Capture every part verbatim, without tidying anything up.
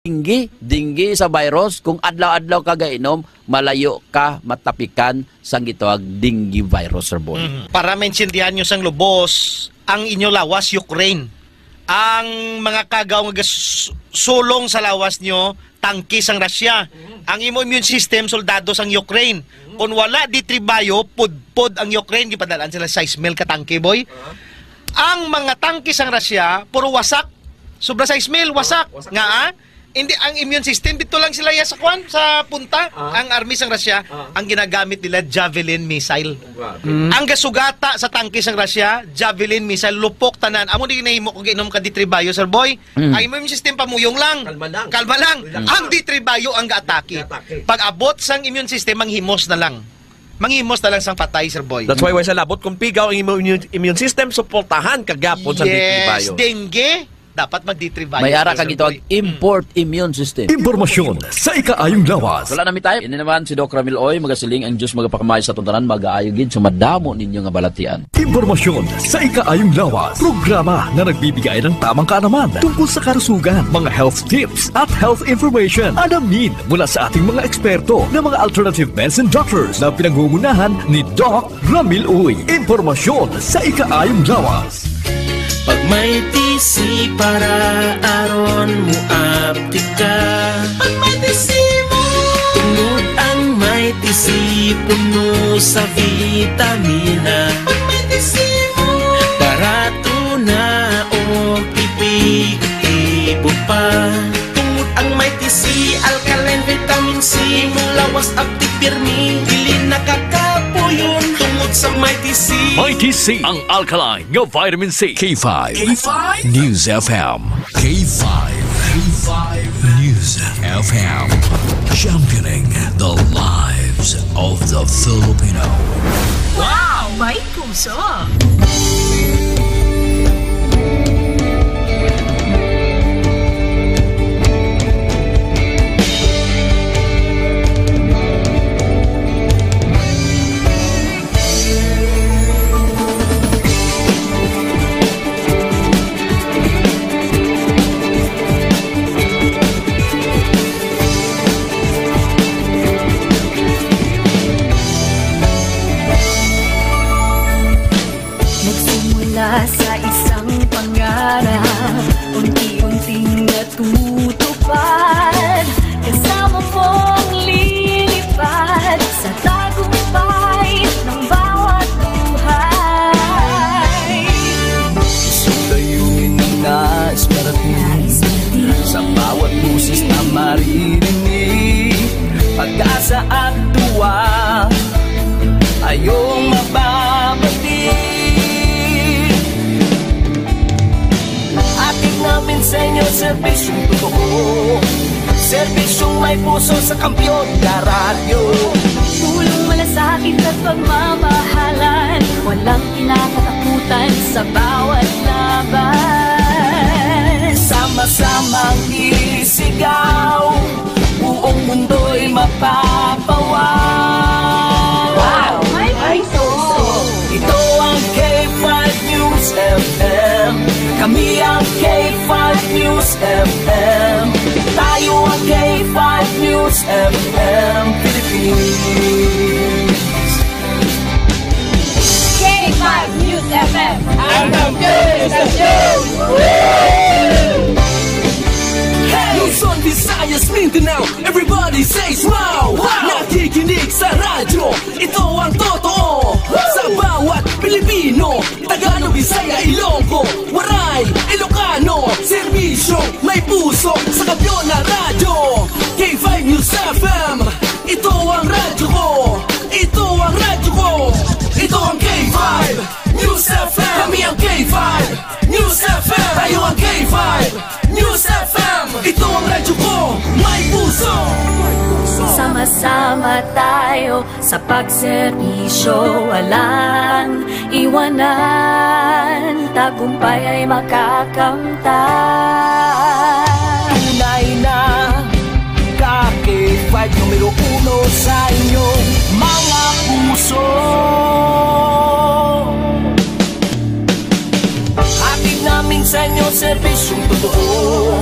dengue, dengue sa virus, kung adlaw-adlaw ka gainom, malayo ka matapikan sang gitawag dengue virus, Sir Boy. Mhm. Para maintindihan nyo sang lubos, ang inyo lawas, Ukraine. Ang mga kagaw nga gas-, sulong sa lawas nyo, tangke sang Russia. Mhm. Ang imo immune system, soldado sang Ukraine. Mhm. Kung wala D three Bio, pudpod ang Ukraine, gipadalaan sila sais mil ka tangke, boy. Aha. Ang mga tangke sang Russia, puro wasak. Sobra sais mil, wasak. Wasak. Nga, ah? Hindi, ang immune system, dito lang sila ya sa kwan, sa punta. Ah. Ang army sang Russia, Ah. ang ginagamit nila, Javelin missile. Grabe. Mm. Ang gasugata sa tangke sang Russia, Javelin missile, lupok tanan. Amo di nahimo kung giinom ka D three Bio, Sir Boy. Mm. Ang immune system, pamuyong lang. Kalma lang. Kalma lang. Relax Ang lang. D three Bio ang gaatake. Gaatake. Pag abot sang immune system, manghimos na lang. Manghimos na lang sang patay, Sir Boy. That's why, way sa labot, kung pigaw ang imo immune, immune system, suportahan ka gyapon sa D three Bio. Yes, dengue, dapat mag D three Bio, May ara ka Sir gitawag Boy. import immune system. Impormasyon sa ikaayong lawas. Wala na mi time. Ini naman si Doc Ramil Oy, magasiling ang Diyos magapakamay sa atong tanan, magaayo gid sa madamo ninyo nga balatian. Impormasyon sa ikaayong lawas. Programa na nagbibigay ng tamang kaalaman tungkol sa kalusugan, mga health tips at health information. Alamin mula sa ating mga eksperto na mga alternative medicine doctors na pinangungunahan ni Doc Ramil Uy. Impormasyon sa ikaayong lawas. Pag may T C para aron mo aptika. Pag may T C mo. Tungod ang may T C puno sa vitamina. Pag may T C mo. Barato na o epektibo pa. Tungod ang may T C, alkaline vitamin C, mo lawas aptik pirmi, dili nakakapuyon. Tungod sa may T C. May T C, ang alkaline nga vitamin C. K five K five? News F M. K five. K five News F M. Championing the lives of the Filipino. Wow! May puso! Nagsimula sa isang pangarap, unti-unting natutupad. Kasama mong lilipad sa tagumpay ng bawat buhay. Isang layunin na nais parating sa bawat boses na maririnig. Pag-asa at tuwa, ayong mababati. Hatid namin sa inyo serbisyong totoo, serbisyong may puso sa Kampiyon na Radyo. Tulong, malasakit at pagmamahalan, walang kinakatakutan sa bawat laban. Sama-samang isigaw, buong mundo'y mapapawaw. Wow! May puso! Ito ang K five News F M. Kami ang K five News F M. Tayo ang K five News F M Philippines. K five News F M. Ang kampiyon sa show! Luzon, Visayas, Mindanao, everybody says wow! Wow! Nakikinig sa radyo, ito ang totoo. Sa bawat Pilipino, Tagalog, Bisaya, Ilonggo, Waray, Ilocano, serbisyo, may puso, sa Kampiyon na Radyo, K five News F M. Ito ang radyo ko, ito ang radyo ko, ito ang K five News F M. Kami ang K five News F M. Tayo ang K five News F M. Ito ang radyo ko, may puso. Sama-sama tayo sa pagserbisyo, walang iwanan. Tagumpay ay makakamtan. Tunay na ka K five numero uno sa inyong mga puso. Hatid namin sa inyo serbisyong totoo,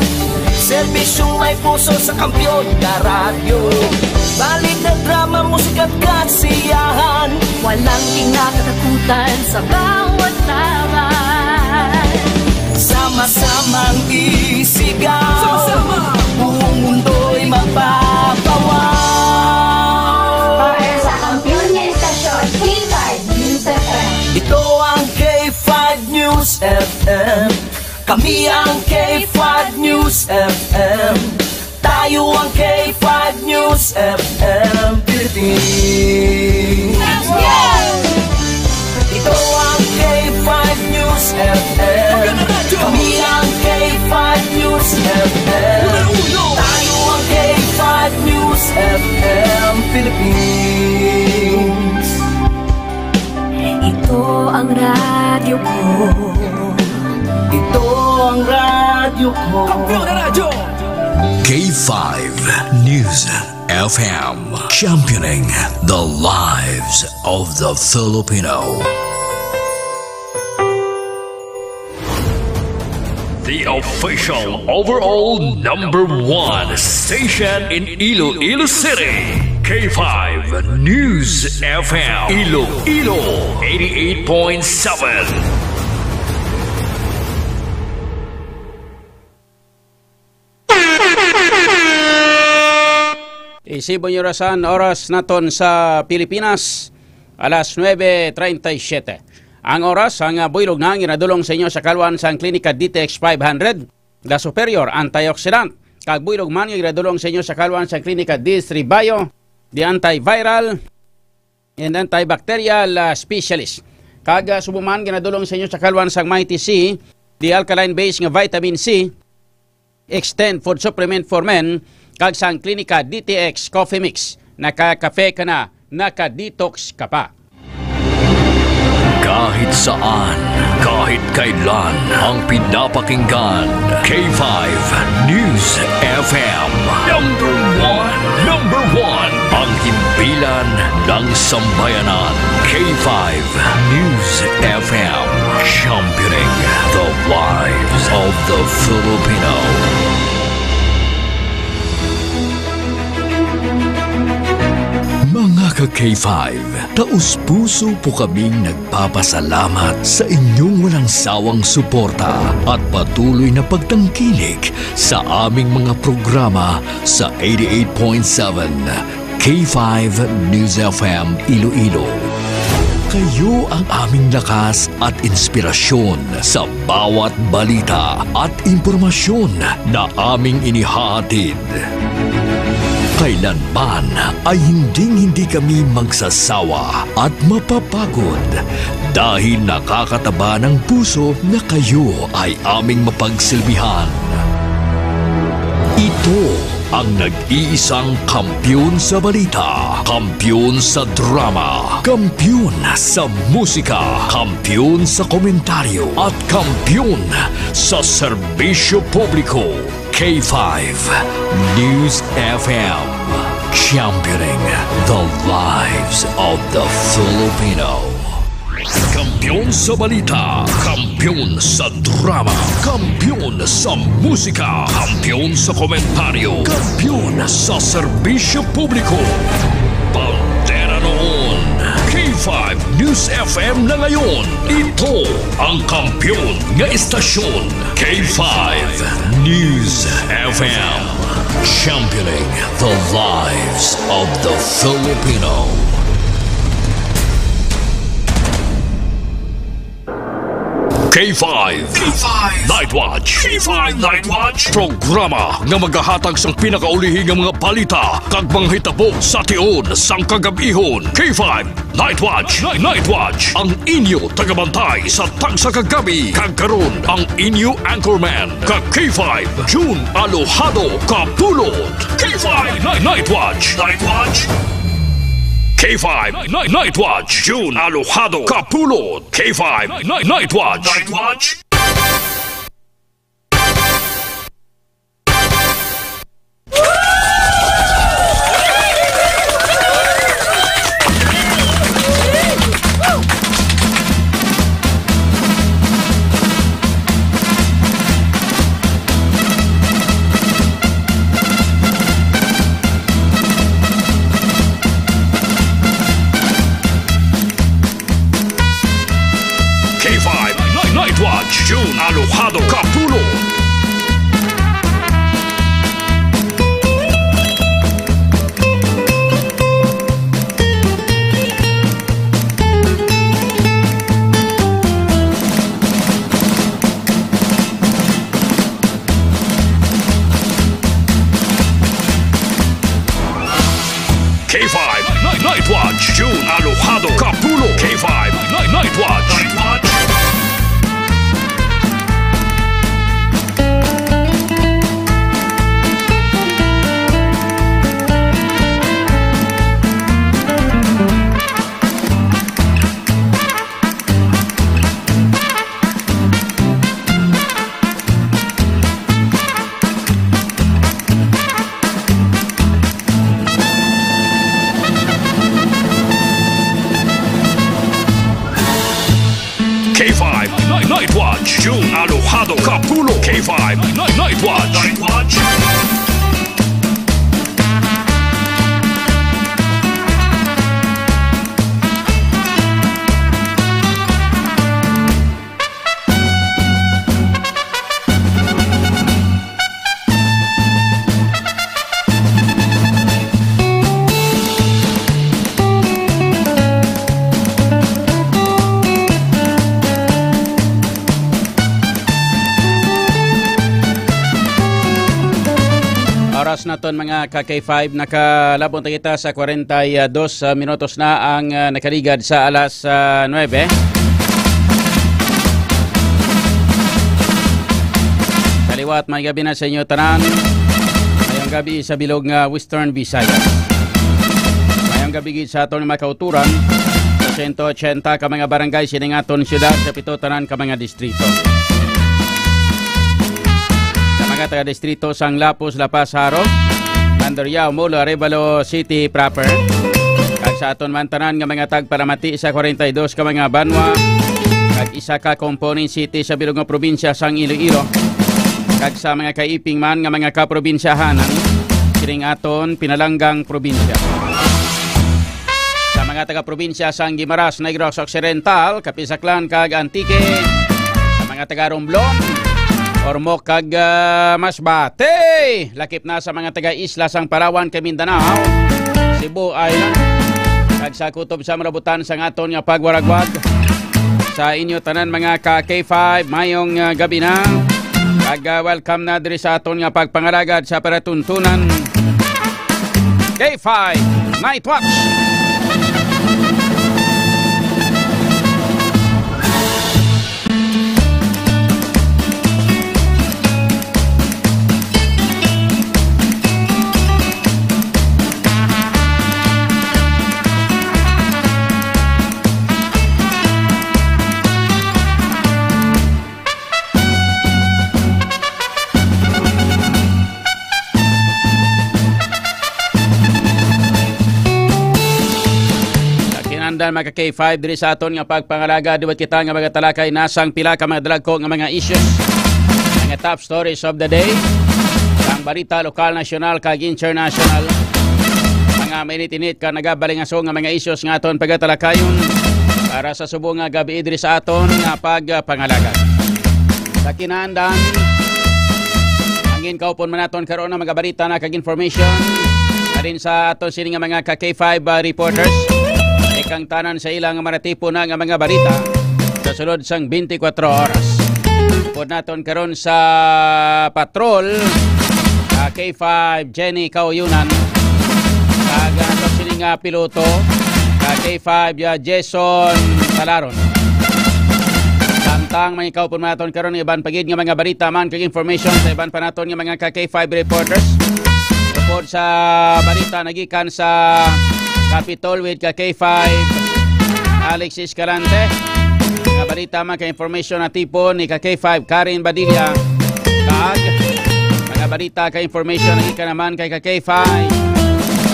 Serbisyong may puso sa Kampiyon nga radyo. Balita, drama, musika at kasiyahan. Walang kinakatakutan sa bawat laban. Sama-samang isigaw. Sama-sama. Buong mundo'y magpapawaw. Para sa kampiyon nga istasyon, K five News F M. Ito ang K five News F M. Kami ang K five News F M. Tayo ang K five News F M Philippines. Ito ang K five News F M. Kami ang K five News F M. Tayo ang K five News F M Philippines. Ito ang radyo ko. Ito ang radyo ko. Kampiyon na radyo. K five News F M, championing the lives of the Filipino. The official overall number one station in Iloilo City, K five News F M, Iloilo, eighty-eight point seven. Isibon niyo rasan, oras naton sa Pilipinas, alas nuebe treinta y siete. Ang oras, ang, ah, buylog na ang ginadulong sa inyo sa kalwan sang Klinika D T X five hundred, the superior antioxidant. Kag buylog man nga ginadulong sa inyo sa kalwan sang Klinika D three Bio, the antiviral and antibacterial, ah, specialist. Kag, ah, subong man ginadulong sa inyo sa kalwan sang Mighty C, the alkaline base nga vitamin C, Extend Food Supplement for Men, kag sang Klinika D T X Coffee Mix. Naka-cafe ka na, naka-detox ka pa. Kahit saan, kahit kailan, ang pinapakinggan, K five News F M. Number one, number one, ang himpilan ng sambayanan, K five News F M, championing the lives of the Filipino. Mga ka-K five, taos-puso po kaming nagpapasalamat sa inyong walang sawang suporta at patuloy na pagtangkilik sa aming mga programa sa eighty-eight point seven K five News F M Iloilo. Kayo ang aming lakas at inspirasyon sa bawat balita at impormasyon na aming inihahatid. Kailanman ay hinding-hindi kami magsasawa at mapapagod dahil nakakataba ng puso na kayo ay aming mapagsilbihan. Ito ang nag-iisang kampiyon sa balita, kampiyon sa drama, kampiyon sa musika, kampiyon sa komentaryo, at kampiyon sa serbisyo publiko. K five News F M, championing the lives of the Filipino. Kampiyon sa balita, kampiyon sa drama, kampiyon sa musika, kampiyon sa komentaryo, kampiyon sa serbisyo publiko. Bandera noon, K five News F M na ngayon. Ito ang kampiyon nga istasyon, K five News F M. Championing the lives of the Filipino. K five. K five Night Watch. K five Night Watch. Programa nga magahatag sang pinakaulihi nga mga balita kag mga hitabo sa tion sang kagab-ihon. K five Night Watch. Night Watch. Ang inyo tagabantay sa tagsa ka gabi. Kag karon, ang inyo anchorman, ka K five, June Alojado Kapulot. K five Night, Night Watch. Night Watch. K five Night, Night Watch. June Alojado Kapulot. K five Night, Night Watch. Night Watch. Alojado Kapulong. K five Night, Night Watch, June Alojado Kapulong. K five Night, Night Watch. Night Watch. K five Night, Night Watch, June Alojado Kapulong. K five Night, Night Watch. Night Watch. Oras naton, mga ka K five, nakalabot na kita sa kwarenta y dos, ah, minutos na ang, ah, nakaligad sa alas, ah, nuebe. Kaliwat, may gabi na sa inyo tanan. Mayong gabi sa bilog nga Western Visayas. Mayong gabi gid sa aton mga kauturan sa sento ochenta ka mga barangay sining aton siyudad, sa pito tanan ka mga distrito. Sa mga taga-distrito sang Lapuz, La Paz, Jaro, Mandurriao, Molo, Arevalo City proper, kag sa aton man tanan nga mga tagpalamati sa kwarenta y dos ka mga banwa, kag isa ka component city sa bilog nga probinsya sang Iloilo, kag sa mga kaiping man nga mga kaprobinsyahanan sining aton pinalanggang probinsya. Sa mga taga-probinsya sang Guimaras, Negros Occidental, Capiz, Aklan, kag Antique, sa mga taga-Romblon, Ormoc, kag, ah, Masbate, lakip na sa mga taga-isla sang Palawan kag Mindanao, Cebu Island, kag sa kutob sa malabutan sang aton nga pagwaragwag. Sa inyo tanan, mga ka K five, mayong, ah, gabi na. Kag, ah, welcome na diri sa aton nga pagpangalagad sa palatuntunan. K five Night Watch. Sa kinahanglan, mga ka K five, diri sa aton nga pagpangalaga, liwat kita nga magatalakay na sang pila ka mga dalagko nga mga issues, mga top stories of the day, ang balita lokal, nasyonal, kag international, mga mainit-init ka nagabalingaso nga mga issues nga aton pagatalakayon para sa subong nga gabi diri sa aton nga pagpangalaga. Sa kinahanglan, ang ginkaupon man naton karon nga mga balita na kag information halin sa aton sini nga mga ka K five, ah, reporters, kag ang tanan sa ila nga manatipon na nga mga balita sa sulod sang twenty-four oras. Upod naton karon sa patrol, ah, K five Jenny Kauyunan, kag, ah, aton sini nga piloto, ah, K five, ah, Jason Talaron. Samtang may kaupon naton karon, iban pa gid nga mga balita man kag information sa iban pa naton nga mga ka K five reporters. Upod sa balita nagikan sa Capitol with ka K five Alex Escalante. Mga balita man kag information natipon ni ka K five Karen Badilla. Kag mga balita kag information nagikan naman kay ka K five,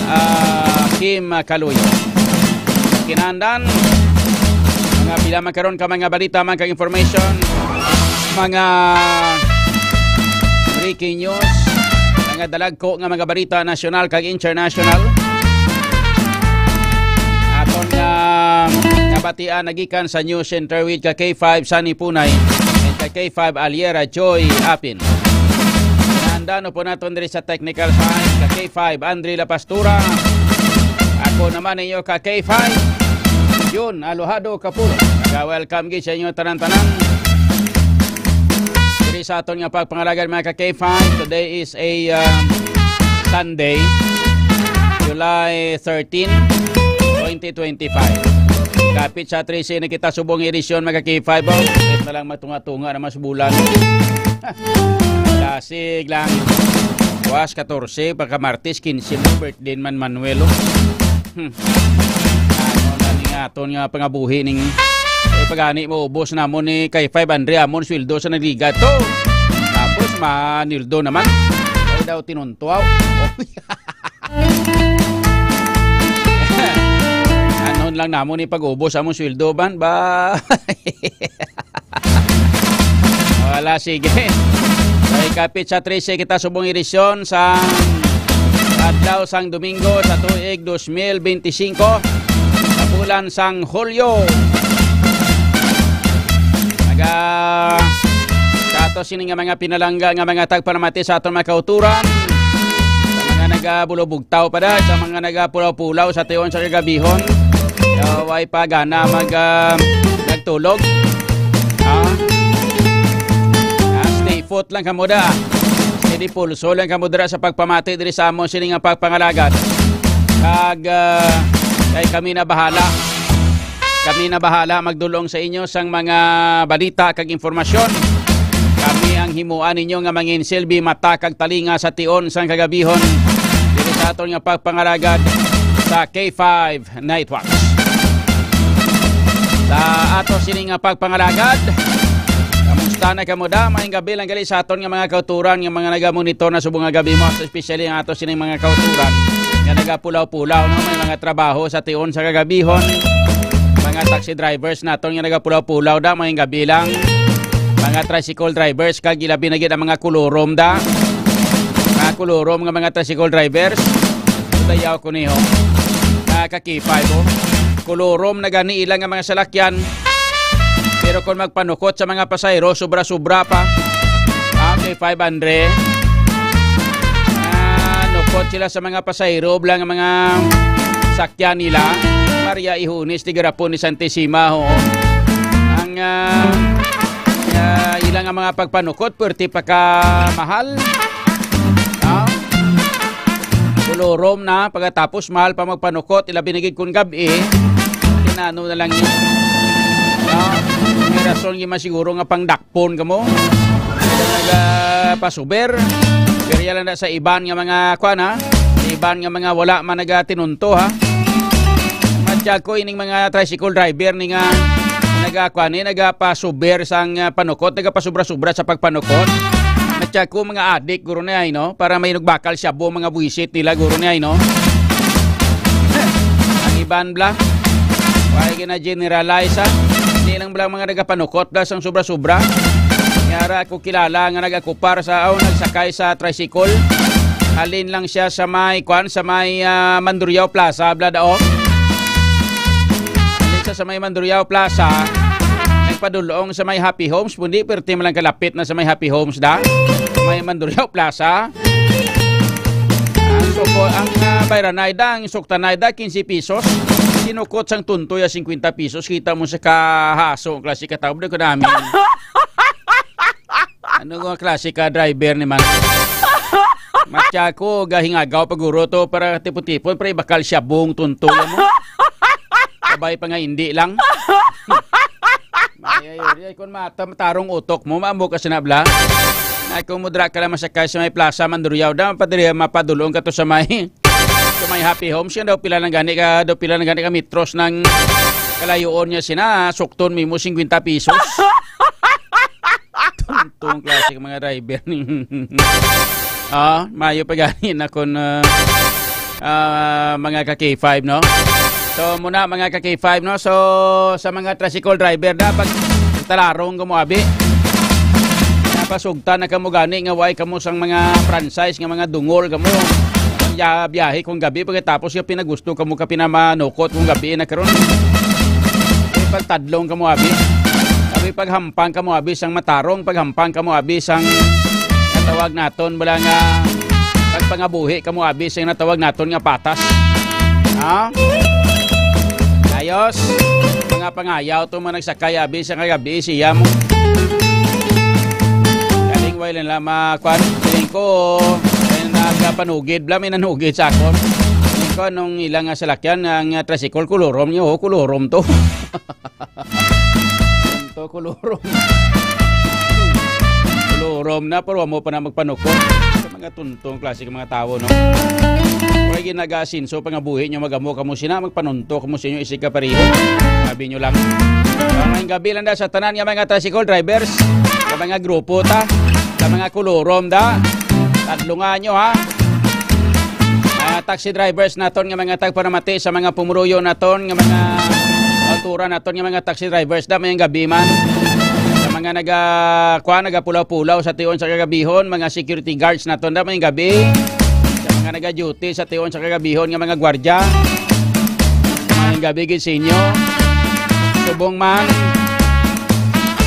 ah, Kim Kaluyo. Kinahanglan, mga pila man karon ka mga balita man kag information, mga breaking news, mga dalagko nga mga balita nasyonal kag international. Aton nga nabatian nagikan sa News Center with ka K five Sunny Punay and ka K five Aliera Joy Apin. Nandano po naton diri sa technical side ka K five Andre La Pastura. Ako naman ninyo ka K five Jun Alohado Kapulo. Welcome gid sa inyo tanan-tanan. Diri sa aton nga pagpangalagad, mga ka K five, today is a, um, Sunday, July thirteen, twenty twenty-five. Kapit sa trese na kita subong edisyon, mga ka K five, oh. Wait na lang, matunga-tunga na mas bulan. Lasig lang. Buwas, katorse, pagka Martes, kinse mo, birthday man Manuel, oh. Hmm. Ano na ni aton nga pangabuhi ning, eh, pagani mo ubos namon ni kay five hundred amon sweldo sa nagliga to. Tapos manildo naman. Ay daw tinuntuaw. Anon lang namon ni pag-ubos amon sweldo ban ba? Wala, sige. Kay kapit sa trese kita subong edisyon sa adlaw sang Domingo sa tuig dos mil benti singko, sa bulan sang Hulyo. Naga-, sa ato sini nga mga pinalangga nga mga tagpanamati sa aton mga kauturan, sa mga nagabulubugtaw pa da, sa mga nagapulaw-pulaw sa tion sa kagabihon, sa way pa gana mag, ah, nagtulog. Ah. Ah, stay put lang kamo da. Steady pulso lang kamo dira sa pagpamati diri sa amon sini nga pagpangalagad. Kag, ah, kay kami na bahala. Kami na bahala magdulong sa inyo sang mga balita kag impormasyon. Kami ang himuan ninyo nga manginsilbi mata kag talinga sa tion sang kagabihon diri sa aton nga pagpangalagad sa K five Nightwatch. Sa ato sini nga pagpangalagad, kamusta na kamo da? Maayong gabi lang gali sa aton nga mga kauturan nga mga nagamonitor na subong nga gabi mo, especially ang ato sining mga kauturan nga nagapulaw-pulaw, no? May mga trabaho sa tion sa kagabihon, mga taxi drivers naton nga nagapulaw-pulaw da, maayong gabi lang. Mga tricycle drivers, kag ilabi na gid ang mga kulurom da. Mga kulurom nga mga tricycle drivers. Dayaw ko niho. Mga ka-K five, oh. Kulurom na gani ila nga mga salakyan. Pero kung magpanukot sa mga pasahero, sobra-sobra pa. Ah, kay five hundred. Ah, nukot sila sa mga pasahero, bla nga mga sakyan nila. Maria Ihunis, tigarapon ni Santissima, ho. Ang, ah, ah, ila nga mga pagpanukot, perti pa ka mahal. Ah, kulurom na, pagkatapos mahal pa magpanukot, ilabi na gid kun gab-i. Tinano na lang yun. Ah, may rason yun man siguro nga pangdakpon kamo. Nagapasuber. Pero yan lang na sa iban nga mga, kwan, ha? Sa iban nga mga wala man nagatinunto, ha? Matya ko ining mga tricycle driver ni nga nagakwan, eh, nagapasuber sang, ah, panukot, nagapasubra-subra sa pagpanukot. Matya ko mga adik, guro na ay, no? Para may nagbakal shabu, mga buwisit nila, guro na ay, no? Ang iban bla, wala gina-generalize, ha? Hindi lang bla mga nagapanukot bla sang sobra-sobra. Yara ako kilala nga nag-akupar sa, o nagsakay sa tricycle. Halin lang siya sa may, kwan, sa may, ah, Mandurriao Plaza, bla daw. Halin siya sa may Mandurriao Plaza. Nagpadulong sa may Happy Homes, kundi perti man lang kalapit na sa may Happy Homes da. May Mandurriao Plaza. Ang suko, ang, ah, bayranay da, ang suktanay da, quince pesos. Sinukot sang tuntoy, ah, cincuenta pesos. Kita mo sa kahaso, ang klase ka tao, di ko namin. Ano nga klase ka driver ni man? Matya ko, gahingagaw paguro to para tipon-tipon, para ibakal siya buong tuntoy mo. Sabay pa nga hindi lang. Ay, ay, ay, ay, kung mata, matarong utok mo, maamo ka sinabla. Ay, kung mudra ka lang masakay sa may plaza, Mandurriao da, mapadiri, mapadulong ka to sa may, sa may Happy Homes. Yan daw, pila lang gani ka, daw pila lang gani ka metros ng kalayoon niya sina, sukton mo mo cincuenta pesos. Tuntong klase ka mga driver. Ah, mayo pa gani na kung, ah, ah, mga ka K five, no? So, muna, mga ka K five, no? So, sa mga tricycle driver na, pag talarong kamo, abi, napasugtan na kamo gani nga way kamo sang mga franchise nga mga dungol kamo. Ya, biyahe kung gabi, pagkatapos yung pinagusto kamo ka pinamanukot kung gabi na karon. Pagtadlong kamo, abi. Paghampang kamo abi sang matarong, paghampang kamo abi sang natawag naton bala nga pagpangabuhi kamo abi sang natawag naton nga patas. Ha? Ayos. Mga pangayaw to mga nagsakay abi sa kagabi siya mo. Galing way lang lama kwan. Siling ko, ay nagapanugid bala, may nanugid sa akon. Siling ko, anong ilang nga salakyan, ang, ah, tricycle, kulurom niyo, oh, kulurom to. Tunto, kulurom. Kulurom na, pero amo pa na magpanukod. Sa mga tuntong klase ng mga tao, no? Kaya ginagasinso, pangabuhi nyo, magamo kamo sina, magpanunto kamo sa inyo, isig ka pariho. Sabi nyo lang. Maayong gabi lang da sa tanan nga mga tricycle drivers, sa mga grupo ta, sa mga kulurom da. Tadlungan nyo, ha? Mga taxi drivers naton nga mga tagpanamati sa mga pumuruyo naton nga mga autora naton nga mga taxi drivers da, maayong gabi man. Sa mga naga, kuan, nagapulaw-pulaw sa tion sa kagabihon, mga security guards naton da, maayong gabi. Sa mga naga-duty sa tion sa kagabihon nga mga gwardya, maayong gabi gid sa inyo. Subong man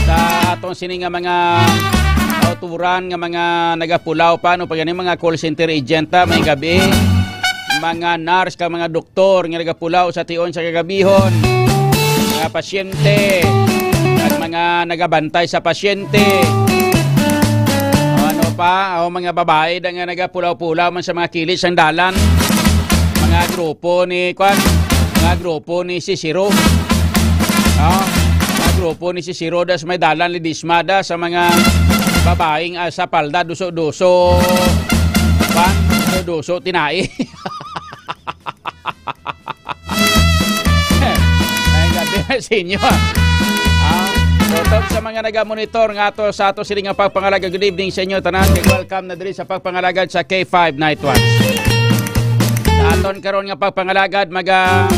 sa aton sini nga mga kauturan nga mga nagapulaw pa, no, pag mga call center agent, ah, maayong gabi. Mga nurse kag mga doktor nga nagapulaw sa tion sa kagabihon. Mga pasyente, kag mga nagabantay sa pasyente. O ano pa, o mga babae da nga nagapulaw-pulaw man sa mga kilid sang dalan. Mga grupo ni, kwan, mga grupo ni Cicero. No? Mga grupo ni Cicero da sa may dalan, Ledesma da, sa mga babaeng, ah, sa palda, duso-duso, kwan, duso-duso, tinai. Ay, gabi na sa inyo, ah. Ah, so, tong sa mga nagamonitor nga ato sa ato sini nga pagpangalagad, good evening sa inyo tanan. Kag welcome na diri sa pagpangalagad sa K five Night Watch. Sa aton karon nga pagpangalagad, maga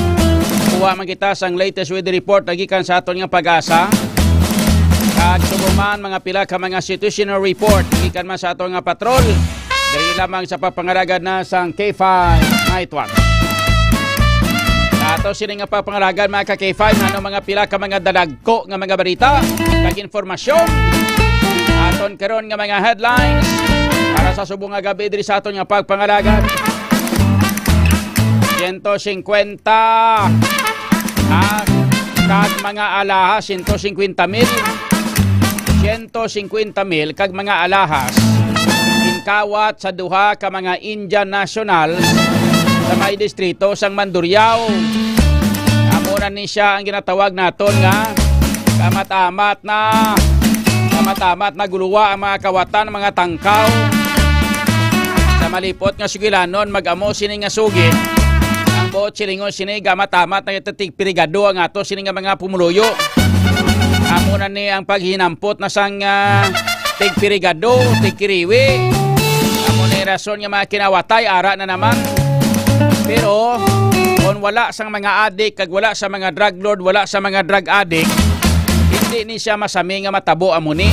kuha man kita sang latest weather report na gikan sa aton nga PAGASA. Kag subong man mga pila ka mga situational report na gikan man sa aton nga patrol. Diri lamang sa pagpangalagad na sang K five Night Watch. Sa ato sini nga pagpangalagad, mga ka K five, ano mga pila ka mga dalagko nga mga balita kag informasyon aton karon nga mga headlines para sa subong nga gabi diri sa aton nga pagpangalagad. Siyento singkwenta, ah, kag mga alahas, siyento singkwenta mil. Siyento singkwenta mil kag mga alahas ginkawat sa duha ka mga Indian nationals sa may distrito sang Mandurriao. Amo na ni siya ang ginatawag naton nga kamat-amat na, kamat-amat na guluwa ang mga kawatan, mga tangkaw. Sa malipot nga sugilanon, mag-amo sini nga sugi. Ang buot silingon sini, gamat-amat na ito tigpirigado ang ato sini nga mga pumuluyo. Amo na ni ang paghinampot na sang, ah, tigpirigado, tigkiriwi. Amo na yung rason nga mga kinawatay, ara na naman. Pero, kung wala sang mga adik, kag wala sa mga drug lord, wala sa mga drug addict, hindi ni siya masami nga matabo amo ni.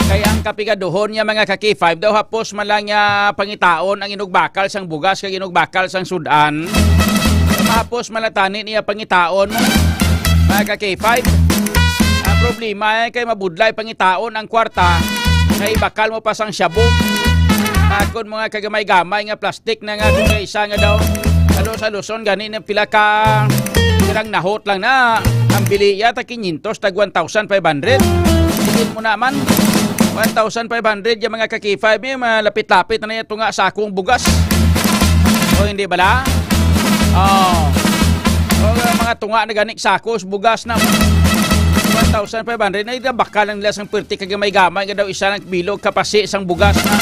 Kay ang kapigaduhon niya, mga ka K five, daw hapos man lang niya pangitaon ang inugbakal sang bugas kag inugbakal sang sudan. Mahapos man lang tani niya pangitaon, mga ka K five. Ang problema ay kay mabudlay pangitaon ang kwarta, kay bakal mo pa sang shabu. Takon mo nga kagamay-gamay nga plastic na nga kung kay isa nga daw. Sa Lu-, sa Luzon, gani na pila ka pirang nahot lang na. Ang bili yata quinientos, tag one thousand five hundred. Sige mo naman. One thousand five hundred yung mga ka K five, eh, malapit-lapit na na yung tunga sakong bugas. O hindi bala? Oh. O, mga tunga na gani, sakos, bugas na. One thousand five hundred na, ito bakal lang nila sang perti kag gamay-gamay nga daw isa ng bilog kapasi sang bugas na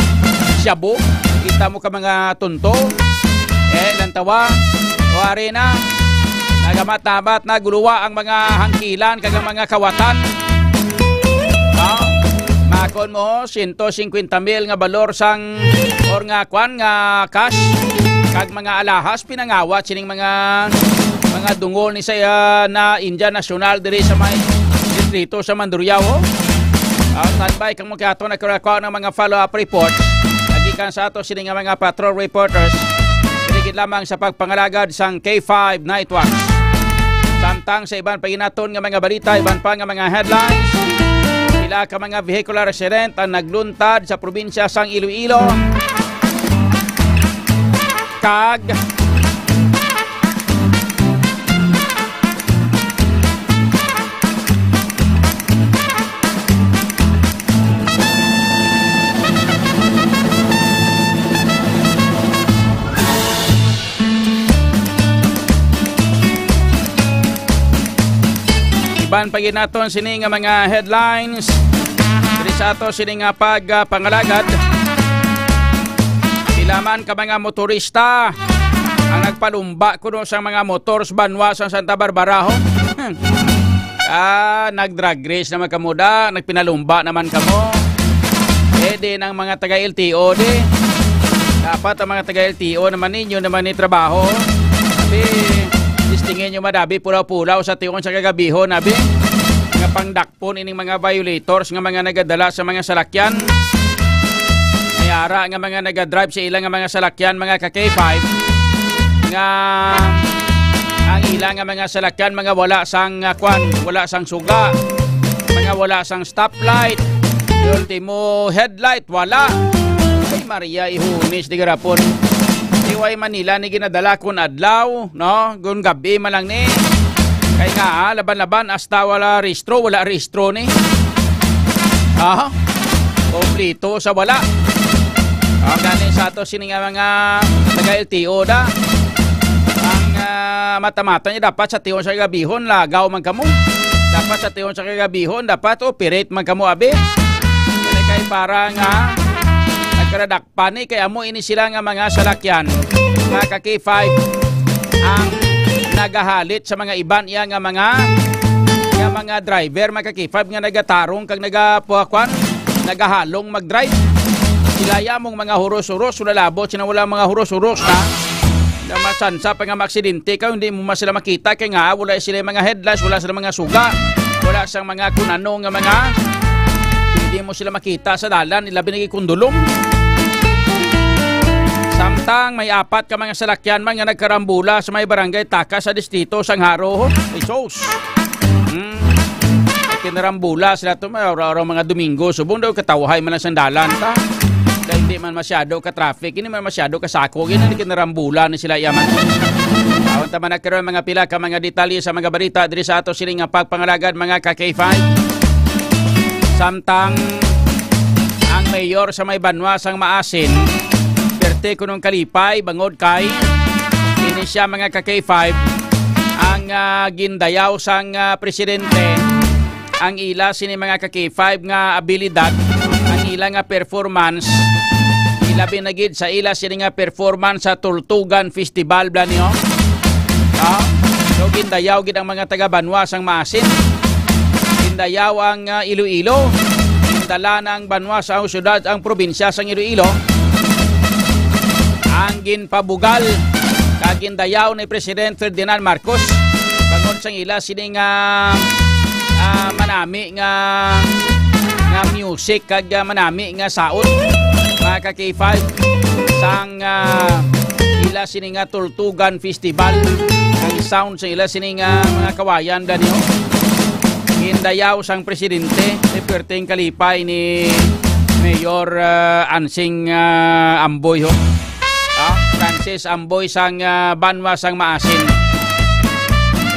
shabu. Kita mo ka mga tunto. Eh, lantawa. Wari na. Nagamat-amat na guluwa ang mga hangkilan kag ang mga kawatan. Ah, makon mo, siyento singkwenta mil nga balor sang or nga kwan nga cash kag mga alahas pinangawat sining mga mga dungol ni sa, ah, na India National diri sa may distrito sa Mandurriao. Ah, standby kamo kay ato na karakuha ng mga follow-up reports. Nagikan sa ato sini nga mga patrol reporters. Diri gid lamang sa pagpangalagad sang K five Night Watch. Samtang sa iban pa ginaton nga mga balita, iban pa nga mga headlines, pila ka mga vehicular accident ang nagluntad sa probinsya sang Iloilo. Kag Iban pa gid naton sini nga mga headlines diri sa ato sini nga pag, ah, pangalagad. Pila man ka mga motorista ang nagpalumba kuno sa mga motor sa banwa sa Santa Barbara, ho? Ah, nag-drag race naman kamo da, nagpinalumba naman kamo. Eh, di nang mga taga L T O, di. Dapat ang mga taga L T O naman ninyo naman ni trabaho. Sabi, listingin nyo madabi pulaw-pulaw sa tion sa kagabihon, abi. Nga pangdakpon ining mga violators nga mga nagadala sa mga salakyan. May ara nga mga nagadrive sa ilang nga mga salakyan, mga ka K five, nga ang ilang nga mga salakyan, mga wala sang, ah, kwan, wala sang suga, mga wala sang stoplight, ultimo headlight, wala. Ay, Maria, ihunis di garapon. Iway Manila ni ginadala kun adlaw, no? Kun gabi man lang ni. Kay nga, ah, laban-laban, hasta wala rehistro, wala rehistro ni. Ah, kompleto sa wala. Ah, gani sa ato sini nga mga taga L T O da. Ang, ah, mata-mata niya dapat sa tion sa kagabihon, lagaw man kamo. Dapat sa tion sa kagabihon, dapat operate man kamo, abi. Kay, kay para nga nagkaradak pani kay amo ini sila nga mga salakyan, mga ka K five, ang nagahalit sa mga iban iya nga mga, nga mga driver, mga ka K five, nga nagatarong kag nagapuakwan, nagahalong mag-drive. Sila ya mong mga huros-huros, wala labot sila, wala mga huros-huros na. Na masansa pa nga maaksidente ka, hindi mo man sila makita kay nga wala sila mga headlights, wala sila mga suga, wala sang mga kun ano nga mga hindi mo sila makita sa dalan, ilabi na gid kung dulom. Samtang may apat ka mga salakyan man nga nagkarambula sa may barangay Taka sa distrito sang Jaro. Ay, sus! Hmm. Kinarambula sila to, may araw-araw mga Domingo. Subong daw katawhay man lang sang dalan ta. Kaya hindi man masyado ka traffic, hindi man masyado kasako. Gina, kinarambula ni sila yaman. Awan ta man na karon mga pila ka mga detalye sa mga balita diri sa ato sini nga pagpangalagad, mga ka K five. Samtang ang mayor sa may banwa sang Maasin, perte kunong kalipay, bangod kay ini siya, mga ka K five, ang, ah, gindayaw sang, ah, presidente, ang ila sini, mga ka K five, nga abilidad, ang ila nga performance, ilabi na gid sa ila sini nga performance sa Tultugan Festival, bla niyo. Ah, so gindayaw gid ang mga taga banwa sang Maasin. Gindayaw ang, ah, Iloilo. Gindala ng banwa sa syudad ang probinsya sang Iloilo. Ang ginpabugal kag gindayaw ni President Ferdinand Marcos bangod sang ila sini nga, ah, manami nga, nga music kag, ah, manami nga saot, mga ka K five, sang, ah, ila sini nga Tultugan Festival, ang sound sa ila sini nga mga kawayan, bla niyo. Gindayaw sang presidente, e, perting kalipay ni Mayor, ah, Ansing, ah, Amboy, ho. Ah, Francis Amboy sang, ah, banwa sang Maasin.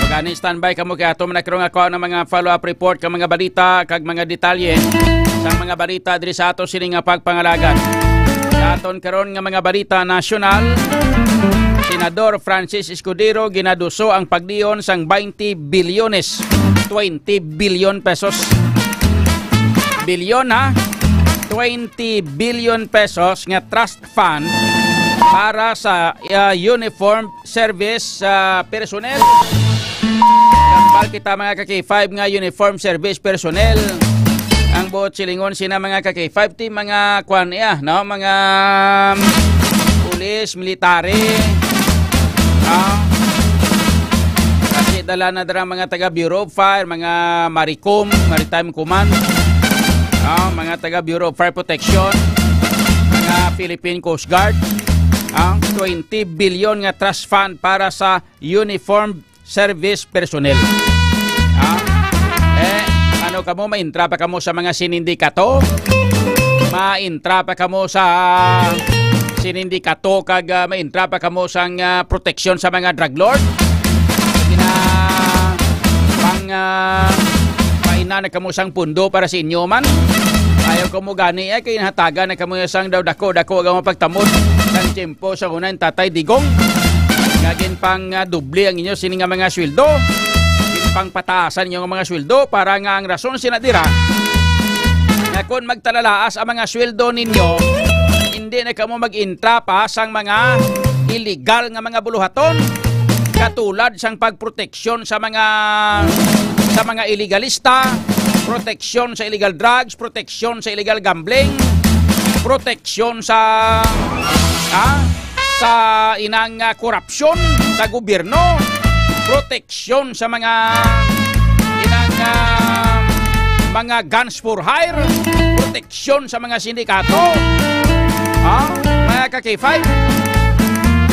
So, gani, standby kamo kay ato man na karon nga kuha ng mga follow-up report kag mga balita kag mga detalye sa mga balita diri sa ato sini nga pagpangalagad. Sa aton karon nga mga balita nasyonal, Senador Francis Escudero ginaduso ang pagdion sang twenty bilyones, twenty billion pesos. Bilyon, ha? Twenty billion pesos nga trust fund para sa, ah, uniform service, ah, personnel. Tambal kita, mga ka K five, nga uniform service personnel. Ang buot silingon sina, mga ka K five, ti mga kwan iya, no? Mga, um, pulis, military. Ah. Kasi dala na dira mga taga Bureau of Fire, mga Maricom, Maritime Command. Ah, mga taga Bureau of Fire Protection, mga Philippine Coast Guard. Ang twenty billion nga trust fund para sa uniform service personnel. Ha? Eh, ano kamo, maintra pa kamo sa mga sinindikato? Maintra pa kamo sa sinindikato kag, ah, maintra pa kamo sang, ah, proteksyon sa mga drug lord? Gina-, pang, ah, paina na kamo sang pundo para sa inyo man? Ayaw kamo gani, eh, kay nahatagan na kamo sang daw dako-dako nga mga pagtamod sang tiyempo sa una ni Tatay Digong. Nga ginpang, ah, doble ang inyo sini nga mga sweldo. Ginpangpataasan inyo nga mga sweldo para nga ang rason sina dira nga kon magtalalaas ang mga sweldo ninyo, hindi na kamo mag-intra pa sang mga illegal nga mga buluhaton, katulad sang pagproteksyon sa mga, sa mga iligalista, proteksyon sa illegal drugs, proteksyon sa illegal gambling, proteksyon sa, ah, sa inang, ah, korupsyon sa gobyerno, proteksyon sa mga inang, ah, mga guns for hire, proteksyon sa mga sindikato. Ha? Mga ka-K five?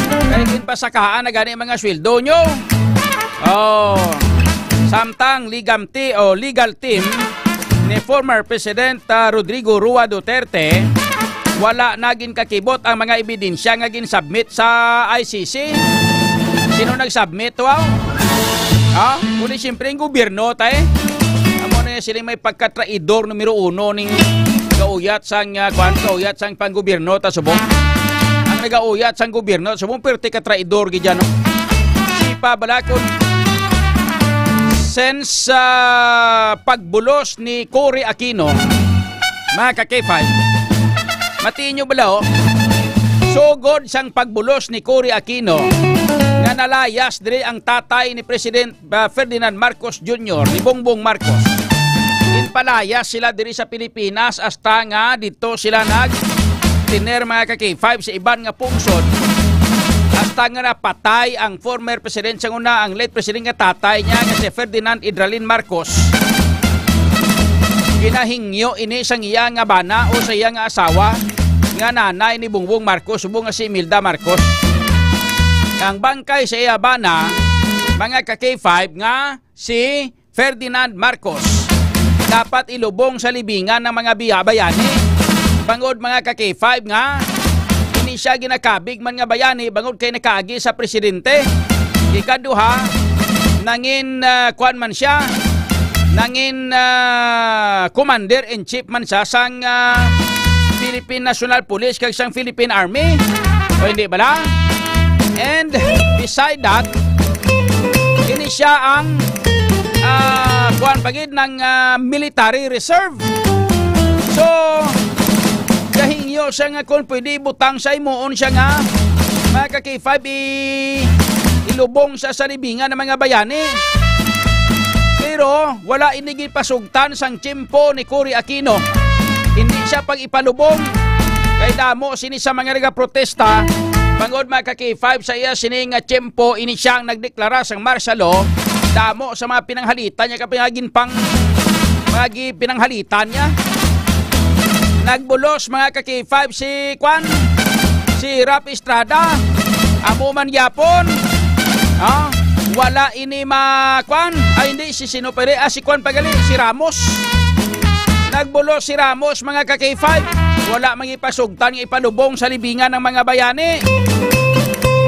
Kay ginpasakaan na gani mga sweldo nyo. Oh. Samtang legal ti-, oh, legal team ni former President, ah, Rodrigo Roa Duterte, wala na ginkakibot ang mga ebidensya nga ginsubmit sa I C C. Sino nag-submit, wow? Ha? Kundi siyempre ang gobyerno, tay. Amo na sila may pagkatraidor numero uno ning kauyat sang, ah, kwan, kauyat sang panggobyerno ta subong. Ang nagauyat sang gobyerno subong, perti ka traidor gid dyan, no? Si pa bala kun since, ah, pagbulos ni Cory Aquino, mga ka-K five, matiin nyo bala, oh? Sugod sang pagbulos ni Cory Aquino nga nalayas diri ang tatay ni President, ah, Ferdinand Marcos Junior, ni Bongbong Marcos. Ginpalayas sila diri sa Pilipinas hasta nga dito sila nag-tener, mga ka-K five, sa iban nga pungsod, hasta nga napatay ang former president sa una, ang late president nga tatay niya nga si Ferdinand Idralin Marcos. Ginahingyo ini sang iya nga bana o sa iya nga asawa nga nanay ni Bongbong Marcos, subong nga si Imelda Marcos. Ang bangkay sa iya bana, mga ka-K five, nga si Ferdinand Marcos, dapat ilubong sa libingan ng mga biya-, bayani. Bangod, mga ka-K five, nga ini siya ginakabig man nga bayani bangod kay nakaagi sa presidente. Ikaduha, nangin, ah, kuwan man siya, nangin, ah, commander-in-chief man siya sang, ah, Philippine National Police kag sang Philippine Army. O hindi bala? And beside that, ini siya ang, ah, kuwan pa gid ng, ah, military reserve. So, gahingyo siya nga kung pwede ibutang sa himuon siya nga, mga ka-K five, i-, ilubong sa, sa libingan ng mga bayani. Pero wala ini ginpasugtan sang tiyempo ni Cory Aquino. Hindi siya pag-ipalubong. Kay damo sini sa mga nagaprotesta. Bangod, mga ka-K five, sa iya sini nga tiyempo, ini siyang nagdeklara sang martial law. Damo sa mga pinanghalitan niya, kapinagin pang mga gi-, pinanghalitan niya. Nagbulos, mga ka-K five, si kwan, si Rap Estrada. Amo man gyapon. Ah, wala ini ma-, kwan. Ay, hindi, si sino pa rin? Ah, si kwan pa gali, si Ramos. Nagbulos si Ramos, mga ka-K five. Wala mang ipasugtan nga ipalubong sa libingan ng mga bayani.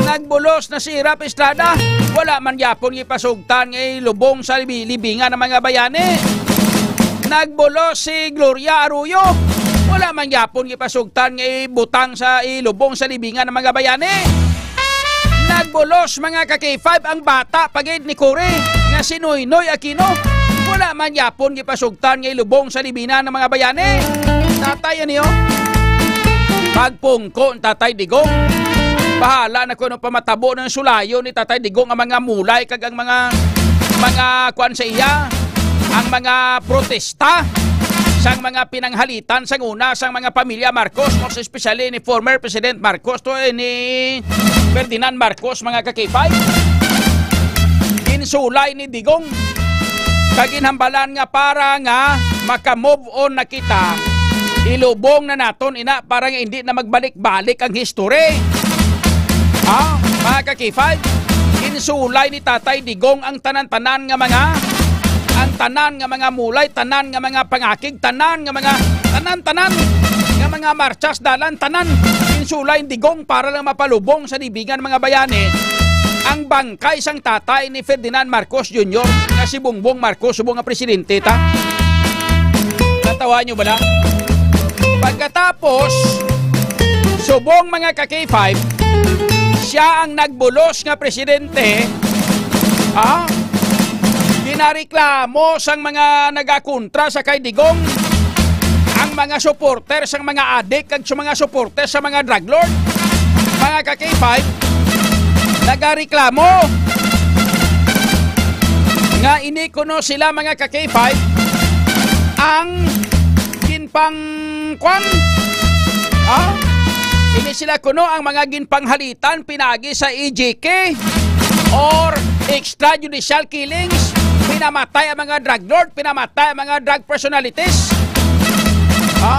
Nagbulos na si Rap Estrada. Wala man gyapon ipasugtan nga ilubong sa libi-, libingan ng mga bayani. Nagbulos si Gloria Arroyo. Wala man gyapon ipasugtan nga ibutang sa ilubong sa libingan ng mga bayani. Nagbulos, mga ka-K five, ang bata pa gid ni Cory nga si Noynoy Aquino. Wala man gyapon gipasugtan nga ilubong sa libingan ng mga bayani. Tatay, ano yun? Pagpungko ang Tatay Digong. Bahala na kung ano pa matabo ng sulayo ni Tatay Digong ang mga mulay kag ang mga, mga kuwan sa iya, ang mga protesta sang mga pinanghalitan sang una sang mga pamilya Marcos, most especially ni former President Marcos to, eh, ni Ferdinand Marcos, mga ka-K five. Ginsulay ni Digong kag ginhambalan nga para nga maka-move on na kita, ilubong na naton ina para nga hindi na magbalik-balik ang history. Ha? Mga ka-K five, Insulay ni Tatay Digong ang tanan-tanan nga mga, ang tanan nga mga mulay, tanan nga mga pangakig, tanan nga mga, tanan-tanan nga mga marchas, dalan, tanan. Insulay ni Digong para lang mapalubong sa libingan mga bayani ang bangkay sang tatay ni Ferdinand Marcos Junior nga si Bongbong Marcos, subong nga presidente ta. Natawa nyo ba na? Pagkatapos, subong mga ka-K five, siya ang nagbulos nga presidente, ha? Ginareklamo sang mga nagakontra sa kay Digong, ang mga supporter sang mga adik kag sa mga supporter sa mga drug lord, mga ka-K five, nagareklamo nga ini kuno sila, mga ka-K five, ang ginpang-, kwan? Ha? Ini sila kuno ang mga ginpanghalitan pinaagi sa E J K or extrajudicial killings. Pinamatay ang mga drug lord, pinamatay ang mga drug personalities. Ha?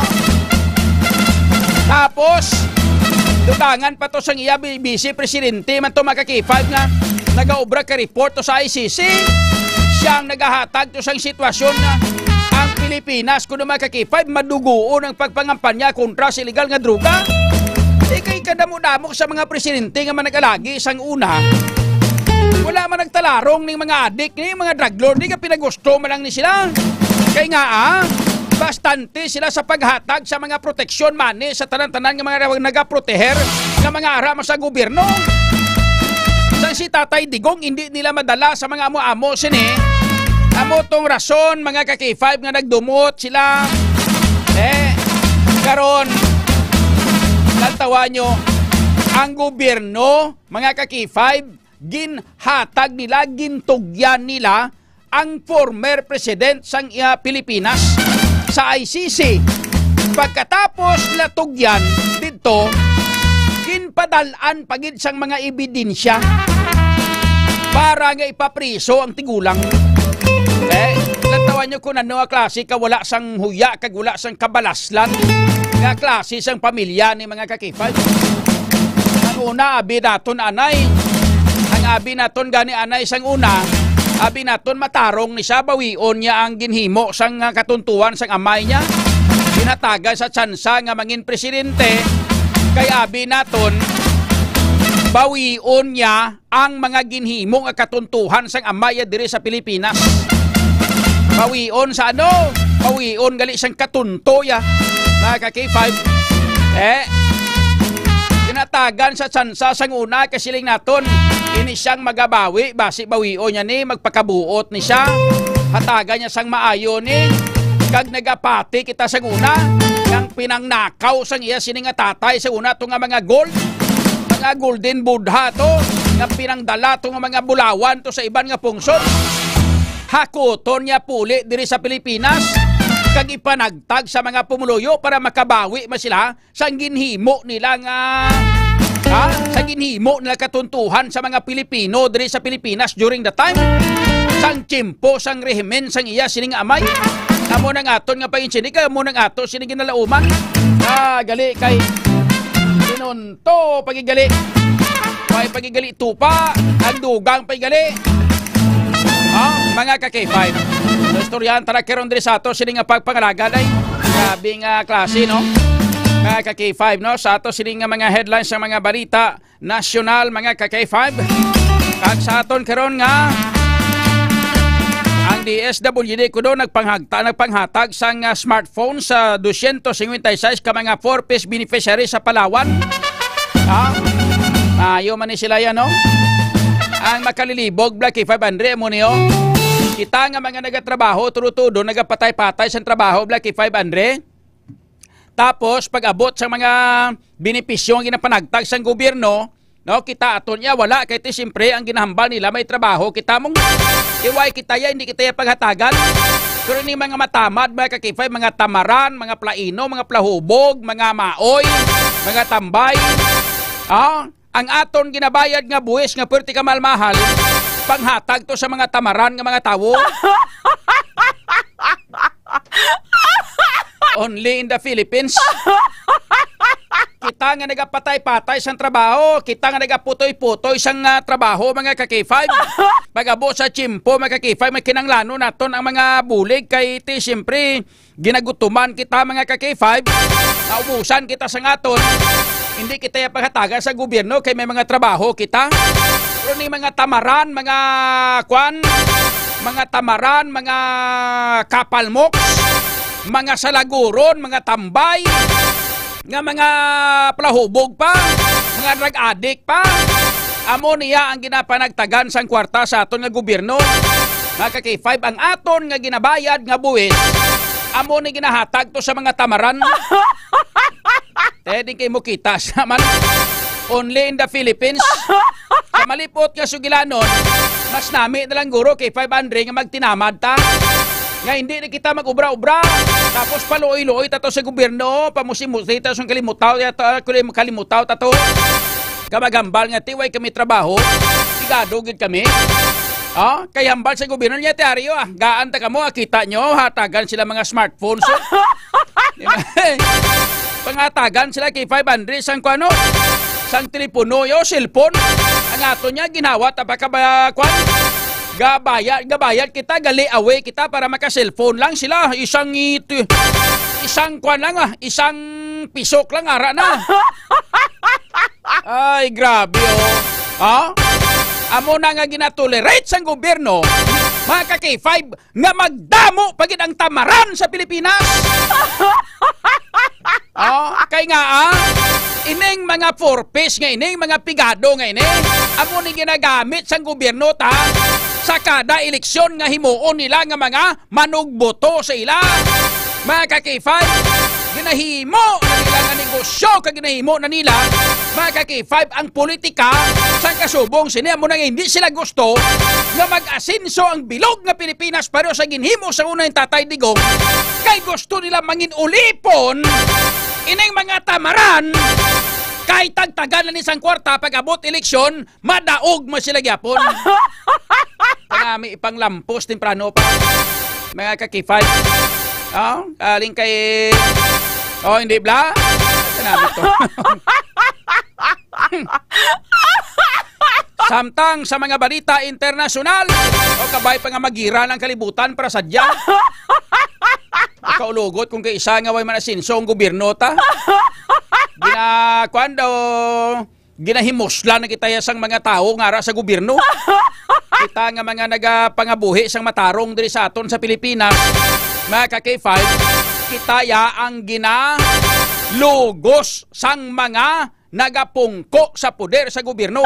Tapos, dugangan pa to sang iya bi-, vice presidente man to, mga ka-K five, nga nagaobra ka report to sa I C C. Siya ang nagahatag to sang sitwasyon nga ang Pilipinas, kuno, mga ka-K five, madugoon ang pagpangampanya kontra sa illegal nga droga. Di kay kadamo-damo sa mga presidente nga manag-alagi sang una, wala man nagtalarong ning mga adik, ning mga drug lord, di ka pinagusto man lang ni sila. Kay nga, ah, bastante sila sa paghatag sa mga proteksyon, money, sa tanan-tanan nga mga nagaproteher nga mga ara man sa gobyerno. Sang si Tatay Digong, hindi nila madala sa mga amo-amo sini. Amo tong rason, mga ka-K five, nga nagdumot sila. Eh, karon, natawa nyo, ang gobyerno, mga ka-K five, ginhatag nila, gintugyan nila ang former president sang, ah, Pilipinas sa I C C. Pagkatapos natugyan didto, ginpadal-an pa gid sang mga ebidensya para nga ipapriso ang tigulang. Eh, lantawan nyo kung ano nga klase ka wala sang huya kag wala sang kabalaslan nga klase sang pamilya ni, mga ka-K five. Ang una, abi naton anay. Ang abi naton gani anay sang una, abi naton matarong ni siya, bawion niya ang ginhimo sang, ah, katuntuhan sang amay niya. Ginhatagan sa tsansa nga mangin presidente, kay abi naton, bawion niya ang mga ginhimo nga katuntuhan sang amay diri sa Pilipinas. Bawion sa ano? Bawion gali sang katunto ya, mga ka-K five. Eh, ginhatagan sa tsansa sang una, kasiling naton, ini siyang magabawi, basi bawion niya ni, magpakabuot ni siya. Hatagan niya sang maayo ni, kag nagapati kita sang una, nga ang pinangnakaw sang iya sini nga tatay sang una to nga mga gold, mga golden Buddha to, nga pinangdala to nga mga bulawan to sa iban nga pungsod. Hakuton niya puli diri sa Pilipinas, kag ipanagtag sa mga pumuluyo para makabawi man sila sang ginhimo nila nga, ha? Sang ginhimo nila katuntuhan sa mga Pilipino diri sa Pilipinas during the time sang tiyempo sang rehimen sang iya sining amay. Amo nang aton nga panginsinig, amo nang ato sini ginalauman. Ah, gali kay pinunto pagigali. May pagigali tupa, ang dugang pagigali. Ah, mga ka-K five. So, istoryahan tara karon diri sa ato sini nga pagpangalaga, day. Grabe nga klase, no? Mga ka-K five, no? Sa ato sini nga mga headlines sa mga balita nasyonal, mga ka-K five. Kag sa aton karon nga, ang D S W D kuno nagpanghagta, nagpanghatag sang, ah, smartphone sa dosyentos singkwenta y seis ka mga four Ps beneficiary sa Palawan. Ha? Maayo man ni sila yan, no? Ang makalilibog, Black K five Andre, amo ni, oh. Kita nga mga nagatrabaho, tudo-tudo, nagapatay-patay sa trabaho, Black K five Andre. Tapos, pag-abot sa mga benepisyo nga ginapanagtag sang gobyerno, no, kita aton niya, wala. Kay ti, siyempre, ang ginahambal nila, may trabaho kita mong iway kita ya, hindi kita ya paghatagan. Pero ni mga matamad, mga ka-K five, mga tamaran, mga plaino, mga plahubog, mga maoy, mga tambay, ah, ang aton ginabayad nga buwis nga pwerte ka mahal-mahal, panghatag to sa mga tamaran nga mga tawo. Only in the Philippines. Kita nga nagapatay-patay sang trabaho, kita nga nagaputoy-putoy sang, ah, trabaho, mga ka-K five. Pag-abot sa tiyempo, mga ka-K five, may kinahanglanon naton ang mga bulig kay ti, siyempre, ginagutuman kita, mga ka-K five. Naubusan kita sa ngaton. Hindi kita ipahatagan sa gobyerno kay may mga trabaho kita. Pero ni mga tamaran, mga kwan, mga tamaran, mga kapalmoks, mga salaguron, mga tambay, nga mga palahubog pa, mga drug addict pa. Amo niya ang ginapanagtagan sang kwarta sa aton nga gobyerno. Mga ka-K five, ang aton nga ginabayad nga buwis, amo ni ginahatag to sa mga tamaran. Te, di kay mo kita sa man. Only in the Philippines. Sa malipot nga sugilanon, mas nami na lang guro kay five hundred nga magtinamad ta. Nga hindi na kita mag-ubra-ubra. Tapos paluoy-luoy ta to sa gobyerno, pamusi-musi ta sa kalimutaw, ya ta, kalim-, kalimutaw ta to. Kamagambal nga tiway kami trabaho, sigado gid kami. Ah, kay hambal sa gobyerno niya, Tiario, ah, gaan ta kamo, ah, kita nyo, hatagan sila mga smartphones, oh. Di ba? Pangatagan sila kay five hundred sang kuano, sang telepono, yo, cellphone. Ang ato niya, ginawa, ta pa ka ba, kwan? Gabayad, gabayad kita, gali away kita para maka-cellphone lang sila. Isang it-, isang kwan lang, ah, isang pisok lang, ara na. Ay, grabe, oh. Ha? Amo na nga ginatolerate sang gobyerno, mga ka-K five, nga magdamo pa gid ang tamaran sa Pilipinas. Oh, kay nga, ah, ining mga four Ps nga ini, mga pigado nga ini, amo ni ginagamit sang gobyerno ta sa kada eleksyon nga himuon nila nga mga manugboto sa ila. Mga ka-K five, ginahimo na nila nga negosyo kag ginahimo na nila, mga ka-K five, ang politika sang kasubong sini. Amo na nga hindi sila gusto nga mag-asenso ang bilog nga Pilipinas pareho sa ginhimo sa una ni Tatay Digong, kay gusto nila mangin ulipon ining mga tamaran, kay tagtagan na ni sang kwarta pag-abot eleksyon, madaog man sila gyapon. Kanami ipanglampos temprano pa. Mga ka-K five. Oh, aling kay, oh, hindi bla? Kanami to. Samtang sa mga balita internasyonal, o kabay pa nga magira ang kalibutan para sadya. Makaulugot kung kay isa nga way man asenso ang gobyerno ta. Gina-, kuwan daw, ginahimuslan na kita ya sang mga tawo nga ara sa gobyerno. Kita nga mga nagapangabuhi sang matarong diri sa aton sa Pilipinas, mga ka-K five, kita ya ang ginalugos sang mga nagapungko sa poder sa gobyerno.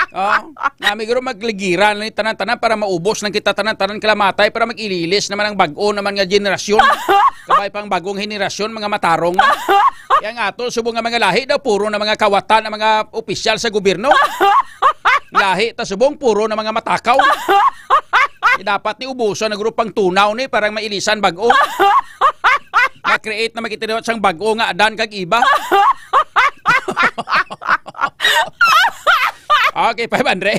Oh, nami guro magligiran ni tanan-tanan para maubos lang kita tanan-tanan kalamatay para mag-ililis naman ang bag-o naman nga generasyon. Kabay pang bagong henerasyon, mga matarong na. Yang ato subong nga mga lahi daw puro na mga kawatan ang mga opisyal sa gobyerno. Lahi ta subong puro na mga matakaw. Dapat ni ubuson na guro pang tunaw ni parang mailisan bag-o. Ma-create na makita sang bag-o nga Adan kag Eva. Okay, five hundred.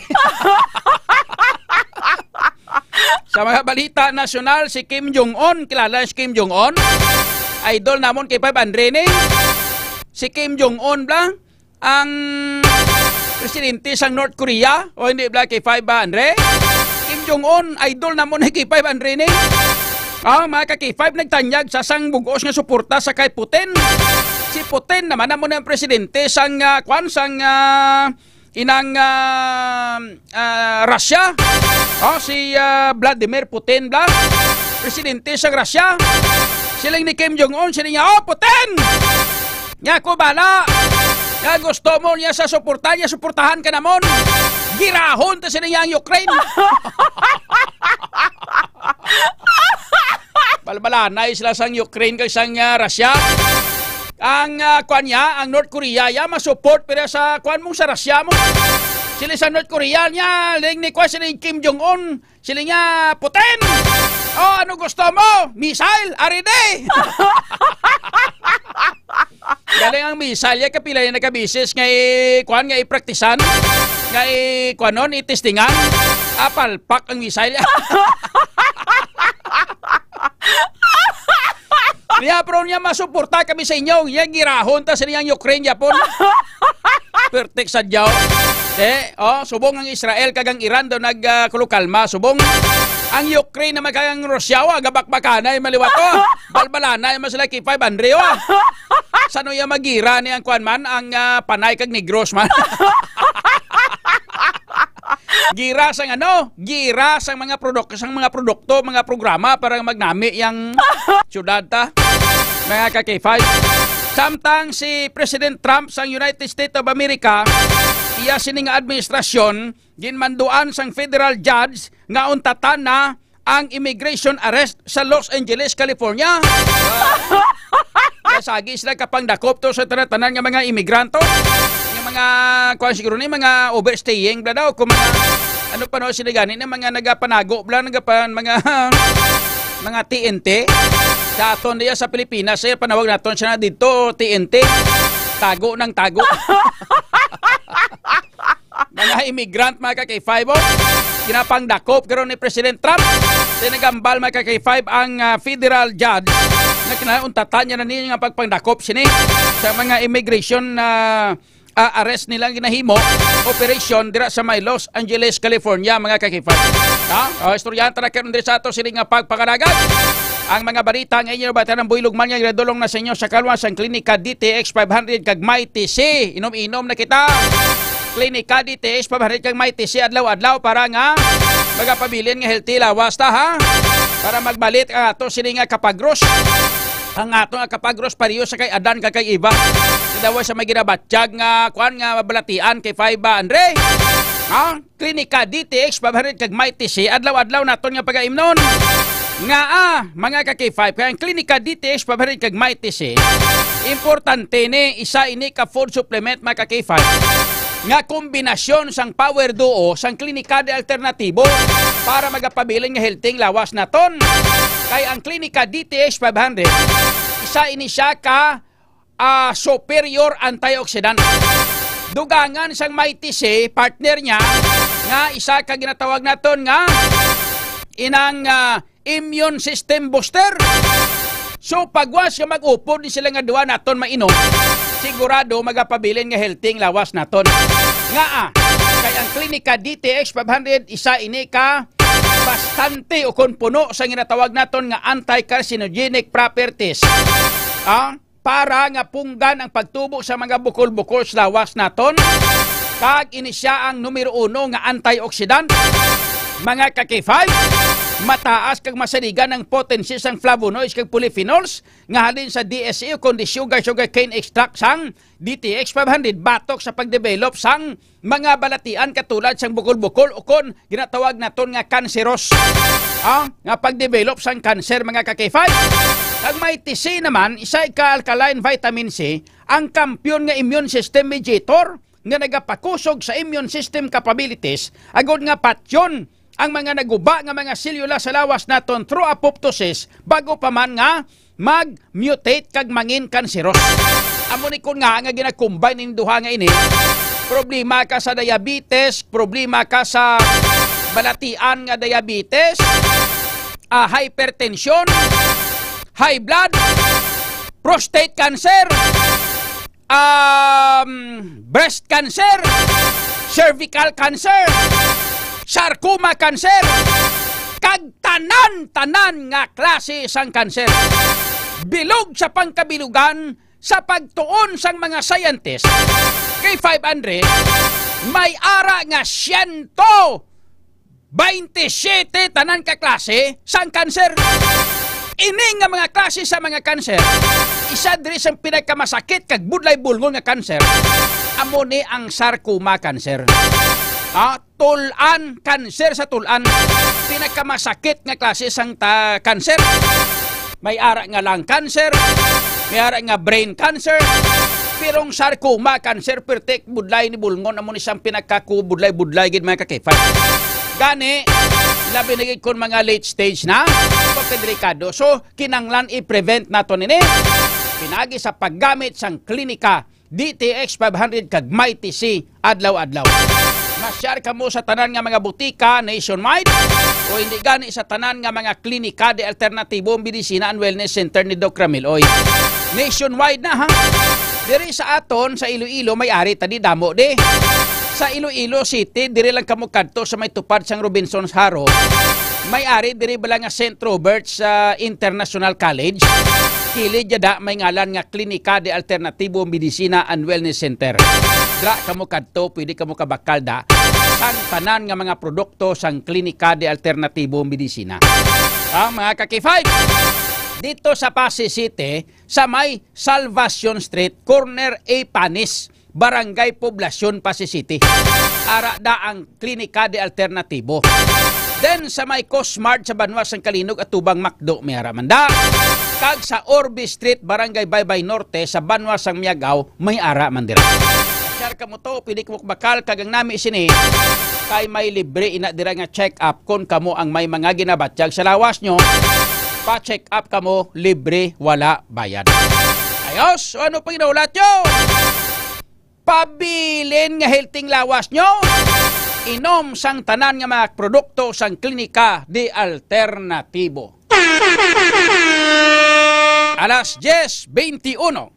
Sa mga balita nasyonal, si Kim Jong-un, kilala si Kim Jong-un? Idol namon kay five hundred ni. Si Kim Jong-un bla, ang presidente sang North Korea, o hindi bla kay five hundred? Kim Jong-un, idol namon ni kay five hundred ni. Ah, mga ka-K five, nagtanyag sa sang bug-os nga suporta sa kay Putin. Si Putin naman amo na ang presidente sang, ah, kwan, sang, ah, inang, ah, ah, Russia. Oh, si, ah, Vladimir Putin bla. Presidente sang Russia. Siling ni Kim Jong-un, siling niya, "Oh, Putin! Nga ako bala. Nga gusto mo niya sa suporta niya, suportahan ka namon. Girahon ta sila niya ang Ukraine." Balbalanay sila sang Ukraine kag sang, ah, Russia. Ang, ah, kwan niya, ang North Korea ya, ma-support pero sa kwan mong sa Russia mo. Sila sa North Korea niya, ling ni kwan sila ni Kim Jong-un, sila niya, "Putin! Oh, ano gusto mo? Missile? Aride!" Galing ang missile ya, kapila yung nagkabisis nga i-, kwan, nga i-practicean, nga i-, kwan nun, i-testingan. Apalpak ang missile ya. Niya, pero niya, masuporta kami sa inyo. Niya, girahon ta sa niyang Ukraine, Japon. Pertik sa Diyaw. Eh, oh, subong ang Israel kag ang Iran daw nagkulukalma. Subong ang Ukraine naman kag ang Russia, wa, gabakbakanay maliwat, oh. Balbalanay man sila kay five hundred, oh. Sano iya magira ni ang kuan man, ang ah, Panay kag Negros man. Gira sang ano? Gira sang mga produk sang mga produkto, mga programa para magnami yang syudad ta. Mga ka K five. Samtang si President Trump sang United States of America, iya sini nga administrasyon ginmanduan sang federal judge nga untatan na ang immigration arrest sa Los Angeles, California. Kaya sagi sila kapangdakop to sa tanan-tanan nga mga imigranto. Yung mga, kuwan siguro ni, mga overstaying bla daw, kung mga, ano pa no, sila gani na mga nagapanago bla, nagapan, mga, mga T N T. Sa aton diya sa Pilipinas, eh, panawag naton siya na dito, T N T. Tago ng tago. Mga immigrant, mga ka-K five, oh. Ginapangdakop karon ni President Trump. Tinagambal, mga ka-K five, ang ah, federal judge na kinauntatan niya na niya nga pagpangdakop sini sa mga immigration na ah, arrest nila ginahimo operation dira sa may Los Angeles, California, mga ka-K five. Ha? O, istoryahan ta na karon diri sa ato sini nga pagpangalagad. Ang mga balita nga inyo nabatian ang buylog man nga ginadulong na sa inyo sa kalwa sang Klinika D T X five hundred kag Mighty C. Inom-inom na kita. Klinika D T X five hundred kag Mighty C adlaw-adlaw para nga magapabilin nga healthy lawas ta, ha? Para magbalik ang ato sini nga kapagros. Ang ato nga kapagros pareho sa kay Adan kag kay Eva. Daw sa may ginabatyag nga kuan nga balatian kay five hundred. Ha? Klinika D T X five hundred kag Mighty C, adlaw-adlaw naton nga pagaimnon. Nga ah, mga ka-K five, kay ang Klinika D T X five hundred kag Mighty C, importante ni, isa ini ka food supplement, mga ka-K five, nga kombinasyon sang Power Duo sang Klinika de Alternatibo para magapabilin nga healthy lawas naton. Kay ang Klinika D T X five hundred, isa ini siya ka ah, superior antioxidant. Dugangan sang Mighty C, partner niya, nga isa ka ginatawag naton nga inang ah, immune system booster. So, pagwas nga mag-upod ni sila nga duha naton mainom, sigurado magapabilin nga healthy ang lawas naton. Nga ah, kay ang Klinika D T X five hundred, isa ini ka bastante o kon puno sa ginatawag naton nga anti-carcinogenic properties. Ah, para nga punggan ang pagtubo sa mga bukol-bukol sa lawas naton, kag ini sia ang numero uno nga antioxidant. Mga ka-K five, mataas kag masaligan ang potency sang flavonoids kag polyphenols nga halin sa D S E o kon di sugar, sugarcane extract sang D T X five hundred batok sa pagdevelop sang mga balatian katulad sang bukol-bukol o kon ginatawag naton nga kanseros. Ah, nga pagdevelop sang kanser, mga ka-K five. Ang Mighty C naman, isa ka alkaline vitamin C, ang kampiyon nga immune system mediator nga nagapakusog sa immune system capabilities agod nga patyon ang mga naguba nga mga selula sa lawas naton through apoptosis bago pa man nga mag-mutate kag mangin kanseros. Amo ni kon nga nga ginakombine ning duha nga ini, problema ka sa diabetes, problema ka sa balatian nga diabetes, ah, hypertension, high blood, prostate cancer, um, breast cancer, cervical cancer, sarcoma cancer, kag tanan-tanan nga klase sang cancer. Bilog sa pangkabilugan sa pagtuon sang mga scientist, kay five hundred may ara nga siyento baynte siyete tanan ka klase sang kanser. Ini nga mga klase sa mga kanser, isa diri sa pinakamasakit kag budlay bulngon nga kanser, amo ni ang sarcoma cancer. Ah, tulan, kanser sa tulan, pinakamasakit nga klase sang ta kanser. May ara nga lung cancer, may ara nga brain cancer, pero ang sarcoma cancer, pertik budlay ni bulngon, amo ni sang pinakakubudlay-budlay gid, mga ka-K five. Gani, labi na gid kon mga late stage na, pagkadelikado. So, kinanglan i-prevent nato nini. Pinagi sa paggamit sang Klinika D T X five hundred kag Mighty C adlaw-adlaw. Share kamo sa tanan nga mga butika nationwide o hindi gani sa tanan nga mga klinika de alternatibo, medisina and wellness center ni Doc Ramil. Oy, nationwide na, ha? Diri sa aton sa Iloilo, may ari ta di damo di. Sa Iloilo City, diri lang kamo kadto sa may tupad sang Robinsons Haro. May ari diri bala nga Saint Robert's, ah, International College. Kilid yada may ngalan nga Klinika de Alternatibo Medicina and Wellness Center. Dra kamo kadto, pwede kamo kabakal da sang tanan nga mga produkto sang Klinika de Alternatibo Medicina. Ang mga ka-K five, dito sa Passi City, sa may Salvacion Street, corner A Panis, Barangay Poblacion, Passi City. Ara da ang Klinika de Alternatibo. Then sa may Cosmart sa banwa sang Kalinog, atubang McDo, may ara man da. Kag sa Orbe Street, Barangay Baybay Norte, sa banwa sang Miagao, may ara man dira. Share kamo to, pwede kamo bakal, kag ang nami sini, kay may libre ina dira nga check-up kon kamo ang may mga ginabatyag sa lawas nyo. Pa-check up kamo, libre, wala bayad. Ayos, o ano pa ginahulat nyo? Pabilin nga healthy lawas nyo. Inom sang tanan nga mga produkto sang Klinika de Alternatibo. Alas diyes beintiuno.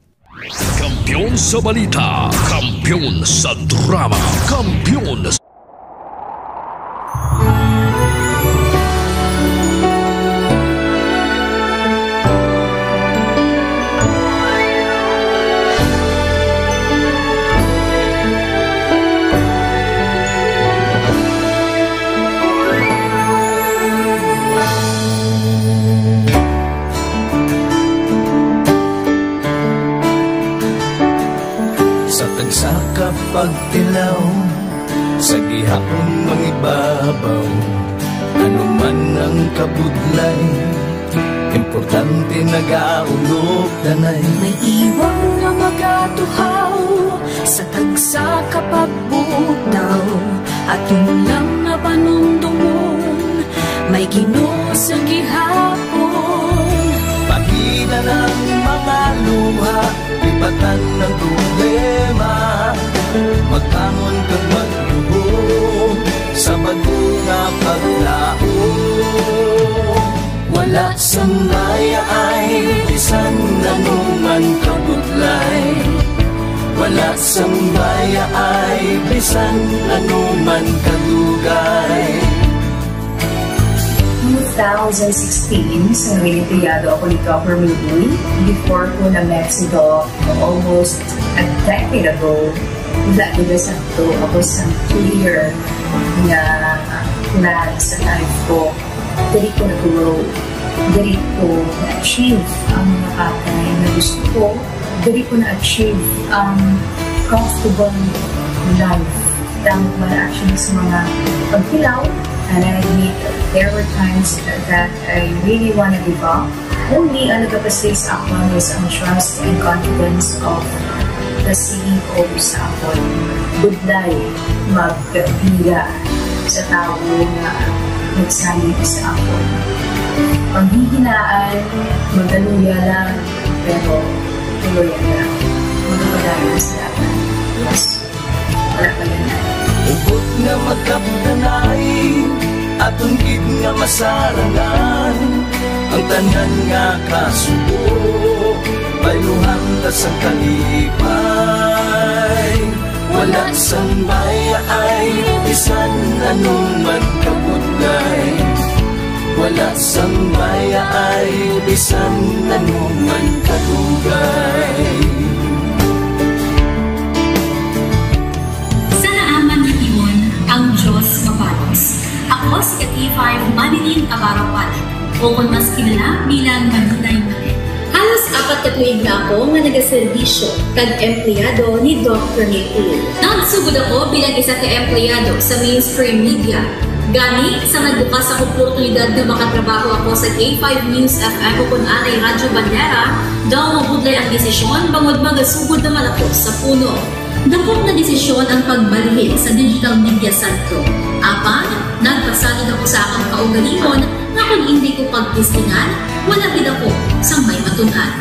Kampiyon sa balita, kampiyon sa drama, kampiyon sa Sa tagsa ka pagtilaw, sa gihapon mangibabaw, ano man ang kabudlay, importante nagaulog danay. May iwang nga magatuhaw sa tagsa ka pagbutaw, aton lang nga panumdomon, may Ginoo sa gihapon. Pahina ang mga luha, lipatan ang problema, magbangon kag magluhod sa bag-o nga paglaom. Wala sang mayaay bisan ano man kabudlay. Wala sang mayaay bisan ano man kadugay. Two thousand sixteen, sa Noyenteyado ako ni Doc Ramil Uy. Before ko na-met si Doc almost a decade ago, wala gid na sakto ako sa clear nga plan sa life ko. Diri ko na-grow. Diri ko na-achieve ang mga bagay na gusto ko. Diri ko na-achieve ang comfortable life. Damo ko na actually sa mga pagtilaw. And I admit, there were times that I really wanna give up. Only ang nagapastig sa akon was ang trust and confidence of the C E O sa akon. Budlay magbiya sa tawo nga nagsalig sa akon. Panghihinaan, magaluya lang, pero tuloy lang. Magpadayon sa dalan. Yes. Wala pa yan. Hugot nga magkapdanay, aton gid nga masarangan ang tanan nga kasubo, bayluhan ta sang kalipay. Wala sang mayaay, bisan ano man kabudlay. Wala sang mayaay, bisan ano man kadugay. Sa naaman nga timon, ang Dios mabalos. Ako si ka-K five Manilyn Abarapan. O kon mas kilala bilang Maninay Manet. Halos apat ka tuig na ako nga nagaserbisyo kag empleyado ni Doc Ramil Uy. Nagsugod ako bilang isa ka empleyado sa mainstream media. Gani, sa nagbukas ang oportunidad nga makatrabaho ako sa K five News F M o kon anay Radyo Bandera, daw mabudlay ang desisyon bangod magasugod naman ako sa puno. Dakop nga desisyon ang pagbalhin sa Digital Media Centro. Apan, nagpasalig ako sa akon kaugalingon nga kon indi ko pagtestingan, wala gid ako sang may matun-an.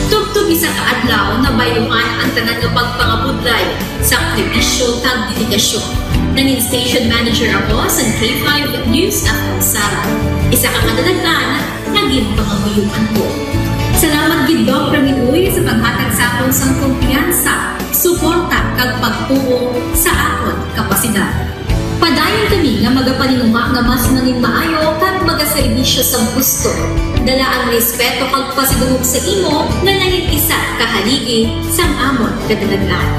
Tubtob isa ka adlaw, nabayluhan ang tanan nga pagpangabudlay sa aktivisyo kag dedikasyon. Nangin station manager ako sa K five News F M Sara. Isa ka kadalagan nga ginpangamuyoan ko. Salamat gid, Doc Ramil Uy, sa paghatag sa akon sang kumpiyansa, suporta, kag pagtuo sa akon kapasidad. Padayon kami nga magapaninguha nga mas nangin maayo kag magaserbisyo sa gusto. Dala ang respeto kag pasidungog sa imo nga nangin isa ka haligi sang amon kadalagan.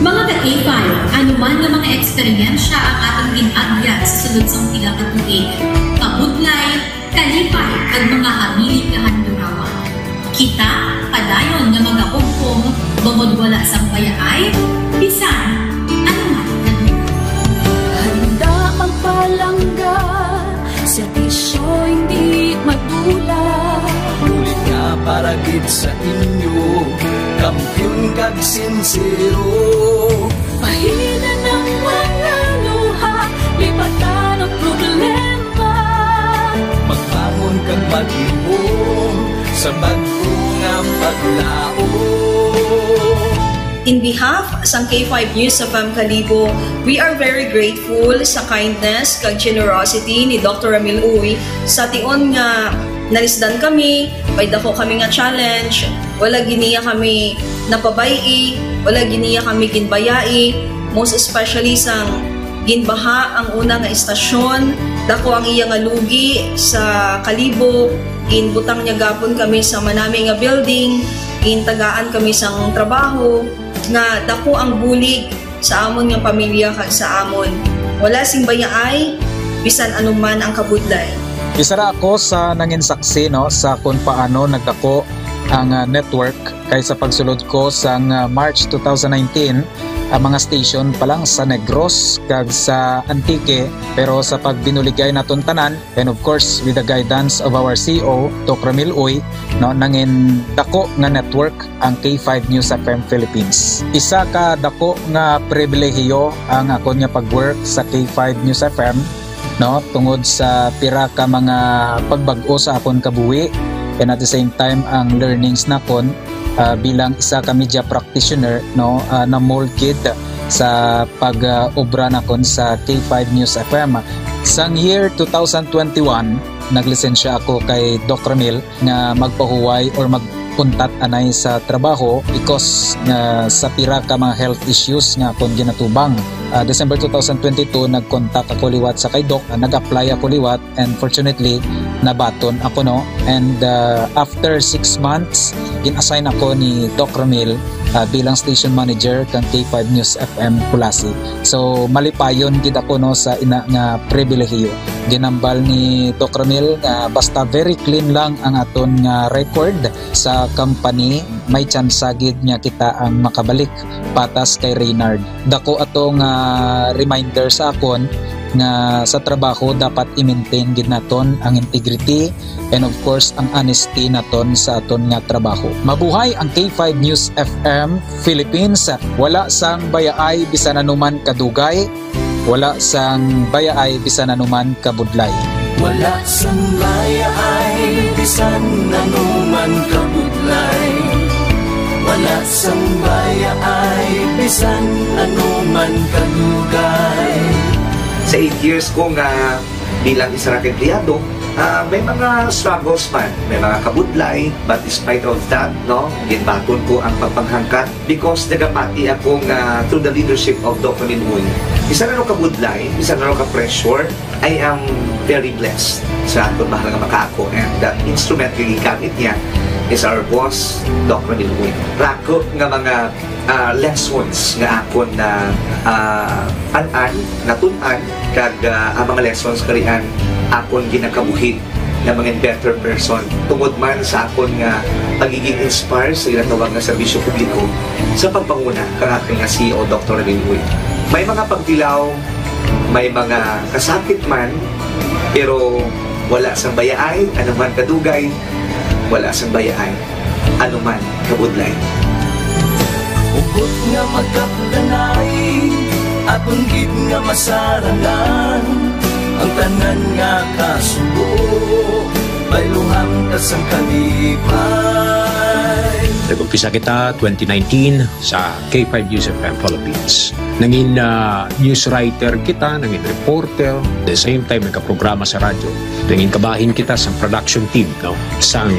Mga ka-K five, ano man nga mga eksperyensya ang atong gin-agyan sa sulod sang pila ka tuig, kabudlay, kalipay, kag mga hamilit nga handurawan. Kita padayon nga magahugpong bangod wala sang bayaay bisan ano man. Handa magpalangga, serbisyo hindi madula. Bulig nga para gid sa inyo, kampiyon kag sinsero. Pahina ng mga luha, lipatan ang problema. Magbangon kag maghibong sa bag-o nga paglaom. In behalf sang K five News F M Kalibo, we are very grateful sa kindness kag generosity ni Doctor Ramil Uy. Sa tion nga nalisdan kami, may dako kami nga challenge, wala gid niya kami napabay-i, wala gid niya kami ginbayai, most especially sang ginbaha ang una nga istasyon, dako ang iya nga lugi sa Kalibo, ginbutang niya gapon kami sa manami nga building, gintagaan kami sang trabaho, nga dako ang bulig sa amon nga pamilya kag sa amon. Wala sing bayaay, bisan anuman ang kabudlay. Isa ra ako sa nangin saksi, no, sa kung paano nagdako ang, ah, network, kay sa pagsulod ko sang, ah, March two thousand nineteen, ang mga station pa lang sa Negros kag sa Antique, pero sa pagbinuligay naton tanan, and of course, with the guidance of our C E O, Doc Ramil Uy, no, nangin dako nga network ang K five News F M Philippines. Isa ka dako nga pribilehiyo ang akon nga pag-work sa K five News F M, no, tungod sa pira ka mga pagbag-o sa akon kabuhi, and at the same time, ang learnings nakon, ah, bilang isa ka media practitioner, no, ah, na-mold gid sa pag, ah, obra nakon sa K five News F M. Sang year two thousand twenty-one, naglisensya ako kay Doc Ramil nga magpahuway or magpuntat anay sa trabaho because nga sa pira ka mga health issues nga akon ginatubang. Ah, December two thousand twenty-two, nag-contact ako liwat sa kay Doc, ah, nag-apply ako liwat, and fortunately, nabaton ako, no? And, ah, after six months, gin-assign ako ni Doc Ramil, ah, bilang station manager kang K five News F M Culasi. So, malipayon gid ako, no, sa ina nga pribilehiyo. Ginambal ni Doc Ramil nga basta very clean lang ang aton nga record sa company, may tsansa gid nga kita ang makabalik patas kay Reynard. Dako ato nga reminder sa akon nga sa trabaho dapat i-maintain gid naton ang integrity and of course ang honesty naton sa aton nga trabaho. Mabuhay ang K five News F M Philippines. Wala sang bayaay bisan anuman kadugay, wala sang bayaay bisan anuman kabudlay. Wala sang bayaay bisan anuman kabudlay. Wala sang bayaay bisan anuman kadugay. Sa eight years ko nga bilang isa ra ka empleyado, ah, may mga struggles man, may mga kabudlay, but despite of that, no, ginbaton ko ang pagpanghangkat because nagapati ako nga through the leadership of Doc Ramil Uy, bisan ano kabudlay, bisan ano ka pressure, I am very blessed sa akon mahal nga makaako, and the instrument nga gigamit niya is our boss, Doc Ramil Uy. Rako nga mga, ah, lessons nga akon na, ah, an-an, natun-an, kag, ah, ang mga lessons karian akon ginakabuhi nga mga better person tungod man sa akon nga pagiging inspire sa ginatawag nga serbisyo publiko sa pagpanguna kang akon nga C E O, Doctor Ramil Uy. May mga pagtilaw, may mga kasakit man, pero wala sang bayaay, anuman kadugay, wala sang bayaay, anuman kabudlay. Hugot nga magkapdanay, aton gid nga masarangan, ang tanan nga kasubo, bayluhan ta sang kalipay. Nag-umpisa kita twenty nineteen sa K five News F M Philippines. Nangin, ah, news writer kita, nangin reporter, the same time nagkaprograma sa radyo. Nangin kabahin kita sa production team, no, sang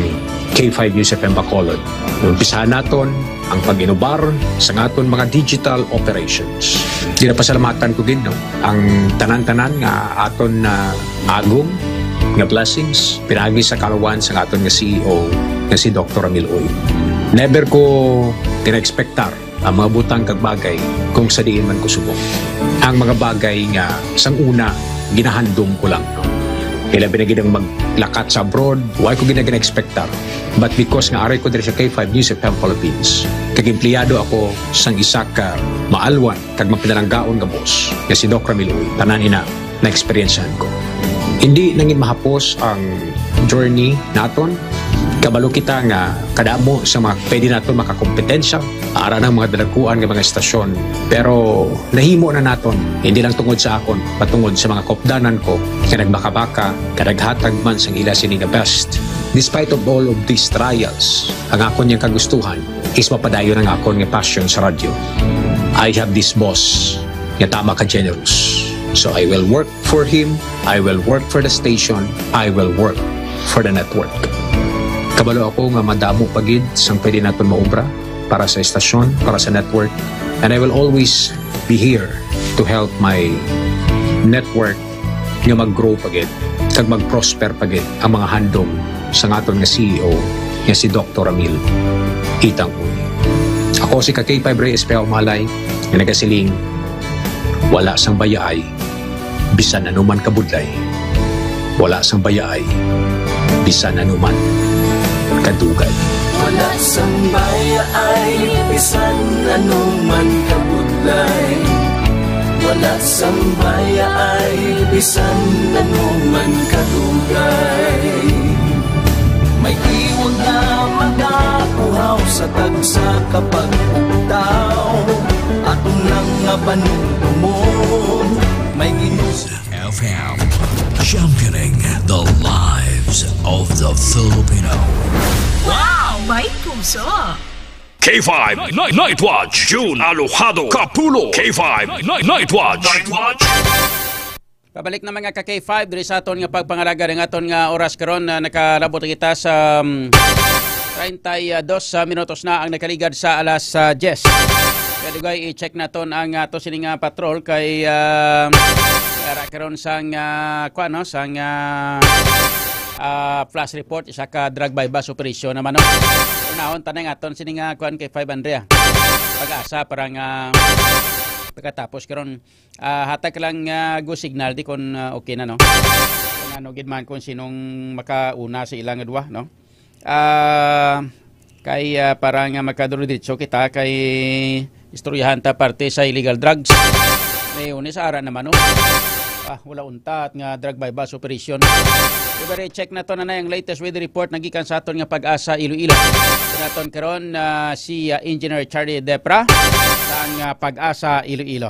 K five News F M Bacolod. Umpisahan naton ang pag-inubar sa aton mga digital operations. Ginapasalamatan ko gid, no, ang tanan-tanan nga aton na agom nga blessings pinaagi sa kaluwasan sa aton nga C E O nga si Doktor Ramil Uy. Never ko gina-expectar ang mga butang kag bagay kung sa diin man ko subong. Ang mga bagay nga sang una ginahandom ko lang. Ilabi na gid ang maglakat sa abroad, wala ko gina-, gina-expectar. But because nga aray ko diri sa K five News F M Philippines, kag empleyado ako sang isa ka maalwan kag mapinalanggaon nga boss nga si Doc Ramil Uy, tanan ina na-eksperyensyahan ko. Hindi nangin mahapos ang journey naton. Kabalo kita nga kadamo sa mga pwede naton makakompetensya ara ng mga dalakuan nga mga estasyon. Pero nahimo na naton, hindi lang tungod sa akon, patungod sa mga kopdanan ko nga nagbakabaka, nga naghatag man sang ila sini nga best. Despite of all of these trials, ang akon yang kagustuhan is mapadayon ang akon nga passion sa radyo. I have this boss nga tama ka generous. So I will work for him, I will work for the station, I will work for the network. Kabalo ako nga madamo pa gid sang pwede naton maobra para sa estasyon, para sa network, and I will always be here to help my network nga mag-grow pa gid kag mag-prosper pa gid ang mga handom sang aton nga C E O nga si Doktor Ramil Itang Uy. Ako si ka K five Reyes Pea Umalay nga nagasiling, wala sang bayaay bisan anuman kabudlay, wala sang bayaay bisan anuman kadugay. Wala sang bayaay bisan anuman kabudlay, wala sang bayaay bisan anuman kadugay. May iwag na magakuhaw sa tagsa ka pagpugtaw, aton lang nga panumdumon. May inus- F M, championing the lives of the Filipino. Wow! May puso! K five Night, Night Watch, June Alojado Kapulo. K five Night, Night Watch. Night Watch. Pabalik na, mga ka K five, diri sa aton nga pagpangalaga, ang aton nga oras karon na nakalabot kita sa, um, treinta y dos minutos na ang nakaligad sa alas, ah, diyes. Kaya dugay, i-check naton ang ato sini nga patrol kay, ah, ara karon sang, ah, kuan, no, sang, ah, ah, flash report, isa ka drug buy-bust operation naman, no? Unahon ta na nga aton sini nga kuan kay five Andrea. Pag-asa para nga pagkatapos karon, ah, hatag lang, ah, go signal di kon, ah, okay na, no? Kung ano gid man, kung sinong makauna sa ilang duwa, no? Ah, kay, ah, para nga magkadiretso kita kay istoryahan ta parte sa illegal drugs. May unis ara naman, no? Ah, wala untat nga drug buy-bust operation. Ibari, check naton na ang latest weather report nagikan sa aton nga Pag-asa Iloilo. Naton karon, ah, si, ah, Engineer Charlie Depra sang, ah, Pag-asa Iloilo.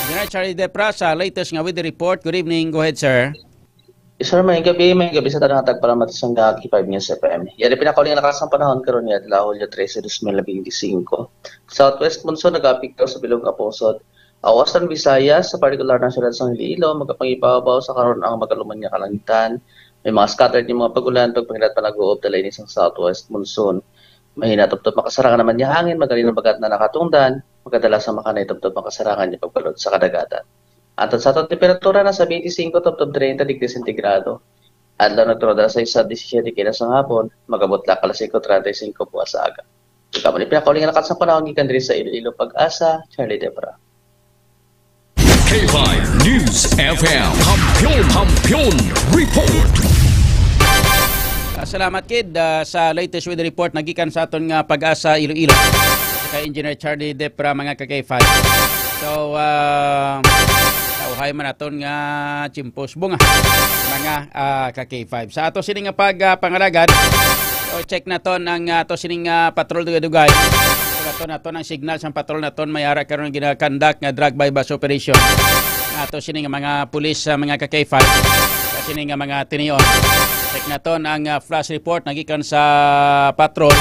Engineer Charlie Depra sa latest nga weather report. Good evening. Go ahead, sir. Sir, may gabi, may gabi sa tanang tagpalamat sang K five News F M. Yari pinakauling lakas ng panahon karon nga adlaw, Hulyo trese, dos mil binte singko. Southwest monsoon nagapikaw sa bilog nga pusod. Ang Western Visayas, sa partikular na siyudad sang Iloilo, magapangibabaw sa karon ang magaluman nga kalangitan. May mga scattered nga mga pag-ulan, pagpangilat pa nag-uob dala ini sang southwest monsoon. Mahina tubtob makasarangan naman nga hangin, magaling bagat na nakatungdan, magadala sa makanay tubtob makasarangan nga pagbalod sa kadagatan. Ang tansatang temperatura nasa twenty-five tubtob treinta degrees centigrado. Adlaw nagtulod alas sais sa disisiete kilos ang hapon, magabot lang alas singko treinta y cinco buwas sa aga. Kamo ni pinakauling lakat sa panahon gikan diri sa Iloilo, Pag-asa, Charlie Debra. K five News F M, Kampiyon, Kampiyon Report. Ah, salamat, Kid, ah, sa latest weather report nagikan sa aton nga Pag-asa Iloilo. Kay Engineer Charlie Depra, mga ka K five. So, ah, kauhay man aton nga tiempos bunga, mga, ah, ka K five. Sa ato sini nga pag, ah, pangalagad, so check naton ang, ah, ato sining, ah, patrol dugay-dugay. So, naton, naton ang signal sang patrol naton, may ara karon ginakandak nga drug buy-bust operation. Ato sini nga mga pulis, ah, mga ka K five. Sa sini nga mga tinion. Check naton ang, ah, flash report nagikan sa patrol.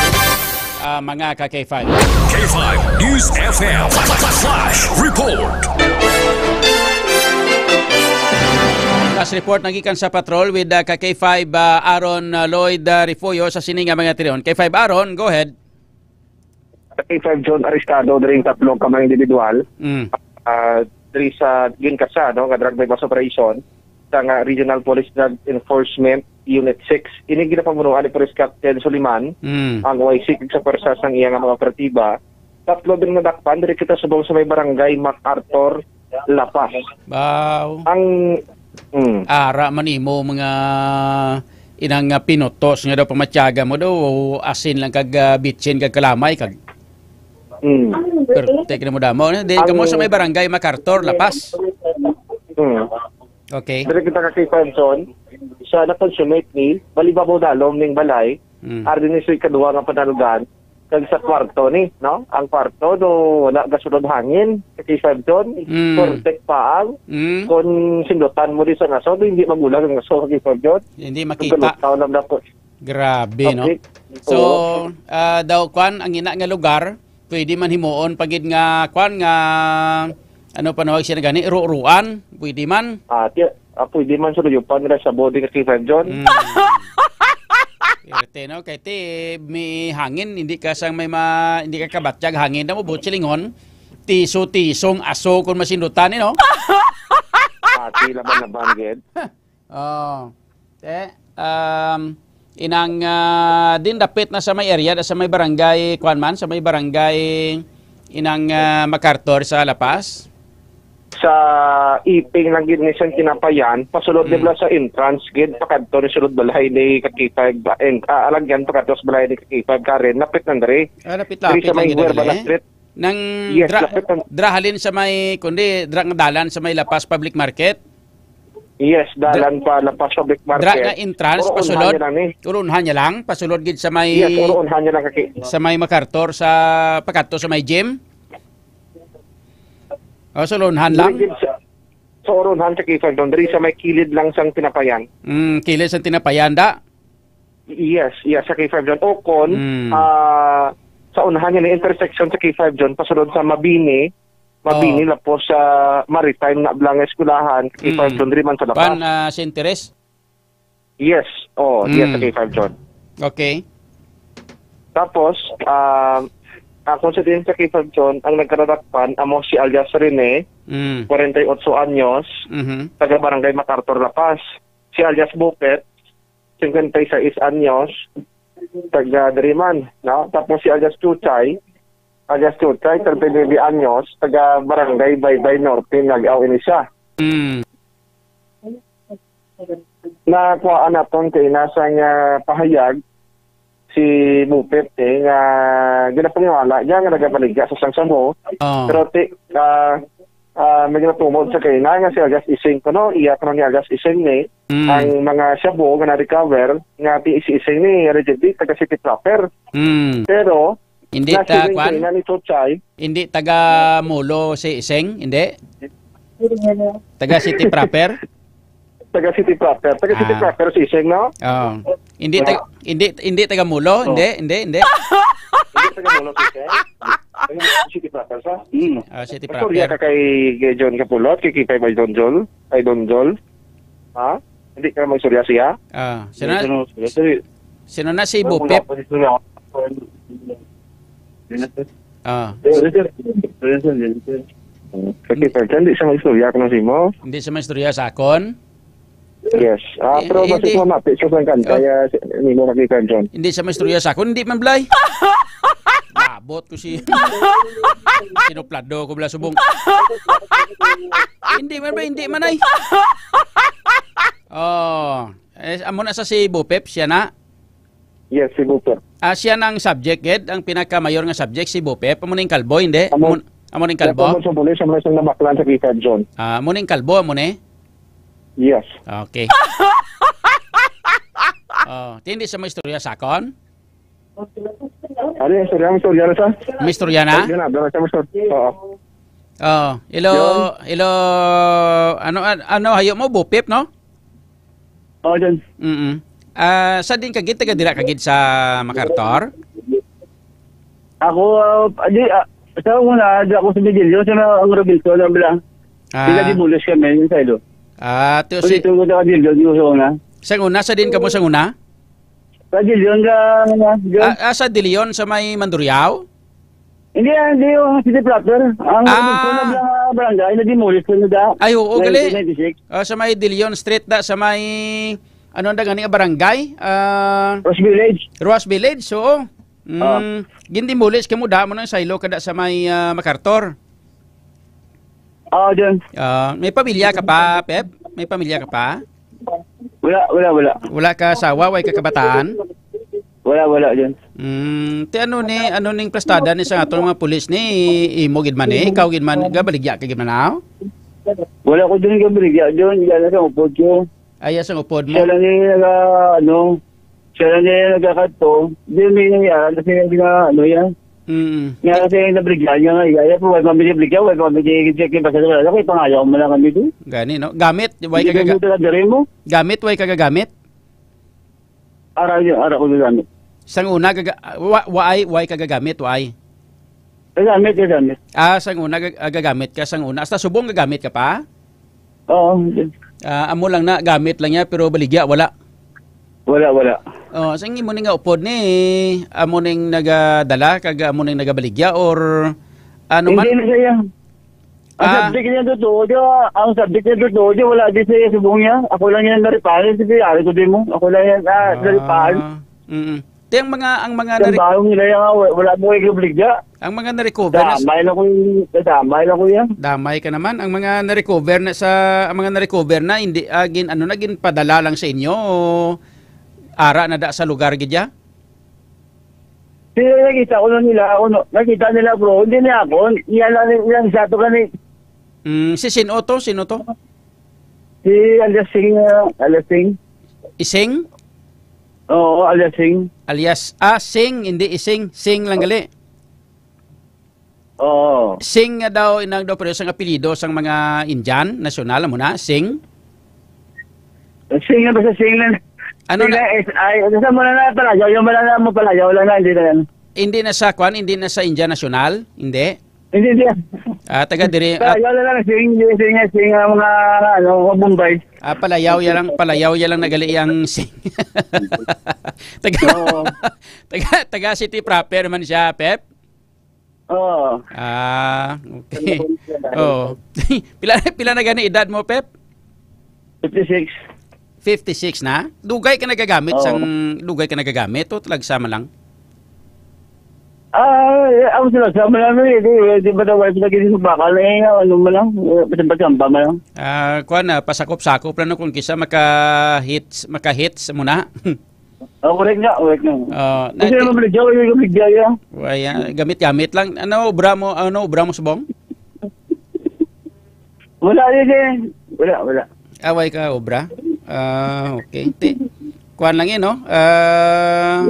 ah, mga ka K five. K five News F M Flash Report. Flash report nagikan sa patrol with, ah, ka K five, ah, Aaron, ah, Lloyd, ah, Refugio sa sini nga mga tion. K five Aaron, go ahead. Sa K five John, arestado diri ang tatlo ka mga individual. Mm. Ah, diri sa ginkasa, no, nga drug buy-bust operation sa nga Regional Police Drug Enforcement Unit six. Ini ginapamunuan ni Police Captain Suliman, Mm. ang O I C, kag sa pwersa sang iya nga mga operatiba. Tatlo din nadakpan diri kita subong sa may barangay MacArthur, La Paz. Wow. Ang, mm. Ara man imo mga inang, ah, pinutos nga daw pamatyaga mo daw, asin lang kag, ah, bitsin kag kalamay kag Mm. Pero tek na mo damo, no? Di kamo sa may barangay MacArthur, La Paz. Mm. Okay. Diri kita ka K five John, sa na-consummate ni, bali babaw dalom ning balay, Mm. ari ni sa ikaduha nga panalugan, kag sa kwarto ni, no? Ang kwarto, no, wala gasulod hangin, sa K five John, Mm. Protect pa ang, Mm. kung sindutan mo di sa ngaso, hindi magulag ang ngaso, sa K five John. Hindi makita. Pagkalutaw lang na po. Grabe, no? Okay. So, Oo. ah, daw, kwan, ang ina nga lugar, pwede man himuon pa gid nga, kwan, nga, ano panawag siya na gani, ruruan, pwede man. Ah, ti-, ah, pwede man sa luyupan nila sa body nga K five John. Mm. Perte, no? Kay ti, may hangin, hindi ka sang may ma-, hindi ka kabatyag hangin na mo, buot silingon, tiso-tisong aso kung masindutan, eh, no? Ah, ti laban-laban, gid. Oh. Te, um, inang, ah, din dapit na sa may area, sa may barangay, kwan man, sa may barangay inang, ah, MacArthur sa La Paz? Sa iping lang gid ni sang Tinapayan, pasulod di Mm. bala sa entrance gid, pakadto ni sulod balay ni ka K five, and, ah, alagyan pakadto sa balay ni ka K five, Karen, lapit lang diri. Ah, lapit-lapit Diri sa lang may gid Huerba dali. Street. Nang Yes, dra-, lapit ang dra halin sa may, kundi, dra nga dalan sa may La Paz Public Market? Yes, Dra-, dalan pa La Paz Public dra Market. nga entrance, Oro, pasulod? Unhan niya lang ni. Oro, unhan niya lang, pasulod gid sa may Yes, oro, unhan niya lang kaki. Sa may MacArthur, sa, pakadto sa may gym? O, so, oro, unhan lang? Diri gid sa, sa oro, unhan sa K five doon. Diri sa may kilid lang sang Tinapayan. Mm, kilid sang Tinapayan, da? Yes, yes, sa K five John. O kon, Mm. ah, sa unahan niya ni intersection sa K five John, pasulod sa Mabini, Mabini Oh. lapos sa Maritime na bala nga eskwelahan, K five Mm. John, diri man sa Lapas. Pan, ah, Saint Therese? Yes, oh, yes, sa Mm. K five John. Okay. Tapos, ah, ako sa din sa K five John, ang nagkadadakpan, amo si alias Rene, Mm. kwarenta y otso anyos, Mhm. taga Barangay MacArthur, Lapas. Si alias Bupet, cincuenta y seis anyos, taga diri man, no? Tapos si alias Chuchay, alias Chuchay, treinta y nueve anyos, taga Barangay Baybay Norte, Nag-aw ini siya. Mm. Nakuhaan naton kay nasa nga pahayag si Bupet, eh, nga ginapaniwala niya nga nagabaligya sa sang shabu. Oh. Pero ti-, ah, ah, may ginatumod sa kay na nga si alias Ising kuno, iya kuno ni alias Ising ni, Mm. ang mga shabu nga na-recover, nga ti si Ising ni, allegedly, taga City Proper. Mm. Pero, Hindi ta, nasiling kwan? kay na ni Chuchay. Hindi taga Mulo si Ising, hindi? Taga City Proper? Taga City Proper. Taga City Ah. Proper si Ising, no? Oh. Hindi Wala. tag-, hindi, hindi taga Mulo, Oh. hindi, hindi, hindi. Hindi taga Mulo si Ising. Taga City Proper siya. Mm. Ah, City Istorya Proper. ka kay, kay John Kapulot, kay Kipay by Don Jol, kay Don Jol. Ha? Hindi ka mag-istorya siya? Ah, sino na, Sino, sino, sino? sino na si Wala, Bupet? wala pa istorya. Ah. Sir, sir. Sir, sir, sir, sir. Kasi, sir, hindi siya mag-istorya kung sino. Hindi siya mag-istorya sa akon? Yes. Ah, Eh, pero eh, basi hindi. ko mamati siya sa kanta, Oh. kaya si-, hindi mo makita, John. Hindi siya mag-istorya sa akon, hindi man, Blay. Labot ko si sinuplado ko, bala, subong. Hindi man, Blay, hindi man, ay. Oh, eh, amo na sa si Bupep, siya na. Yes, si Bupep. Ah, siya na ang subject, gid, ang pinakamayor nga subject, si Bupep. Amo na yung kalbo, hindi? Amo, Amo, amo na yung kalbo? amo sa pulis, amo na sa nabaklan sa kita, John. Ah, amo na yung kalbo, amo na eh? Yes. Okay. Oh, ti hindi sa may istorya sa akon? Ano yung istorya? May istorya na sa? May istorya na? Ay, yun na, dala sa may istorya. Oo. Oh, ilo, Yun. ilo, ano, an-, ano, hayo mo, Bupip, no? Oo, John. Mm-mm. Ah, sa din kagid, taga dira kagid sa MacArthur? Ako, ah, di, ah, sa una, di ako sa Medellin, sa mga, ang Robinson, na bala. Ah. Pina-demolish kami, yung silo. Ah, ti-, si Dito ko sa Medellin, yung sa una. Sa una, sa din kamo sa una? Sa Medellin, ka, na, Ah, ah, sa De Leon, sa may Mandurriao? Hindi, ah, hindi yung city proper. Ang Ah. Robinson na bala, barangay, na-demolish ko na da. Ay, oo, gali. Nineteen ninety-six. Ah, sa may De Leon Street da, sa may, ano na gani nga barangay? Ah, Ross Village. Ross Village, oo. Mm, Ah. Gindemolish kamo da mo ng silo kada sa may, ah, MacArthur. Oo, dyan. Ah, may pamilya ka pa, Pep? May pamilya ka pa? Wala, wala, wala. Wala ka asawa, way ka kabataan? Wala, wala, dyan. Mm, ti ano ni, ano ning plastada ni sa aton mga pulis ni imo gid man eh? Ikaw gid man, gabaligya ka gid man, ah? Wala ko dyan gabaligya, dyan. Yan na sa upod ko. Ay, sa upod mo? Siya lang yung naga, ano, siya lang yung nagkakato. Di may nangyari kasi yung gina, ano yan. Mm. Nga kasi yung nabligyan niya nga, iya, iya po, wala pamilya bligyan, wala pamilya check yung pasal, wala ko, ipangayaw mo lang kami doon. Gani, no? Gamit, way Hindi ka gaga-, ka diri mo? Gamit, way ka gagamit? Ara yun, ara ko gagamit. Sang una, gaga-, wa-, waay, way ka gagamit, waay? Gagamit, gagamit. Ah, sang una, gag-, ah, gagamit ka, sang una. Hasta subong gagamit ka pa? Oo. Ah, amo lang na, gamit lang niya, pero baligya, wala. Wala, wala. Oh, sang imo ni nga upod ni, amo ning nagadala, kag amo ning nagabaligya, or ano man? Hindi na siya. Ang Ah. subject niya totoo, di ba? Ang subject niya totoo, di wala di siya subong niya. Ako lang yan naripari, sige, ari ko di mo. Ako lang yan, ah, naripari. Ah, mm. Ti ang mga, ang mga Sa nare-, bahay nila yan, wa-, wala mo kayo obligya. Ang mga na-recover na s-, Damay na ko yung, damay na ko yan. Damay ka naman. Ang mga na-recover na sa, ang mga na-recover na, hindi, ah, gin-, ano na, ginpadala lang sa inyo, o ara na da sa lugar gid ya? Sila nakita ko na nila, ako, no, nakita nila, bro. Hindi niya ako. Yan lang, yan sa ato kani. Mm, si sino to? Sino to? Si alias Sing, ah, alias Sing. Ising? Oo, alias Sing. Alias, ah, Sing, hindi Ising. Sing lang gali. Oo. Sing nga daw, inang daw, pero sang apelyido sang mga Indian, nasyonal, amo na, Sing? Sing na ba sa Sing na? Ano Sing na? Na, S I. Ano sa muna na, palayaw, yung wala na mo, palayaw lang na, hindi na yan. Hindi na sa, kwan, hindi na sa Indian nasyonal? Hindi? Hindi, hindi. Ah, taga diri, ah, Palayaw na lang, Sing, Sing, Sing, ang mga, ano, mga Bombay. Ah, palayaw ya lang, palayaw ya lang nagali ang Sing. Taga, Oo. taga, taga city proper man siya, Pep? Oo. Ah, okay. Oo. Pila, pila na gani edad mo, Pep? Fifty-six. Fifty-six na? Dugay ka nagagamit Oo. sang, dugay ka nagagamit o talagsa man lang? Ah, eh, ako sila sa man lang, eh, di, di ba daw, wala sila gini sa bakal, eh, ano man lang, eh, basta-basta man lang. Ah, kuwan na, pasakop-sakop lang, no, kung kisa maka-hits, maka-hits mo na. Oh, correct nga, correct nga. Oh, Kasi na-, naman pala, Joey, yung bigay, ah. Wala, gamit-gamit lang. Ano, obra mo, ano, obra mo subong? Wala, yun, eh. Wala, wala. Away ka, obra? Ah, okay. Ti-, kuwan lang yun, no? Ah,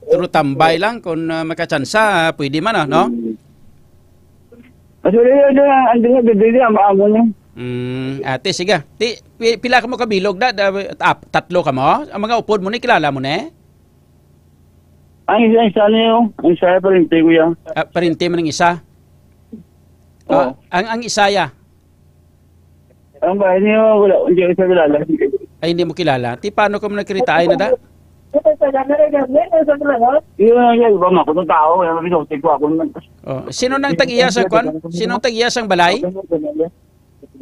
pero tambay lang kung, ah, makatsansa, pwede man, ah, no? Mas wala yun, yun, ang, ang, ang, ang, ang, ang, ang, Mm, ate, sige. Ti, pi-, pila ka mo kabilog na? Da-, ap-, tatlo ka mo? Ang mga upod mo ni, kilala mo ni? Ang isa, isa niyo, ang isa, parente ko yan. Ah, parente mo ng isa? Oo. Ah, ang, ang isa ya? Ang bahay niyo, wala, hindi ko siya kilala. Ay, hindi mo kilala. Ti, paano ka mo nagkiritaay na da? Yun, yun, yun, iba nga, kung tao, yung binuti ko ako naman. Oh, sino nang tag-iya sa kwan? Sino ang tag-iya sang balay?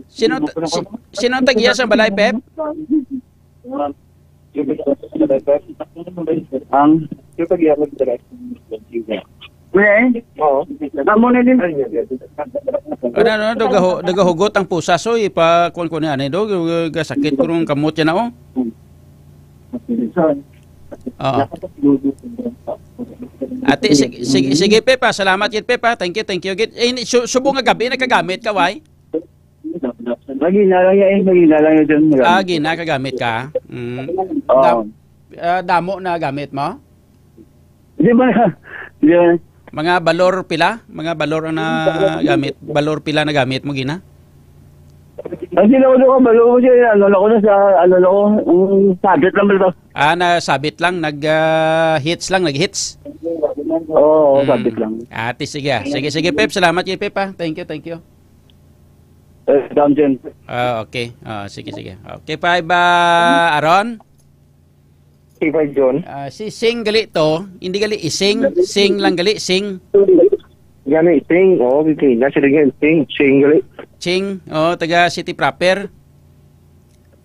Sino, si-, sino ang tag-iya sang balay, Pep? Ang May? Oo. Amo na din. Ano, ano, nagahu-, nagahugot ang pusas, oy, pa, kuwan ko ni anay do, gasakit ko rong kamot yan, oh. Oo. Ate, sige, sige, sige, Pep, ah. Salamat gid, Pep, ah. Thank you, thank you gid. Eh, ini-, su-, subong nga gabi, nagkagamit ka, way? Lagi na lang yan, eh. Lagi na lang yan dyan. Ah, gina, kagamit ka? Mm. Oo. Dam-, ah, damo na gamit mo? Di ba na? Di ba? Mga balor pila? Mga balor ang nagamit. Balor pila na gamit mo, gina? Ang sila ko, balor ko siya, ano, ako na sa, ano, ako, um, sabit lang ba ito? Ah, nasabit lang, nag, ah, hits lang, nag-hits? Oo, mm, sabit lang. Ate, sige, ah. Sige, sige, Pep. Salamat kay Pep, ah. Thank you, thank you. Eh, down dyan. Ah, okay. Ah, sige, sige. Okay, five, ah, Aaron? K five John. Ah, si Sing gali to. Hindi gali ising. Sing lang gali, Sing. Gani, Sing. Oo, Pilipinas. Sila nga, Sing. Sing gali. Ching. Oh, taga City Proper.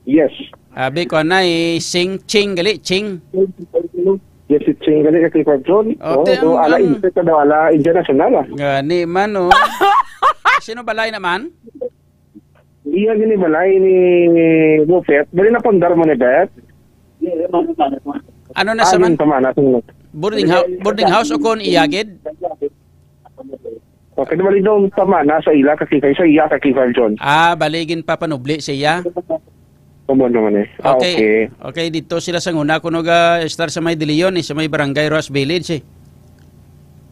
Yes. Abi ko na, eh, Sing Ching gali, Ching. Yes, si Ching gali, K five John. Oh, oo, te, ang, do, ala, ang Inter ka daw, ala, International, ah. Gani man, oh. Sino balay naman? Iya, gini balay ni Bupet. Dali na pundar mo ni Bet. Ano na sa man? Ayun, tama na. Boarding hou-, boarding house o kon iyagid? Okay, di bali daw tama na sa ila, kasi kay sa iya, kay K five John. Ah, bali ginpapanubli sa iya? Tama naman eh. Ah, Okay. okay. Okay, dito sila sa nguna, kuno ga estar sa may De Leon, eh, sa may barangay Ross Village, eh.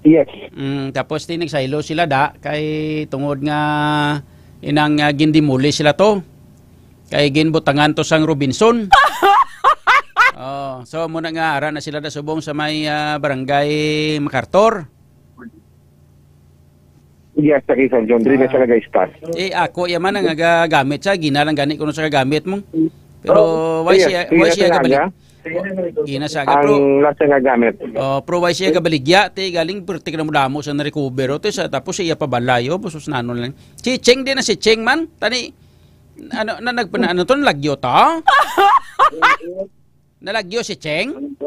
Yes. Mm, tapos ti nagsaylo sila da, kay tungod nga inang, ah, gindimuli sila to. Kay ginbutangan to sang Robinson. Oh, so muna nga ara na sila da subong sa may, ah, barangay MacArthur. Yes, sa Quezon, John. Dili na Ah. siya nag-start. Eh, ako, iya man ang nagagamit siya. Gina lang gani kuno sa kagamit mo. Pero, Oh, why yes, siya, why gina siya sa kabalik? Naga. Gina sa Ang pro-, lasa nga gamit. Oh, pro, why siya kabaligya? Te, galing, pero tika na mo damo sa na-recover. Oh, te, sa, tapos siya pabalayo. Busos na ano lang. Si Cheng din na si Cheng man. Tani, ano, na, nagpana-, ano to, nalagyo ta? Nalagyo si Cheng?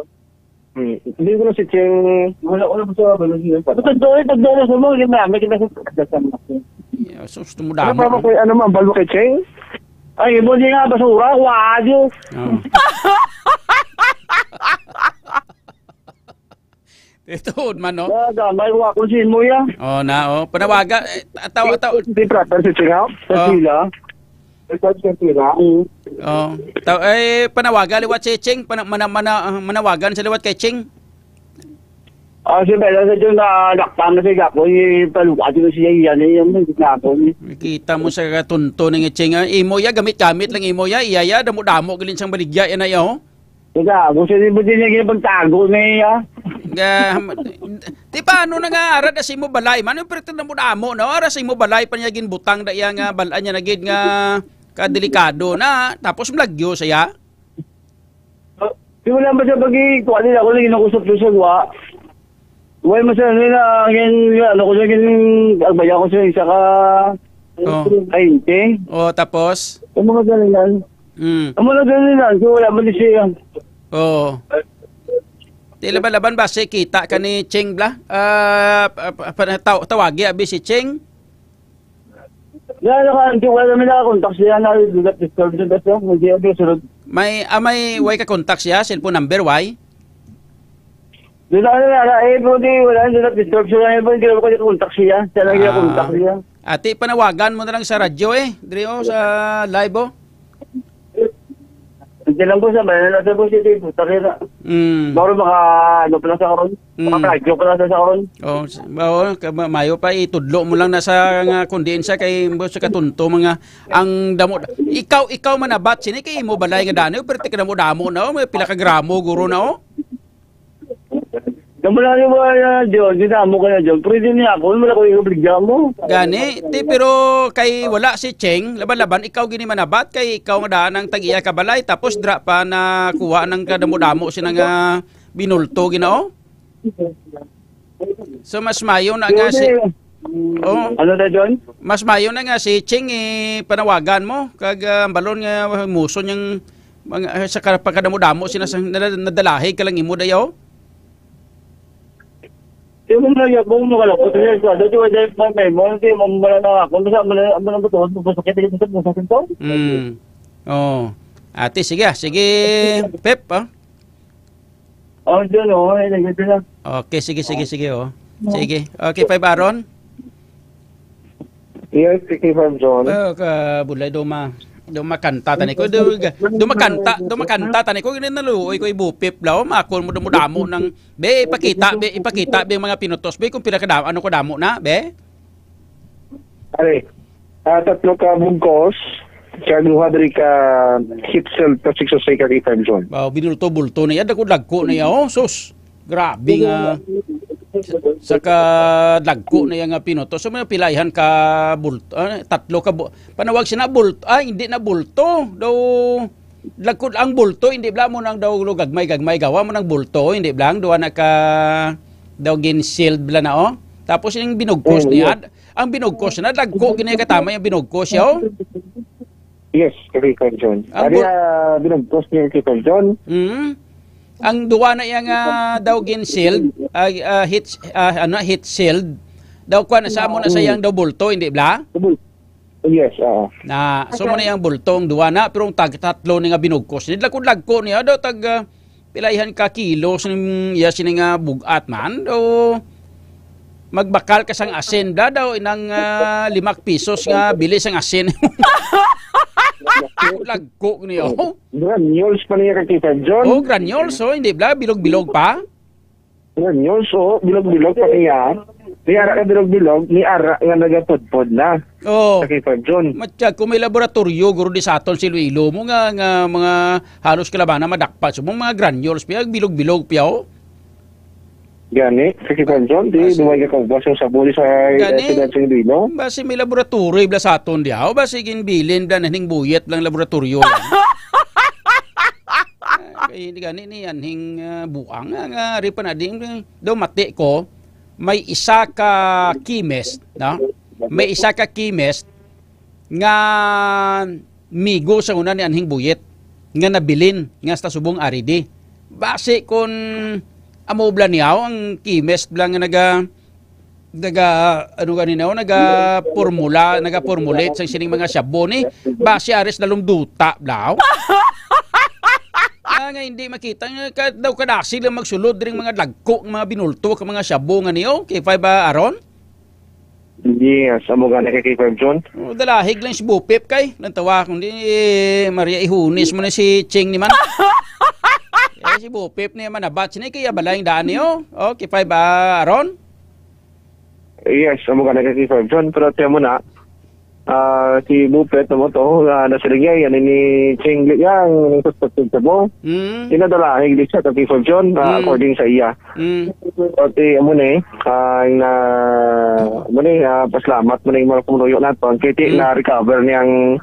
Hmm. Hindi ko na si Cheng. Wala, wala pa sa balon niya. Basta doon, pag doon sa mo, hindi marami kita sa pagdasan natin. Yeah, so, gusto mo Ano damo. pa ba kay, ano man, balbo kay Cheng? Ay, mo di nga, basura, wadyo. Oh. Ito, man, no? Ah, gamay, wa ko si mo ya. Oh, na, oh. Panawaga, eh, ta-, tawa, tawa. Hindi proper si Cheng, ah. Sa Oh. sila. Sa sila. Mm. Oh. Taw-, eh, panawaga liwat si Cheng, pana-, mana-, mana-, ah, manawagan sa liwat kay Cheng. Ah, si Bella sa dyan, nadakpan na siya ako, eh, paluwati na siya, yan, eh, yan, eh, gitna ako, eh. Nakita mo sa katunto ni nga Cheng, ah, imo ya, gamit-gamit lang imo ya, iya ya, damo-damo, galing siyang baligya, yan na ya, oh. Teka, gusto niyo ba din niya ginapagtago na iya? Nga, di paano na nga, ara na sa imo balay, man, yung perti na mo damo, no? Ara sa imo balay pa niya ginbutang da iya nga, bal-, niya na gid nga, kadelikado na, tapos malagyo siya. Di wala ba siya pag-i-, kuha nila, ako lang ginakusap ko siya, wa. Wala mo siya, nila, ngin, ano ko siya, ngin, agbayan ko siya, isa ka, Oh. Ay, hindi. Oh, tapos? Ang mga galingan. Mm. Ang mga galingan, so wala man siya. Oo. Ti laban-laban ba si kita ka ni Cheng bla? Ah, pa-, pa-, pa-, taw-, tawagi abi si Cheng? Wala na ka, hindi, wala naman nakakontak siya na do not disturb na siya. Hindi, hindi, sunod. May, ah, may, way ka contact siya? Cellphone number, way? Doon na, na, na, eh, bro, di, wala, do not disturb siya. Eh, bro, hindi naman ko contact siya. Siya lang yung Ah. contact siya. Ate, panawagan mo na lang sa radyo, eh. Diri, oh, sa live, oh. Hindi lang po sa Manila, sa po, sige, puta kayo na. Mm. Baro maka, ano pala sa karon? Mm. Maka radyo pala sa karon. Oh, s-, oh, ka-, ma-, mayo pa, itudlo mo lang na sa nga kundi sa kay mo sa katunto mga ang damo. Ikaw, ikaw manabat sini kay imo balay nga dano, pero ti ka damo-damo na, oh, may pila ka gramo guro na, oh. Damo lang yung mga, ah, John, di damo ka na, John. Pwede niya ako, wala ko yung obligya mo. Gani, ti, pero kay wala si Cheng, laban-laban, ikaw gini manabat, kay ikaw nga daan ang tag-iya ka balay, tapos dra pa na kuha ng kadamo-damo sina nga binulto, Ginoo? So, mas mayo na nga si, Pwede. Oh. Ano na, John? Mas mayo na nga si Cheng, eh, panawagan mo, kag, ah, ang balon nga muson yung mga, ah, sa ka-, pagkadamo-damo sina sa, nala-, nadalahig ka lang imo dayaw? Di mo na yabong mo kalapot niya sa dati, wala pa may mo, hindi mo wala na ako, basta mo na, mo na butuhan mo, basta kita, kita, basta kita. Mm. Oh. Ate, sige, ah. Sige, Pep, ah. Oh, John, oh, ay, nagdadala. Okay, sige, sige, sige, oh. Sige. Okay, five Aaron? Yes, sige, five John. Oh, ka bulay, duma, duma kanta tani ko. Du-, duma kanta, duma kanta tani ko. Gini naluoy ko ibupip daw. Makon mo damo-damo ng, be, ipakita, be, ipakita, be, mga pinutos, be, kung pila ka damo, ano ko damo na, be? Are, ah, tatlo ka bugkos, kag duha diri ka hip cell plastic surgery ka, Ethan John. Wow, binulto-bulto na iya, dagko-dagko na iya, oh, sus. Grabe nga. Sa kadagko na iya nga pinuto. So, may pilaihan ka bulto, ah, tatlo ka bu-, panawag siya na bulto. Ah, hindi na bulto. Daw, lagkod ang bulto, hindi bla mo nang daw gagmay-gagmay gawa mo nang bulto, hindi bla, ang duwa na ka daw gin-sealed bla na, oh. Tapos yung binugkos Mm, niya, yes. Ang binugkos na, dagko gini katama yung binugkos siya, oh. Yes, Rico John. Ang Ari, bu- ah, binugkos niya Rico John. Mm. Ang duwa na iya nga daw gin-sealed, ah, ah, heat, ah, ano, heat sealed. Daw kuan, sa amo na sa iyang daw bulto, hindi bla? Yes, oo. Na, so mo na iyang bulto, ang duwa na, pero ang tag-, tatlo ni nga binugkos. Nidlagko-dlagko niya, daw tag, ah, pilaihan ka kilos ning iya sini nga bug-at man, daw magbakal ka sang asin, bla, daw inang, ah, lima ka pisos nga bili sang asin. Lagko niyo. Granules pa niya kakita, John. Oh, granules, oh, hindi bla, bilog-bilog pa. Granules, oh, bilog-bilog pa niya. Ni ara nga bilog-bilog, ni ara nga nagapudpod na. Oh. Kakita, John. Matya, kung may laboratorio, guro di sa aton si Iloilo mo nga, nga mga halos kalabana madakpat. So, mga granules, piya, bilog-bilog, piya, oh. Gani, sa Kipanson, di Basi duway ka kaubos ang sabon sa Gani. Siyudad sa Iloilo. Basi may laboratory bla sa aton diha. O basi ginbilin bla na ning buyet lang laboratorio yan. Ay, hindi gani ni anhing, ah, buang nga, nga, ari pa na ding, daw mati ko, may isa ka chemist, no? May isa ka chemist nga migo sa una ni anhing buyet nga nabilin nga sa subong aridi. Basi kon amo bla niyaw ang chemist bla nga naga, naga, ano gani na, naga formula, naga formulate sa sining mga shabu ni, basi aris lalong duta bla. Ah, nga hindi makita nga ka, daw kadasi lang magsulod dring mga dagko, mga binulto ka mga shabu nga niyo, K five ba, Aaron? Yes, amo gani kay K five John. Oh, dalahig lang si Bupip kay. Nang tawa, kundi, eh, Maria Ihunis mo na si Ching ni man. Eh, si Bupip ni manabat. Sini kaya balay ang daan niyo? Oh, K five, ah, Aaron? Yes, amo gani kay K five John. Pero tiyan mo na, ah, si Bupip na mo to, ah, nasiling niya, yan ni Ching Li Yang, ang suspected sa mo. Mm. Inadalahig di siya kay K five John, ah, Mm. according sa iya. Mm. Pati amo ni, ah, na, amo ni, ah, pasalamat mo ni mga pumunuyo naton. Kay ti Mm. na-recover niyang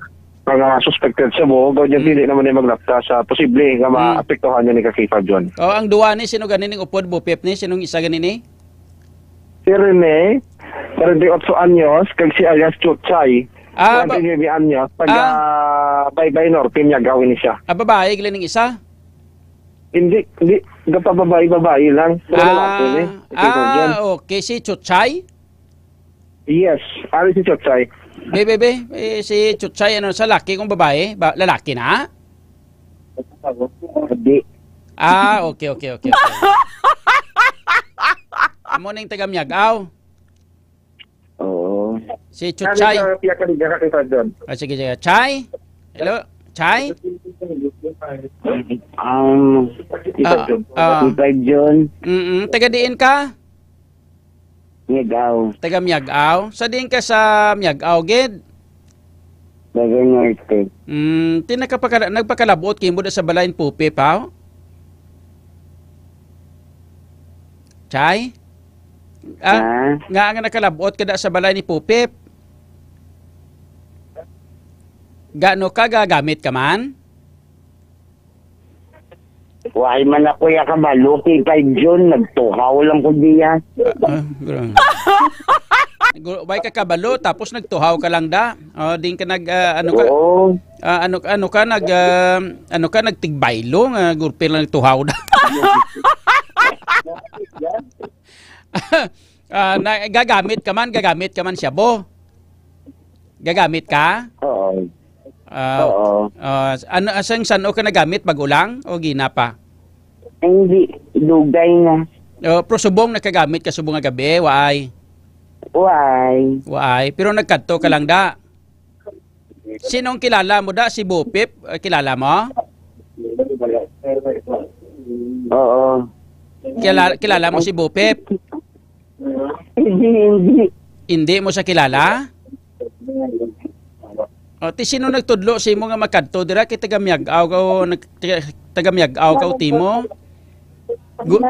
mga suspected sa buhok, o dyan Mm. dili naman niya maglapta sa posible nga Mm. maapektuhan niya ni Kakifab John. Oh, ang duwa ni, sino gani ning upod, Bupip ni? Sinong isa gani ni? Si Rene, forty-eight anyos, kag si alias Chuchay, Ah, ba- twenty-nine anyos, taga Ah. Baybay Norte, Miagao ini siya. Ah, babae, gila ning isa? Hindi, hindi. Gapababae-babae lang. Pero Ah, lalaki ni. Ikaw, Jen? Ah, okay. Si Chuchay? Yes, ari si Chuchay. Be, be, be, eh, si Chuchay, ano, sa laki kung babae? Ba, lalaki na? Hindi. Ah, okay, okay, okay, okay. Amo ning taga Miagao. Oo. Si Chuchay. Ano sa piyakaliga ka kita, John? Ah, sige, sige. Chay? Hello? Chay? Um, Ah, ah. Tita John. Mm-mm. Taga diin ka? Miagao. Taga Miagao? Sa diin ka sa Miagao, gid? Taga Norte. Mm, ti nakapakala-, nagpakalabot kimo da sa balay ni Pupi, pa? Chay? Ah, Ha? nga, nga nakalabot ka da sa balay ni Pupip? Gano ka gagamit ka man? Why man ako ya kabalo kay kay Jun, nagtuhaw lang ko diya. Ah, ah, grabe. Gu-, why ka kabalo, tapos nagtuhaw ka lang da? Oh, din ka nag, ah, ano ka? Oo. Ah, ano, ano ka nag, ah, ano ka nagtigbaylo nga gurpi lang tuhaw da? Ah, na, gagamit ka man, gagamit ka man siya, bo? Gagamit ka? Oo. Ah, Oo. ah, ano, asang san-o ka nagamit? Bago lang o gina pa? Hindi, dugay na. Oh, pero subong nakagamit ka subong nga gabi, waay? Waay. Waay. Pero nagkadto ka lang da? Sinong kilala mo da? Si Bupip? Eh, kilala mo? Oo. Kilala, kilala mo si Bupip? Hindi, hindi. Hindi mo siya kilala? O, ti sino nagtudlo sa imo nga makadto dira kay taga Miag-aw ka o nag-, taga, taga Miag-aw ka o timo? Gu-,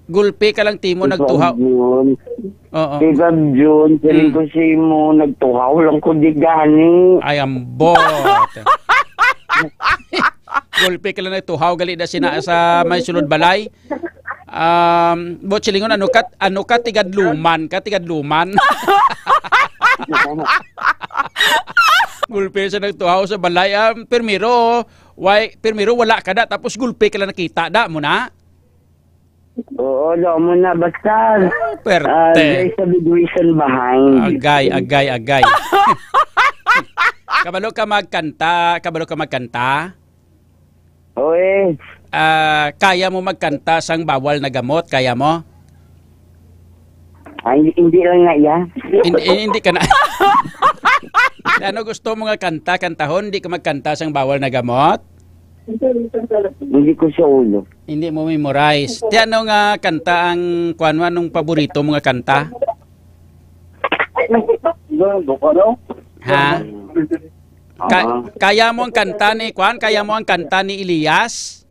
Gulpi ka lang, Timo, nagtuhaw. Jun. Oo. Ikaw, Jun, siling Mm. ko sa imo, nagtuhaw lang ko di gani. Ay, ambot. Gulpi ka lang nagtuhaw, gali na sina sa may sulod balay. Um, but silingon, ano ka, ano ka, tigadluman ka, tigadluman. Gulpi sa nagtuhaw sa balay. Um, primero, why, primero wala ka da, tapos gulpi ka lang nakita da mo na. Oo, daw mo na. Basta, ah, Perte. There's a big reason behind. Agay, agay, agay. Kabalo ka magkanta? Kabalo ka magkanta? Oo, eh. Ah, kaya mo magkanta sang bawal na gamot? Kaya mo? Ah, hindi, hindi lang nga, ya. Hindi, hindi ka na. Ano gusto mo nga kanta, kantahon? Hindi ka magkanta sang bawal na gamot? Hindi ko sa ulo. Hindi mo memorize. Ti ano nga kanta ang kuan mo, anong paborito mo nga kanta? Ha? Ka- Ah. Kaya mo ang kanta ni kuan? Kaya mo ang kanta ni Elias?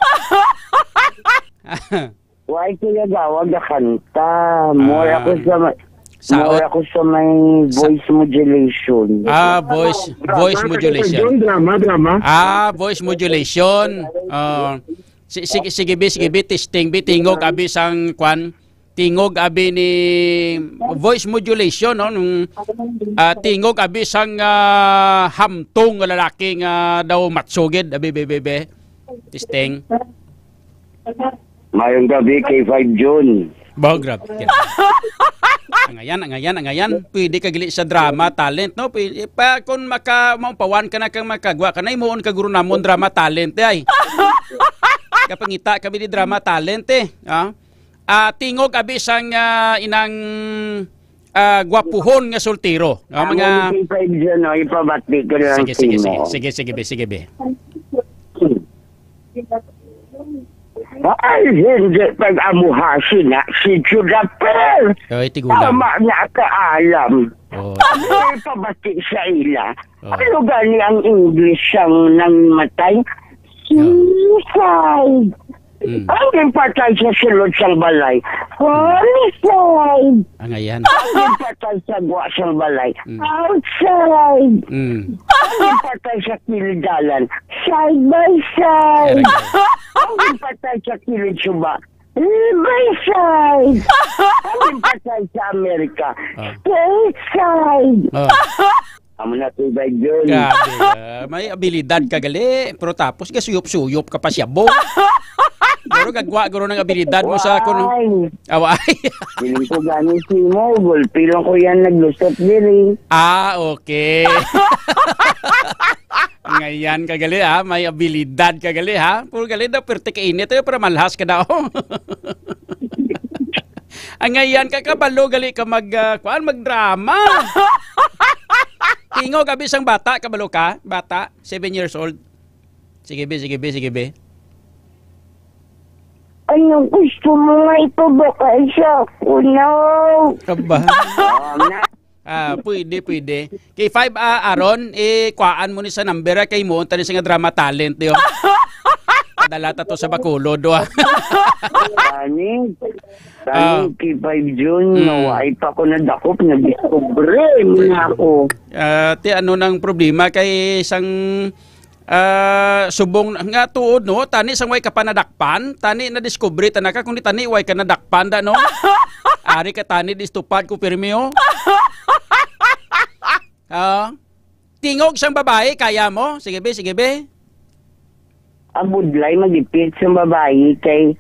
Why ko nagawag na kanta? More Ah. ako sa ma- Sa More ot- ako sa may sa voice modulation. Ah, voice, voice modulation. Drama, drama. Ah, voice modulation. Oh. Si-, sige, sige, bi, sige, bi, testing, bi, tingog, abi, sang, kwan, tingog, abi, ni voice modulation, no? Nung, ah, tingog, abi, sang, ah, hamtong nga lalaki nga daw matsugid, abi, bi, bi, bi. Testing. Mayong gabi, K five Jun. Ba, grabe ka. Angayan, angayan, angayan. Pwede ka gali sa drama talent, no? Pwede pa, kung maka-, maupawan ka na kang makagwa ka na, imuon ka guro namon drama talent, eh, ay. Kapangita kami di drama talent, eh. Ah? Ah, tingog abi sang, ah, inang, ah, gwapuhon nga soltero. Ah, mga Ang K five Jun, no? Ipabati ko na lang Sige, sige, sa sige. imo. Sige, sige, be, sige, be. Ay, hindi pag-amuhasi na si Judapel. Oy, tigulang. Tama na ka, alam. Oh. Ano yung pabati sa ila? Oh. Ano gani ang English sang nangmatay? Oh. Suicide. Mm. Ang ginpatay sa sulod sang balay, homicide. Ang ayan. Ang ginpatay sa gwa sang balay, Mm. outside. Mm. Ang ginpatay sa kilid dalan, side by side. Erag. Ang ginpatay sa kilid suba, side by side. Ang ginpatay sa Amerika, Ah. stateside. Ah. Amo na, Tibay Jun. Grabe, ah. May abilidad ka gali, pero tapos gasuyop-suyop ka pa siya, bo. Pero gagwa, guro ng abilidad mo sa kuno. Why? Away. Feeling ko gani si mo, gulpi lang ko yan naglusot diri. Ah, okay. Ngayon ka gali, ha? May abilidad ka gali, ha? Puro gali daw, perte ka init, eh, para malhas ka daw. Ang ngayon ka kabalo, gali ka mag, ah, kuan, magdrama. Tingog abi sang bata, kabalo ka? Bata, seven years old. Sige, be, sige, be, sige, be. Ano gusto mo nga ipabakal sa ako, no? Aba. Ah, pwede, pwede. K five, ah, Aaron, eh, kuhaan mo ni sa number, ah, kay mo, tani sa nga drama talent, yo. Padala ta to sa Bacolod, do, ah. Ani, Ah. Tani, K five Jun, Mm. no, ay pa ko nadakop, nadiskubre mo na ako. Ah, ti, ano nang problema kay sang, ah, subong nga tuod, no? Tani sang way ka pa nadakpan, tani nadiskubre ta na ka, kundi tani way ka nadakpan da, no? Ari ka tani distupad ko pirmi, oh. Ah, tingog sang babae, kaya mo? Sige, be, sige, be. Ang budlay, magipit sa babae kay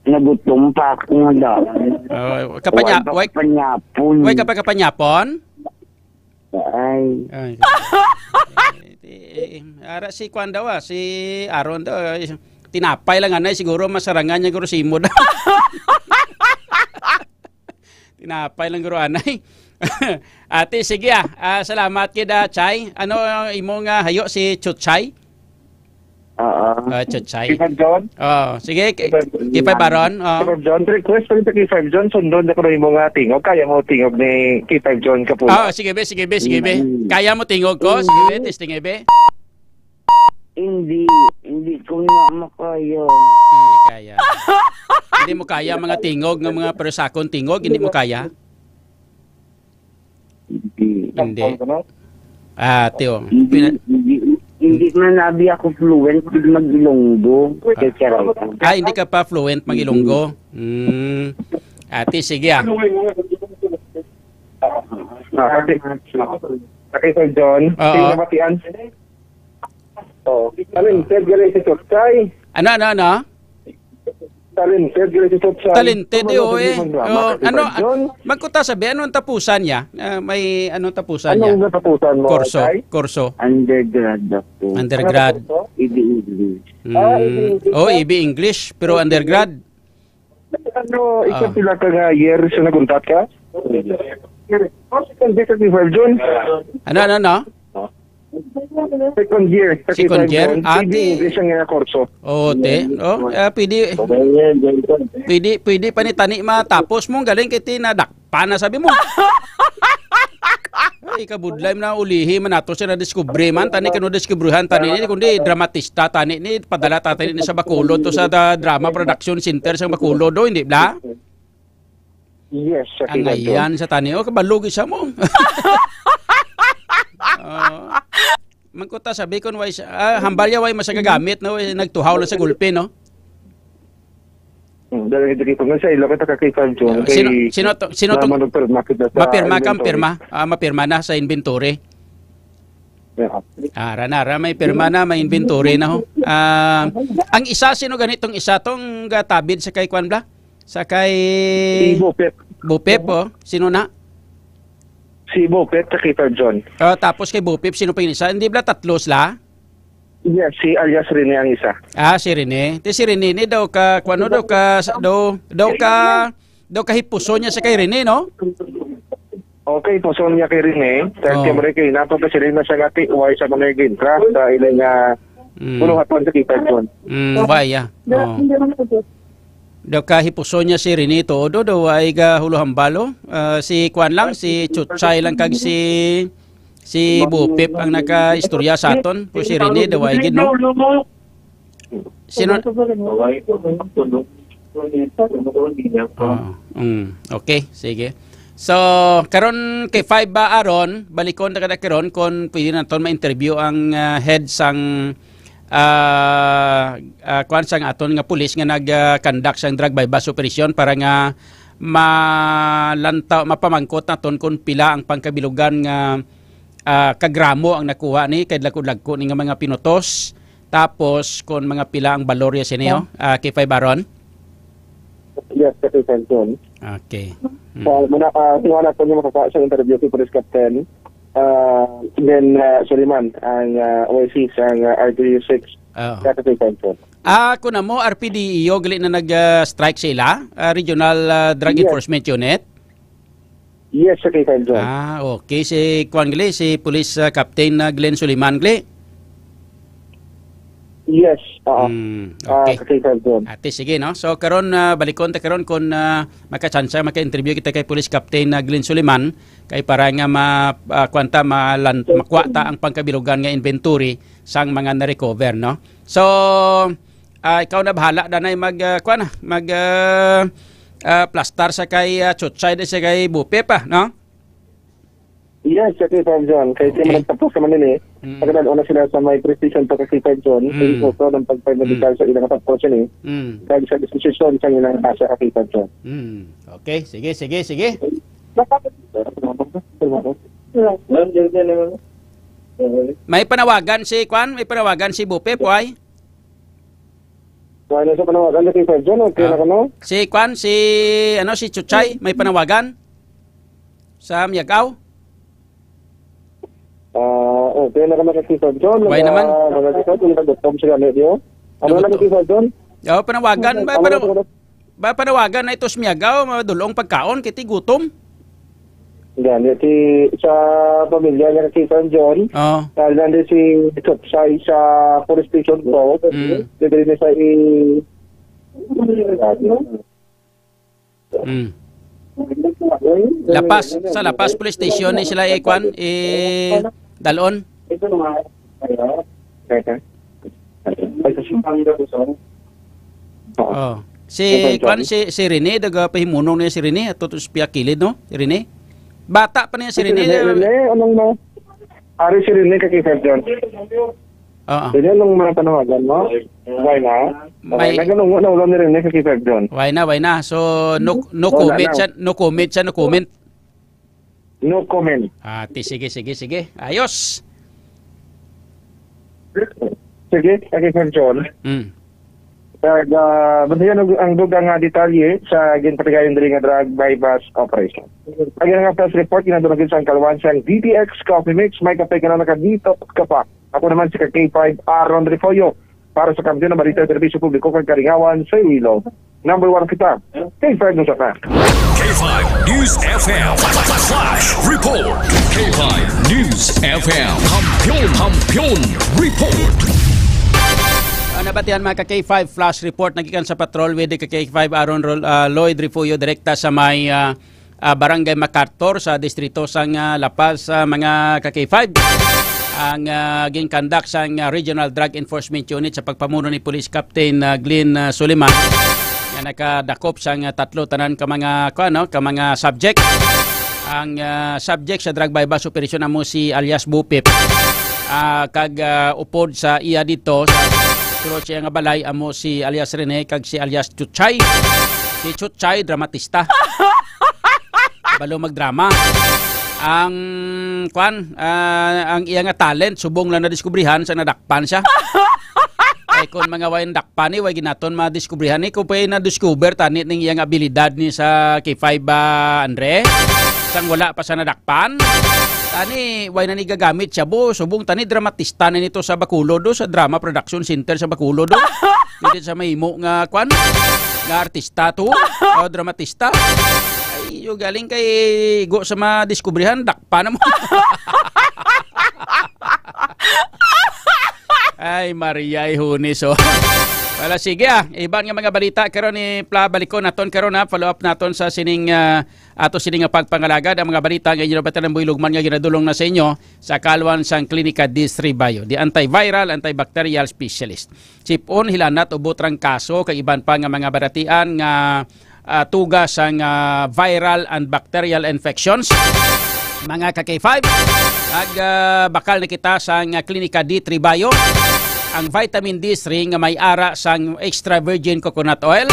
nagutom pa ako nga daan. Oh, kapanya-, Wa pa way, kapanyapon. Way ka pa kapanyapon? Ay. Ay. Eh, eh, ara si kwan daw, ah, si Aaron daw, ah, tinapay lang anay, siguro masarangan niya guro simo daw. Tinapay lang guro anay. Ate, sige, ah. Ah, salamat kid, ah, Chay. Ano ang imong, ah, hayo si Chuchay? Oo. Ah, Chuchay. K five Jun? Oh, sige, K-, K five Jun. K five Aaron, oh. K five Jun, request ko dito K five Jun, sundon ako na yung mga tingog. Kaya mo tingog ni K five Jun Kapulo. Oh, sige, be, sige, be, sige, be. Mm. Kaya mo tingog ko? Sige, be, Mm. testing, eh, be. Hindi, hindi ko na makaya. Hindi kaya. Hindi mo kaya mga tingog, nga mga pero sakon tingog, hindi mo kaya? Hindi. Hindi. Ah, tiyo. Hindi, Pina- hindi, hindi man abi ako fluent, hindi mag-Ilonggo. Kaya siya raw. Ah, hindi ka pa fluent mag-Ilonggo? Mm. Ate, sige ah. Ah, ate, ate, Sir John, Oo. Sino ba si Ann? Oh, talented gali si Chotchay. Ano, ano, ano? Talented gali si Chotchay. Talented, Ano eh, oh, ba eh. yung mga Oh, ano, John? Magkuta sabi, anong tapusan niya? Ah, may anong tapusan niya? Anong natapusan mo, Kurso, Tay? Kurso. Undergrad ako. Undergrad. Ano po? E B English. Mm. Ah, E B English. Oh, E B English, pero undergrad. Ano, isa Ah. pila ka nga year sa naguntat ka? Second year, twenty-five June. Ano, ano, no? Second year, Second year? twenty-five June. Ah, E B di English ang iyang kurso. Oo, te. Oh, ah, pwede, pwede, pwede pa ni tani matapos mo. Galing kay ti nadakpan na, sabi mo. Ay, kabudlay man na ulihi man nato siya na-discovery man. Tani kano diskubrihan tani ni, kundi dramatista tani ni, padala ta tani ni sa Bacolod to sa da-, Drama Production Center sa Bacolod do, hindi bla? Yes, sa Ang Kiwan to. Ayan sa tani. Oh, kabalo gid sa mo. Oh. Mangkuta sabi kon way sa, ah, hambal ya way masagagamit, no? Nagtuhaw lang sa gulpi, no? Hmm, dali, dali ko nga sa ilo kita ka Kiwan to. Ah, Kay sino, sino to, sino tong naman nagpirma kita sa mapirma ka, inventory. Pirma? Ah, mapirma na sa inventory. Yeah. Ah, ra na, ra, may pirma na, may inventory na ho. Ah, ang isa, sino ganitong isa? Tong gatabid sa kay Kwan Bla? Sa kay Si Bupip. Bupip, oh. Sino na? Si Bupip, sa Kiwan John. Ah, tapos kay Bupip, sino pa yung isa? Hindi bla tatlo sila? Yes, si alias Rene ang isa. Ah, si Rene. Ti si Rene ni daw ka, kwan daw ka, daw, daw ka, daw kahipuson niya sa kay Rene, no? Okay, puson niya kay Rene. Sa Oh. Siyempre, kay nato pa sila na siya nga ti, why sa mga gintra sa ilang, ah, Mm. Puluhaton sa kita, John. Mm, why, ah? Oh. Daw kahipuson niya si Rene to, do, do, ay ga huluhambalo. Ah, si Kwan lang, si Chuchay lang kag si, si Bupip ang nakaistorya sa aton. Kung si Rene, daw ay gid, no? Sino? Ah, mm, okay, sige. So, karon kay five ba, Aaron? Balikon na kada karon kung pwede naton ma-interview ang, ah, head sang, ah, ah, kwan sang aton nga pulis nga nag, ah, conduct sang drug buy-bust operation para nga malantaw, mapamangkot naton kung pila ang pangkabilugan nga, ah, kagramo ang nakuha ni, kay lagko-lagko ni nga mga pinutos. Tapos, kung mga pila ang balor ya sini, oh, ah, K five Aaron? Yes, Captain Johnson. Okay. Mm. So, muna, ah, kuha na po yung makasa sa interview si Police Captain, ah, Glenn, ah, Suliman, ang, ah, O I C sa, ah, R T U six, Oo. Captain Johnson. Ah, kung amo, R P D E O, gali na nag, ah, strike sila, ah, Regional, ah, Drug Yes. Enforcement Unit? Yes, sa K five Zone. Ah, okay. Si Kwan Gli, si Police, ah, Captain, ah, Glenn Suliman Gli. Yes, oo. Mm, Ah, okay. Sa K five Zone. Ate, sige, no? So, karon, ah, balikon ta karon kung, ah, makachansa, maka-interview kita kay Police Captain, ah, Glenn Suliman, kay para nga ma-, ah, kwan ta, malan-, makuha ta ang pangkabilugan nga inventory sang mga na-recover, no? So, ah, ikaw na bahala, danay mag, ah, kwan na, mag, ah, ah, plastar sa kay, ah, Chuchay, di sa kay Bupe pa, no? Yes, sa K five Zone. Kay Okay. sila nagtapos naman nila eh. Mm. Pagkadaan na sila sa may precision pa sa K five Zone. Mm. Sa ito ng pagpag-medical Mm. sa ilang tapos yun eh. Mm. Dahil sa desisyon sa ilang nasa sa K five Zone. Mm. Okay, sige, sige, sige. May panawagan si Kwan? May panawagan si Bupe, Puay? Wala sa panawagan na K five Zone, okay Ah. na kamo? Si Kwan, si, ano, si Chuchay, may panawagan? Sa Miagaw? Ah, okay na kamo sa K five Zone. Why Mga, naman? mga K five Zone, mga gutom sila, medyo. Ano Ano lang gutom? K five Zone? Oh, panawagan, may Ano pana-, lang ba panawagan na ito sa Miagaw, madulong pagkaon, kiti gutom? Gani, si, sa pamilya niya si San John, Oo. dahil nandun si Chuchay sa police station po, Mm. bibili niya sa i-, Mm. Lapas, sa Lapas Police Station ni sila ikwan, i dalon. Teka. Ay, sa Oh. Si, Kay Sir kuan, John. si, si Rene, daga pahimunong niya si Rene, ato to sa piyakilid, no? Si Rene. Bata pa niya si Si Rene, Rene, eh. Rene, anong ma-, Ari si Rene ka kay Sir John. Oo. Rene, anong mga panawagan mo? Why na? May Why na? Ganun, wala, wala ni Rene ka kay Sir John. Why na, why na? So, no, no Wala comment na. siya, no comment siya, no comment. No comment. Ah, ti, sige, sige, sige. Ayos. Sige, okay, Sir John. Mm. Kag, ah, bantayan ang, ang dugang nga detalye sa ginpatigayon diri nga drug buy-bust operation. Ang nga press report, ginadulog sa kalwan sang D T X Coffee Mix, may kape ka na nakadito ka pa. Ako naman si ka K five Aaron Refollo para sa Kampiyon nga Balita, Serbisyo Publiko kag Kalingawan sa Iloilo. Number one kita. K five News F M. K five News F M. Flash Report. K five News F M. Kampiyon, Kampiyon Report. Ah, nabatian, mga ka K five, flash report nagikan sa patrol with the K five Aaron Rol-, ah, Lloyd Refugio, direkta sa may, ah, ah, Barangay MacArthur sa distrito sang, ah, La Paz, sa mga ka K five. Ang, ah, ginkandak sang, ah, Regional Drug Enforcement Unit sa pagpamuno ni Police Captain, ah, Glenn, ah, Suleman, nga nakadakop sang, ah, tatlo tanan ka mga, kuwan, no, ka mga subject. Ang, ah, subject sa drug buy-bust operation amo si alias Bupip. Ah, kag, ah, upod sa iya dito, sa sulod siya nga balay, amo si alias Rene kag si alias Chuchay. Si Chuchay, dramatista. Balo magdrama. Ang, kwan, ah, ang iya nga talent, subong lang nadiskubrihan sa nadakpan siya. Ay, kung mga way nadakpan ni, way ginaton madiskubrihan ni, kung pwede nadiscover, tani ning iya nga abilidad ni sa K five, ah, Andre. Sang wala pa sa nadakpan. Tani, way na ni gagamit siya, bo. Subong tani, dramatista na nito sa Bacolod, do, sa Drama Production Center sa Bacolod, do. Pwede sa mahimo nga, kwan, nga artista to, o dramatista. Ay, yo galing kay go sa madiskubrihan, dakpa na mo. Ay, Maria, ay hunis, oh. Wala, sige, ah. Iban nga mga balita, karon ni Pla, balikon naton karon, ha. Follow up naton sa sining, ah, ato sining nga pagpangalagad. Ang mga balita nga inyo nabatian, Boy Lugman, nga ginadulong na sa inyo sa kalwan sang Klinika Disri Bayo, the antiviral, antibacterial specialist. Sipon, hilanat, ubo, trangkaso, kag iban pa nga mga baratian nga, ah, tuga sang, ah, viral and bacterial infections. Mga ka K five, ag, ah, bakal na kita sang, ah, Klinika D three Bio, ang vitamin D three nga may ara sang extra virgin coconut oil,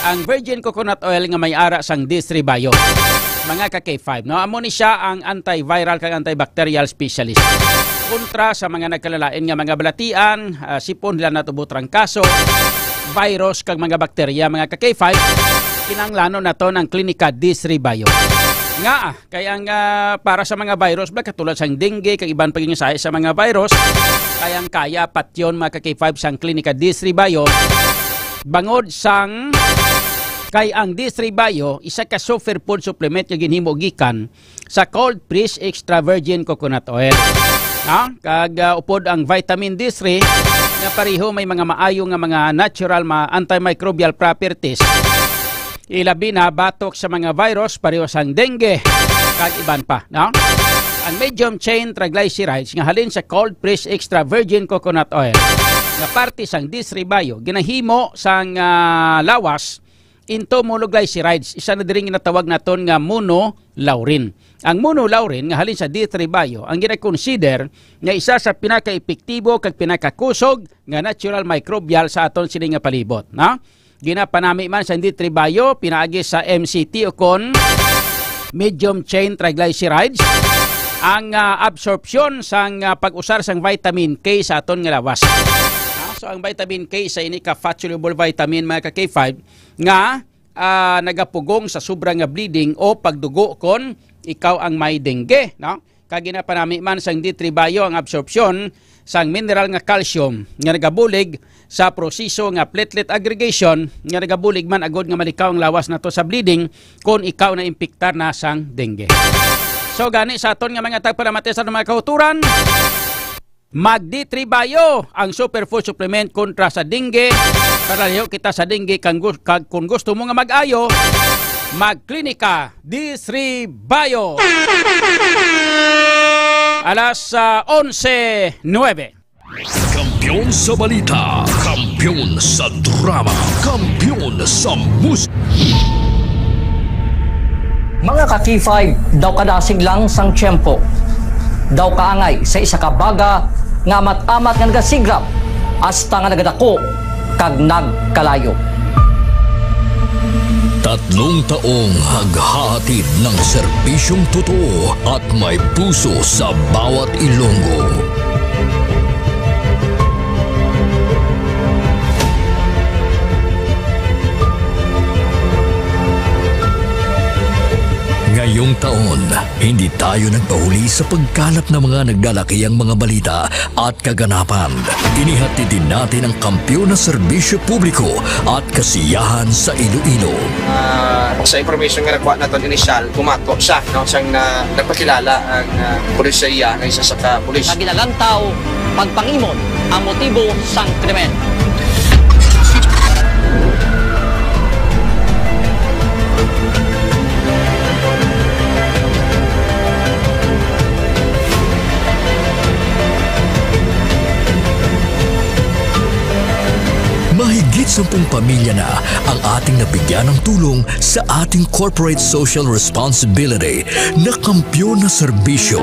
ang virgin coconut oil nga may ara sang D three Bio. Mga ka K five, no? Amo ni siya ang antiviral kag antibacterial specialist. Kontra sa mga nagkalalain nga mga balatian, ah, sipon, hilanat, ubo, trangkaso, virus kag mga bakterya, mga ka K five, kinahanglanon naton ang Klinika D three Bio. Nga, ah, kay ang, ah, para sa mga virus, bala, katulad sang dengue, kag iban pa gid nga sahi sa mga virus, kayang-kaya patyon, mga ka K five, sang Klinika D three Bio. Bangod sang, kay ang D three Bio, isa ka superfood supplement nga ginhimo gikan sa cold press extra virgin coconut oil. Ha? Kag, ah, upod ang vitamin D three nga pareho may mga maayo nga mga natural, mga antimicrobial properties. Ilabi na batok sa mga virus pareho sang dengue kag iban pa, no? Ang medium chain triglycerides nga halin sa cold press extra virgin coconut oil nga parte sang D three Bio ginahimo sang, ah, lawas into monoglycerides, isa na diri nga ginatawag naton nga monolaurin. Ang monolaurin nga halin sa D three Bio ang gina-consider nga isa sa pinakaepektibo kag pinakakusog nga natural microbial sa aton sini nga palibot, no? Ginapanami man sa D three Bio pinaagi sa M C T o kon medium chain triglycerides ang, ah, absorpsyon sang, ah, pag-usar sang vitamin K sa aton nga lawas. Ah, so ang vitamin K sa ini ka fat soluble vitamin, mga ka K five, nga, ah, nagapugong sa sobra nga bleeding o pagdugo kon ikaw ang may dengue, no? Kag ginapanami man sang D three Bio ang absorpsyon sang mineral nga calcium nga nagabulig sa proseso nga platelet aggregation nga nagabulig man agud nga malikaw ang lawas nato sa bleeding kon ikaw naimpiktar na sang dengue. So gani sa aton nga mga tagpalamati sa mga kauturan, Mag D three Bio, ang superfood supplement kontra sa dengue. Para layo kita sa dengue, kang gu-, kag kung gusto mo nga mag-ayo, mag Klinika D three Bio. Alas, ah, onse nuebe. Kampiyon sa balita, kampiyon sa drama, kampiyon sa mus- Mga ka-K five, daw kadasig lang sang tiyempo, daw kaangay sa isa ka baga nga amat-amat nga nagasigrap hasta nga nagadako kag nagkalayo. Tatlong taong naghahatid ng serbisyong totoo at may puso sa bawat Ilonggo. Ngayong taon, hindi tayo nagpahuli sa pagkalap ng mga naglalakihang mga balita at kaganapan. Inihatid din natin ang kampiyon na serbisyo publiko at kasiyahan sa Iloilo. Ah, sa information nga nakuha naton initial, kumato siya, no, siyang na, nagpakilala ang, ah, pulis sa iya nga isa sa ka pulis. Sa ginalantaw, pagpangimon ang motibo sang krimen. Mahigit sampung pamilya na ang ating nabigyan ng tulong sa ating corporate social responsibility na kampiyon na serbisyo.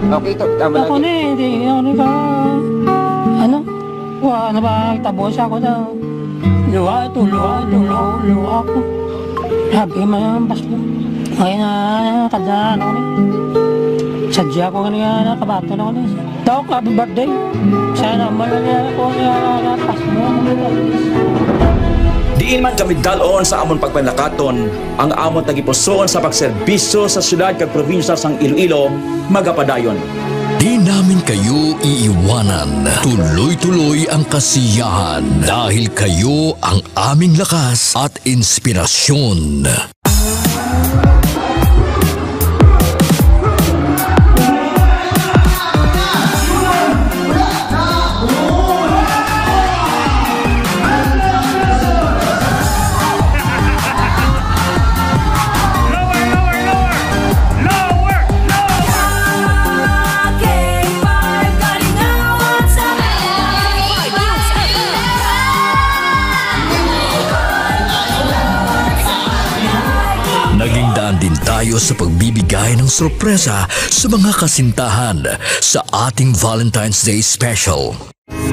Okay, to, tama Ako lang. Ni, hindi, ano ka, ano? Wa na ba, tabo siya ko daw. Luha ito, luha ito, luha, luha ko. Sabi man ang Pasko. Ngayon na, kada ano ni. Sadya ko nga niya, nakabato na ko ni. Tawag ko, happy birthday. Sana naman na niya ako niya, Pasko. Diin man kami dalon sa amon pagpanlakaton, ang amon tagipusoon sa pagserbisyo sa siyudad kag probinsya sang Iloilo magapadayon. Di namin kayo iiwanan. Tuloy-tuloy ang kasiyahan dahil kayo ang aming lakas at inspirasyon. Naging daan din tayo sa pagbibigay ng sorpresa sa mga kasintahan sa ating Valentine's Day special.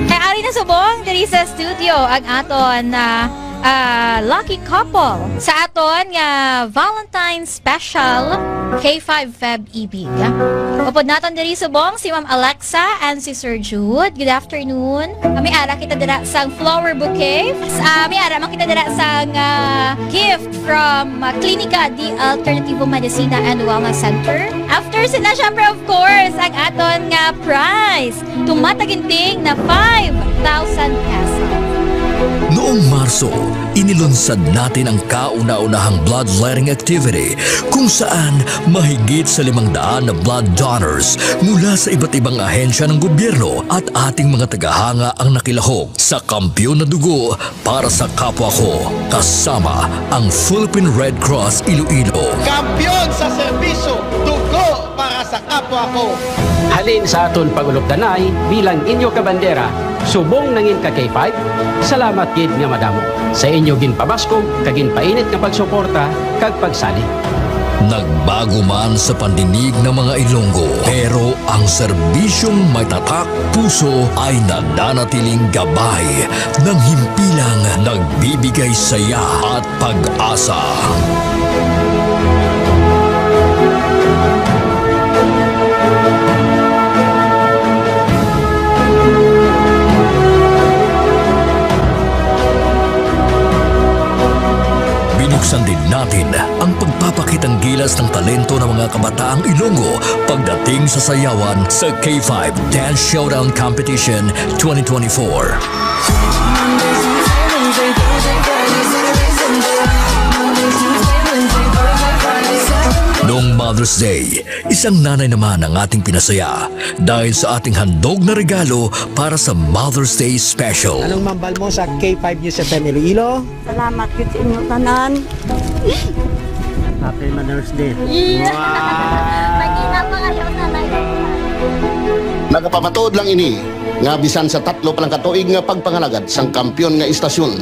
Kay ari na subong diri sa studio ang aton, ah, ah, lucky couple sa aton nga Valentine's Special K five Feb Ibig. Upod naton diri subong si Ma'am Alexa and si Sir Jude. Good afternoon. Kami ara kita dira sang flower bouquet. Ah, may ara man kita dira sang, ah, gift from, ah, Klinika de Alternativo Medicina and Wellness Center. After sila, syempre, of course, ang aton nga prize. Tumataginting na five thousand pesos. Noong Marso, inilunsad natin ang kauna-unahang bloodletting activity kung saan mahigit sa limang daan na blood donors mula sa iba't ibang ahensya ng gobyerno at ating mga tagahanga ang nakilahok sa Kampiyon na Dugo para sa Kapwa Ko, kasama ang Philippine Red Cross Iloilo. Kampiyon sa serbisyo, dugo para sa kapwa ko. Halin sa aton pag-ulupdanay bilang inyo kabandera, subong nangin ka K five, salamat gid nga madamo sa inyo ginpabaskog kag ginpainit nga pagsuporta kag pagsalig. Nagbago man sa pandinig ng mga Ilonggo, pero ang serbisyong may tatak puso ay nananatiling gabay ng himpilang nagbibigay saya at pag-asa. Binuksan din natin ang pagpapakitang gilas ng talento ng mga kabataang Ilonggo pagdating sa sayawan sa K five Dance Showdown Competition twenty twenty-four. Noong March Mother's Day. Isang nanay naman ang ating pinasaya dahil sa ating handog na regalo para sa Mother's Day special. Anong mambal mo sa K five News F M Iloilo? Salamat gyud sa inyo tanan. Happy Mother's Day. Iya. Wow! Pag-ina pa kayo sa live. Nagapamatuod lang ini nga bisan sa tatlo pa lang ka tuig nga pagpangalagad sang kampiyon nga istasyon,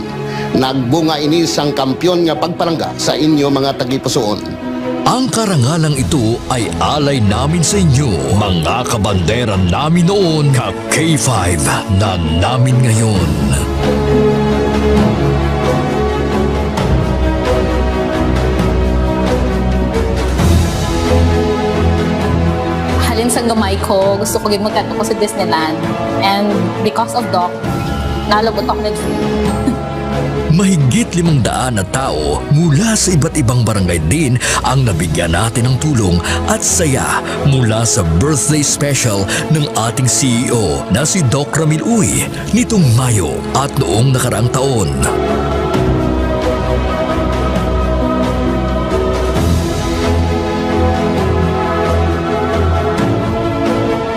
nagbunga ini sang kampiyon nga pagpalangga sa inyo mga tagipusoon. Ang karangalang ito ay alay namin sa inyo, mga kabandera namin noon, ka K five na namin ngayon. Halin sang gamay ko, gusto ko gyud magkadto ko sa Disneyland. And because of Doc, nalabot ako na. Mahigit limang daan na tao mula sa iba't ibang barangay din ang nabigyan natin ng tulong at saya mula sa birthday special ng ating C E O na si Doc Ramil Uy nitong Mayo at noong nakaraang taon.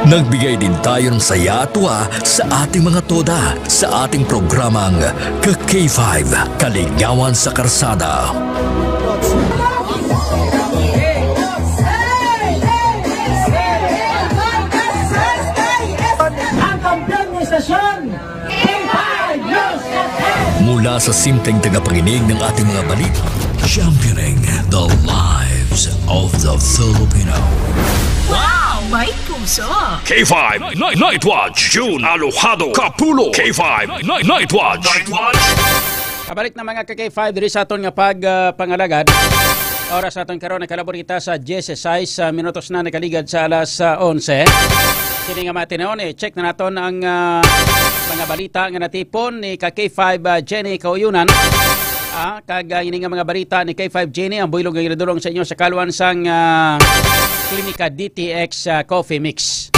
Nagbigay din tayo ng saya at tuwa sa ating mga toda sa ating programang Ka K five, Kaligawan sa Karsada. Ang kampiyon ng istasyon, K five News F M. Mula sa simpleng tagapanginig ng ating mga balita, championing the lives of the Filipino. Wow! May puso! K five Night, Night Watch, June Alojado Kapulo. K five Night, Night Watch. Night Watch. Kabalik na, mga ka K five, diri sa aton nga pag, ah, pangalagad. Oras naton karon, nagkalabor kita sa diyesisais, ah, minutos na nakaligad sa alas, ah, onse. Sini nga mga tinuon, eh, check na naton ang, ah, mga balita nga natipon ni ka K five, ah, Jenny Kauyunan. Ah, kag, ah, ini nga mga balita ni K five Jenny, ang buylog nga ginadulong sa inyo sa kaluan sang, ah, Klinika D T X, ah, Coffee Mix.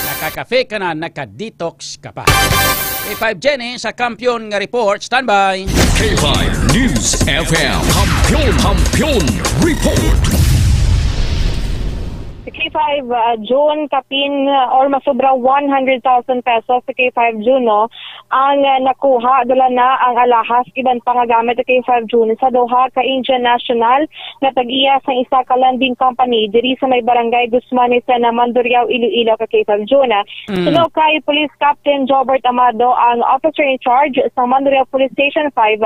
Nakakafe ka na, naka-detox ka pa. K five Jenny sa Kampiyon nga Report. Standby. K five News F M. Kampiyon, Kampiyon Report. Sa K five, uh, June, kapin, uh, or masubra one hundred thousand pesos sa K five June, no? Ang, uh, nakuha, dala na ang alahas, iban pa nga gamit sa K five June sa duha ka Indian national nga tag-iya sang isa ka lending company diri sa may Barangay Guzman, Isena, Mandurriao, Iloilo, ka K five June. Mm. Suno kay Police Captain Jobert Amado, ang officer in charge sa Mandurriao Police Station five,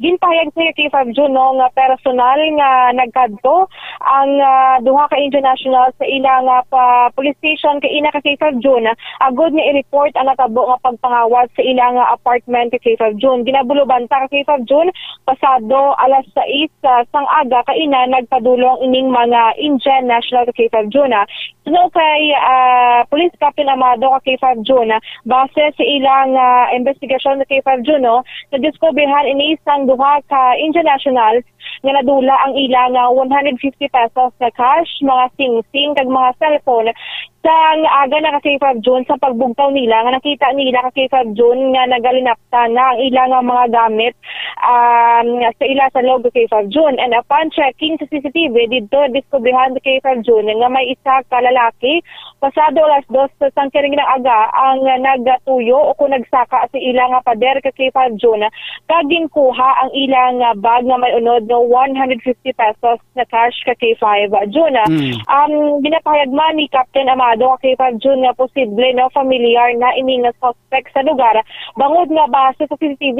ginpahayag sa K five June, no, nga personal nga nagkadto ang, ah, duha ka Indian national sa ila nga pa police station kay ina ka K five June, agod nga i-report ang natabo nga pagpangawat sa ila nga apartment ka K five June. Ginabulobanta ka K five June, pasado alas sais, ah, sang aga kaina nagpadulong ining mga Indian national ka K five June, ah. Suno kay, ah, Police Captain Amado ka K five June, ah, base sa ilang, ah, investigasyon sa K five June, no, nadiskubrihan ini sang duha ka Indian nationals nga nadula ang ila nga one hundred fifty pesos nga cash, mga singsing, kag mga cellphone. Sang aga na ka K five June, sa pagbugtaw nila nga nakita nila ka K five June nga nagalinaptan na ang ila nga mga gamit, um, sa ila sa loob ka K five June. And upon checking sa C C T V, didto diskubrihan ka K five June nga may isa ka lalaki pasado alas dos sang kiring nga aga ang nagatuyo o kung nagsaka sa ila nga pader ka K five June, kag ginkuha ang ila nga bag nga may unod nga one hundred fifty pesos na cash ka K five June. Mm. Um, ginapahayag man ni Captain Amado ka K five June nga posible, no, familiar na ini nga suspect sa lugar, bangod nga base sa C C T V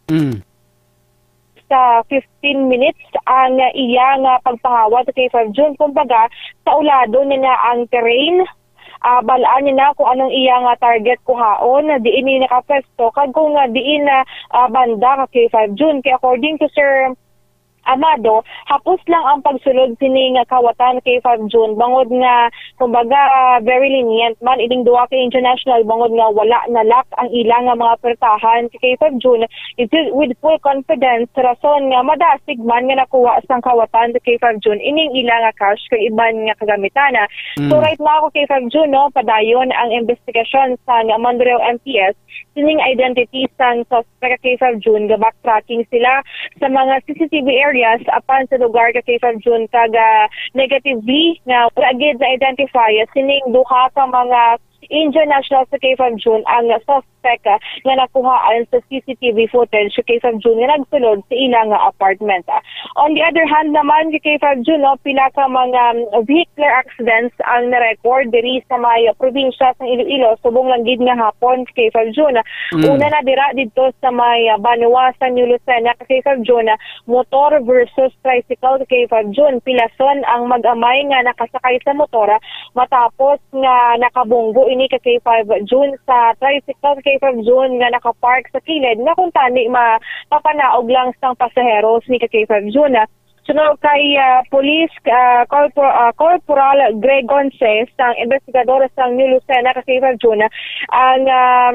Mm. sa fifteen minutes ang iya nga pagpangawat sa K five June. Kumbaga, sa ulado niya na ang terrain, ah, balaan niya na kung anong iya nga target kuhaon, diin ni nakapwesto, kag kung, ah, diin na, ah, banda ka K five June. Kay according to Sir Amado, hapos lang ang pagsulod sini nga kawatan kay five June, bangod nga Kumbaga, very lenient man ining duha ka international bangod nga wala na-lock ang ila nga mga puwertahan sa K five June, is with full confidence, rason nga madasig man nga nakuha sang kawatan sa K five June ining ila nga cash kag iban nga kagamitan. So, Mm. right now, K five June, no, padayon ang investigasyon sa Mandurao M P S sining identity sang suspect ka K five June. Ga-backtracking sila sa mga C C T V areas apan sa lugar ka K five June kag, ah, negatively nga wala gid na-identify sining duha ka mga Indian nationals sa K five June ang suspect, ah, nga nakuhaan sa C C T V footage sa K five June nga nagsulod sa ila nga apartment. On the other hand naman, ka K five June, no, pila ka mga, um, vehicular accidents ang na-record diri sa may probinsya sa Iloilo subong lang gid nga hapon, ka K five June. Mm. Una na dira didto sa may, uh, banwa sa New Lucena, ka K five June, uh, motor versus tricycle, ka K five June. Pilason ang mag-amay nga nakasakay sa motor, uh, matapos nga nakabunggo ini, ka K five June, sa tricycle, ka K five June, nga nakapark sa kilid nga kuntani ma-, mapanaog lang sang pasahero ni, ka K five June. Suno kay, ah, Police, ah, Corpor-, ah, Corporal Greg Gonces, sang investigador sang New Lucena, ka K five June, ang, ah,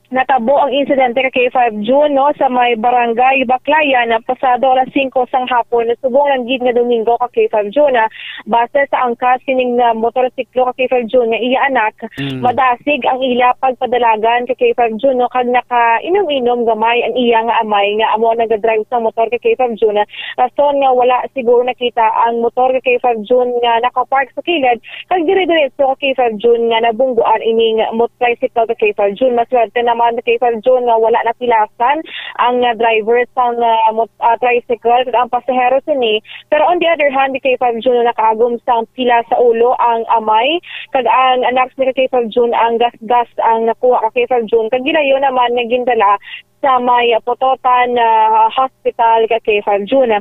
natabo ang insidente, ka K five June, no, sa may barangay Baclayan, ah, pasado alas singko sang hapon, subong lang gid nga Domingo, ka K five June. Ah, base sa angkas, kining, ah, motorsiklo, ka K five June, nga iya anak, Mm. madasig ang ila pagpadalagan, ka K five June, no, kag nakainom-inom gamay ang iya nga amay nga amo ang nagadrive sa motor, ka K five June. Rason nga wala siguro nakita ang motor, ka K five June, nga nakapark sa kilid, kag dire-diretso, ka K five June, nga nabungguan ining mot-, tricycle, ka K five June. Maswerte naman, ka K five June, nga wala napilasan ang, ah, driver sang, ah, mot-, ah, tricycle kag ang pasahero sini. Pero on the other hand, ka K five June, nakaagom sang pila sa ulo ang amay kag ang anak ni, ka K five June, ang gasgas ang nakuha, ka K five June, kag gilayon naman nga gindala sa may Pototan, ah, Hospital, ka K five June.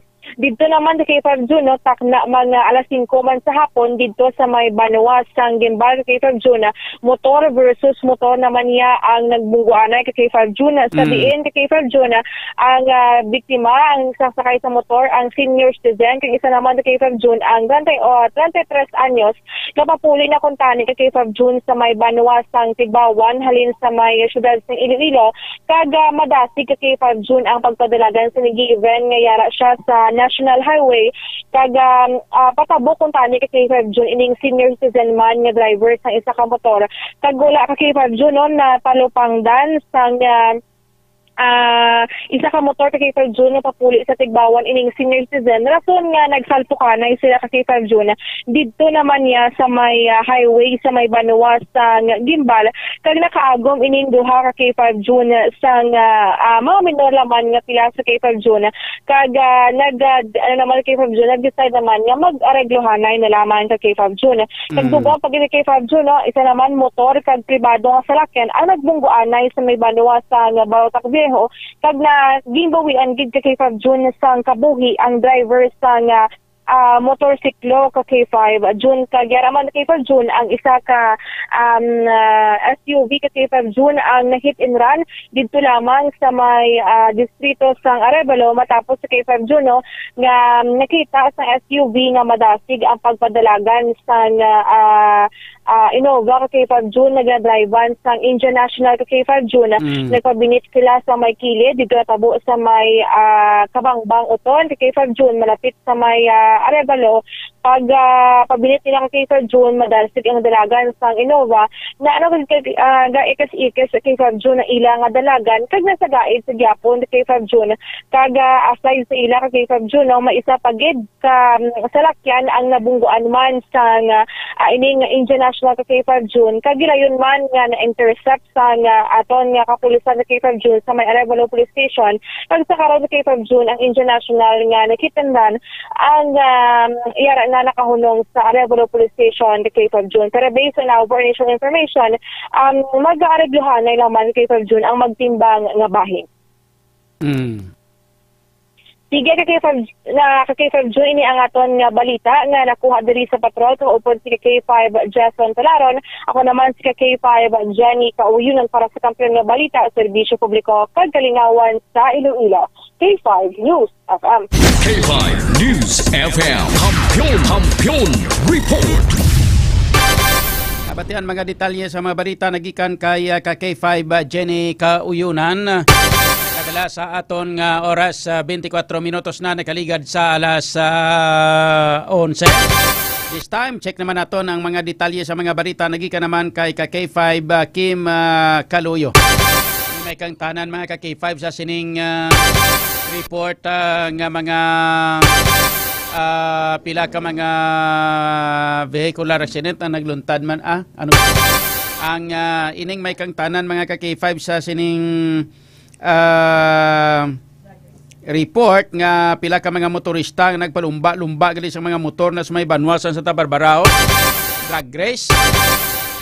Didto naman, ka K five June, no, takna mga alas singko man sa hapon didto sa may banwa sang Guimbal, ka K five June, ah, motor versus motor naman niya ang nagbungguanay, ka K five June. Sa Mm. diin, ka K five June, ah, ang, ah, biktima, ang isa sakay sa motor, ang senior citizen, kag isa naman, ka K five June, ang treinta, o, treinta y tres anyos, nga papuli na kuntani, ka K five June, sa may banwa sang Tigbawan, halin sa may siyudad sang Iloilo, kag, ah, madasig, ka K five June, ang pagpadalagan sa nag-i-event nga yara siya sa National Highway, kag, ah, ah, patabo kuntani, ka K five June, ining senior citizen man nga driver sang isa ka motor, kag wala, ka K five June, no, natalupangdan sang, ah, ah, isa ka motor, ka K five June, nga papuli sa Tigbawan ining senior citizen, rason nga nagsalpukanay sila, ka K five June. Didto naman niya sa may, ah, highway sa may banwa sang Guimbal, kag nakaagom ining duha, ka K five June, sang, ah, ah, mga minor lamang nga pila sa, ka K five June, kag, ah, nag, ah, d-, ano naman, ka K five June, nag-decide naman nga mag-areglohanay na lamang, ka K five June. Kag Mm. dugang pa gid, ka K five June, no, isa naman motor kag pribado nga salakyan ang nagbungguanay sa may banwa sang Barotac Viejo, kag na ginbawian gid, ka K five June, sang kabuhi ang driver sang, ah, ah, motorsiklo, ka K five June, kag yara man, ka K five June, ang isa ka, um, ah, S U V, ka K five June, ang na-hit and run didto lamang sa may, ah, distrito sang Arevalo, matapos, ka K five June, no, nga nakita sa S U V nga madasig ang pagpadalagan sang, ah, ah, Innova, ka K five June, nga ginadrivean sang Indian national, ka K five June. Mm. Nagpabinit sila sa may kilid, didto natabo sa may, ah, Kabangbang Uton, ka K five June, malapit sa may, ah, Arevalo. Pag, ah, pabinit nila, ka K five June, madasig ang dalagan sang Innova na ano, ka-, ah, gaikas-ikas, ka K five June, na ila nga dalagan, kag nasagaid sa gyapon, ka K five June. Kag, ah, aside sa ila, ka K five June, no, may isa pa gid ka, mm, salakyan ang nabungguan man sang, ah, ining Indian national, ka K five June, kag gilayon man nga na-intercept sang, ah, aton nga kapulisan, ka K five June, sa may Arevalo Police Station. Kag sa karon, ka K five June, ang Indian national nga na-hit and run ang, um, yara na nakahunong sa Arevalo Police Station, ka K five June. Pero based on our initial information, um, mag-aareglohanay lamang, ka K five June, ang magtimbang nga bahin. Mm. Sige, ka K five, na ka K five June, ini ang aton nga balita nga nakuha diri sa patrol. Kaupod si ka K five Jason Talaron. Ako naman si ka K five Jenny Kauyunan para sa Kampiyon nga Balita, Serbisyo Publiko kag Kalingawan sa Iloilo. K five News F M. K five News F M. Kampiyon, Kampiyon Report. Nabatian mga detalye sa mga balita nagikan kay, ah, ka K five, ah, Jenny Kauyunan. Kadala sa aton nga oras, ah, twenty-four minutos na nakaligad sa alas, ah, onse. This time, check naman naton ang mga detalye sa mga balita nagikan naman kay ka K five, ah, Kim, ah, Kaluyo. May kang tanan mga ka K five sa sining, ah, report, ah, nga mga, ah, pila ka mga vehicular accident ang nagluntad man, ah, ano, ang, ah, ining may kang tanan mga ka K five sa sining, ah, report nga pila ka mga motorista nga nagpalumba-lumba gali sa mga motor na sa may banwa sa Santa Barbara, oh. Drag race.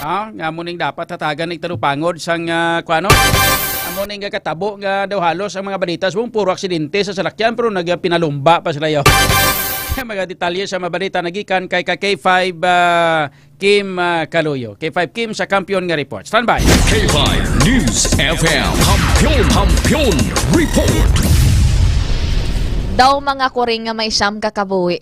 Ah, nga mo ning dapat hatagan ning talupangod sang, ah, kuano? Amo ning gakatabo nga daw halos ang mga balita subong puro aksidente sa salakyan pero nagpinalumba pa sila, yo. Mga detalye sa mga balita nagikan kay ka K five, ah, Kim, ah, Kaluyo. K five Kim sa Kampiyon nga report. Standby. K five News F M. Kampiyon, Kampiyon Report. Daw mga kuring nga may siyam ka kabuhi.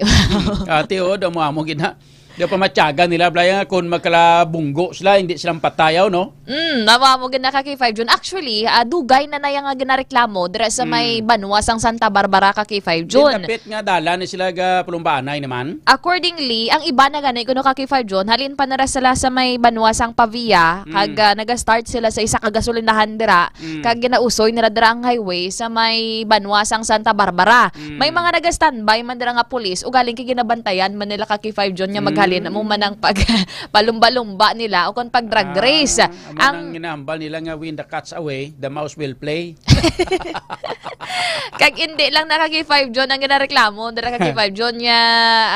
Ati, oh, daw mo amo gid na. Daw pamatyagan nila, Blaya, nga kung magkalabunggo sila, hindi sila mapatayaw, no? Mm, nawa mo gid na ka K five Jun. Actually, ah, dugay na na yang ginareklamo dira sa may Mm. banwa sang Santa Barbara ka K five Jun. Dapit nga dalan ni sila ga palumbaanay naman. Accordingly, ang iba na gani kuno ka K five Jun, halin pa nara sila sa may banwa sang Pavia, Mm. kag, ah, naga-start sila sa isa ka gasolinahan dira, Mm. kag ginausoy nila dira ang highway sa may banwa sang Santa Barbara. Mm. May mga naga-standby man dira nga pulis, ugaling kay ginabantayan man nila ka K five Jun nga maghalin Mm. mo man ang pag palumba-lumba nila o kon pag drag Ah, race. amo Ang nang ginahambal nila nga when the cat's away, the mouse will play. Kag hindi lang na ka K five Jun ang ginareklamo, dira ka K five Jun nga,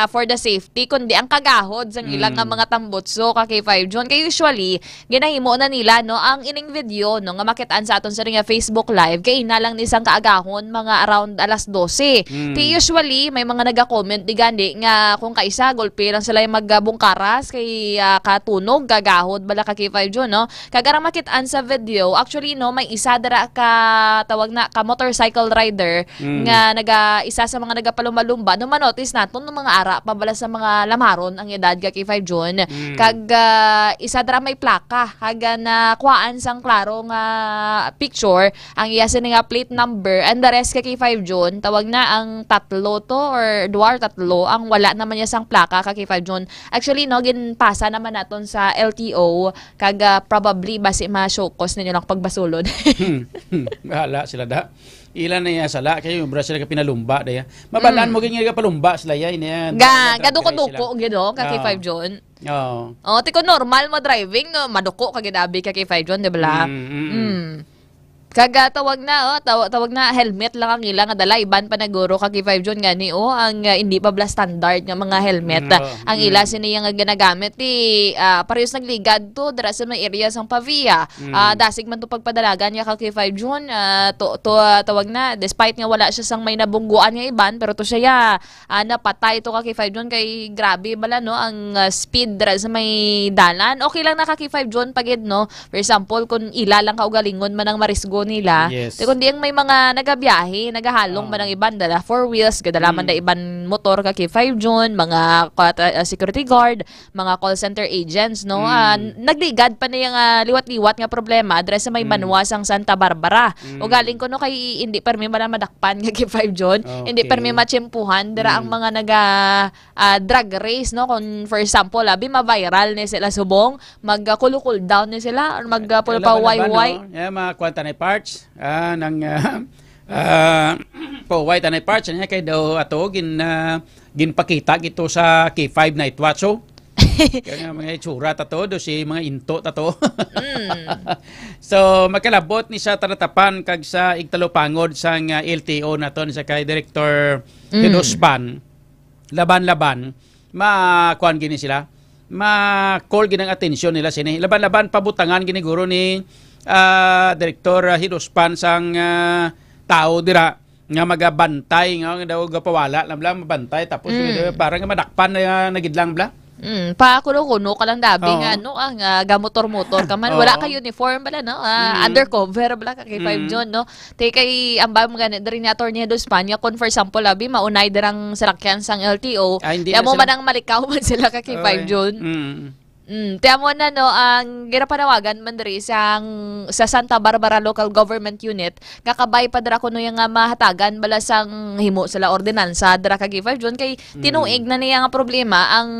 ah, for the safety, kundi ang kagahod sang ilang nga Mm. mga tambutso ka K five Jun. Kay usually, ginahimo na nila, no, ang ining video, no, nga makit-an sa aton sa nga Facebook Live, kay ina lang ni sang kaagahon, mga around alas dose. Mm. Kay usually, may mga naga-comment di gani nga kung kaisa, gulpi lang sila yung magbungkaras kay, ah, katunog, gagahod, bala ka K five Jun, no? Kag arang makit-an sa video, actually, no, may isa dira ka, tawag na, ka motorcycle rider Mm. nga naga, isa sa mga nagapalumba-lumba, no, manotice naton, no, mga ara pa bala sa mga lamaron ang edad ka K five Jun. Mm. Kag, ah, isa dira may plaka, haga na kuhaan sang klaro nga picture, ang iya sini nga plate number, and the rest ka K five Jun, tawag na ang tatlo to, or dua or tatlo, ang wala naman niya sang plaka ka K five Jun. Actually, no, ginpasa naman naton sa L T O, kag, ah, probably basi ma-show cause ninyo lang pagbasulod. Hmm. Hmm. Bahala sila da. Ila na iya sala kay obra sila ka pinalumba da ya. Mabalaan Mm. mo gid nga palumba sila ya, ini ya. Ga, Drag race gaduko-duko sila. Gid, oh, ka Oo. K five Jun. Oo. Oh, ti ko normal mo driving, oh, maduko ka gid abi ka K five Jun, di ba? Mm, mm, mm. Mm. Kag, ah, tawag na, oh, taw-, tawag na helmet lang ang ila nga dala, iban pa naguro ka K five Jun nga ni, oh, ang, ah, hindi pa bala standard nga mga helmet. Mm, oh, Ang mm. ila sini nga ginagamit, ti, ah, parehas nagligad to, dira sa may area sang Pavia. Mm. Ah, dasig man to pagpadalagan niya ka K five Jun, ah, to, to, ah, tawag na, despite nga wala siya sang may nabungguan nga iban, pero to siya, ya, ah, napatay to ka K five Jun kay grabe bala, no, ang, ah, speed dira sa may dalan. Okay lang na ka K five Jun pagid, no? For example, kung ila lang kaugalingon man ang marisgo nila, Yes. te kundi ang may mga nagabiyahe, nagahalong Oo. man ang iban, dala four wheels, gadala man Mm. da iban motor ka K five Jun, mga kwat-, ah, security guard, mga call center agents, no? Mm. Ah, n-, nagligad pa na yung, ah, liwat-liwat nga problema dira sa may Mm. banwa sang Santa Barbara. Mm. Ugaling kuno kay hindi permi man madakpan nga K five Jun, hindi Okay. permi matsimpuhan dira ang Mm. mga naga, ah, drag race, no? Kung for example, abi ma-viral ni sila subong, mag, ah, kulo-cool down ni sila or mag, ah, Wala pa ba naman, wayway. No? Yeah, mga kwan tanay parts, ah, nang, ah, ah, pa-way tanay parts, niya kay daw ato gin, ah, ginpakita gito sa K five Night Watch, oh. Kaya nga mga itsura ta to, do si mga into ta to. Mm. So, magkalabot ni sa Talatapan kag sa Igtalupangod sang, ah, L T O naton sa kay Director Mm. Hidospan. Laban-laban, ma-, kuan gini sila. Ma-call gid ang atensyon nila sini. Laban-laban pabutangan gini guro ni, ah, Director, ah, Hidospan sang, ah, tao dira nga magabantay nga daw gapawala na bala mabantay tapos Mm. para nga madakpan na, na gid lang bala. Mm, pa kuno-kuno ka lang dabi Oo. nga ano, ah, nga gamotor-motor ka man. Oo. Wala ka uniform bala, no? Ah, Mm. undercover bala ka kay five Mm. June, no? Te kay ang ba mo gani diri ni Attorney Dos Panya, kung for example, abi, maunay dirang salakyan sang L T O, Ah, hindi kaya na mo sila man ang malikaw man sila ka kay five Oy. June. Mm. Mm, ti amo na, no, ang ginapanawagan man diri sang, sa Santa Barbara Local Government Unit, nga kabay pa dira kuno yung nga mahatagan bala sang himo sila ordinansa dira ka K five June, kay tinuig na niya nga problema ang,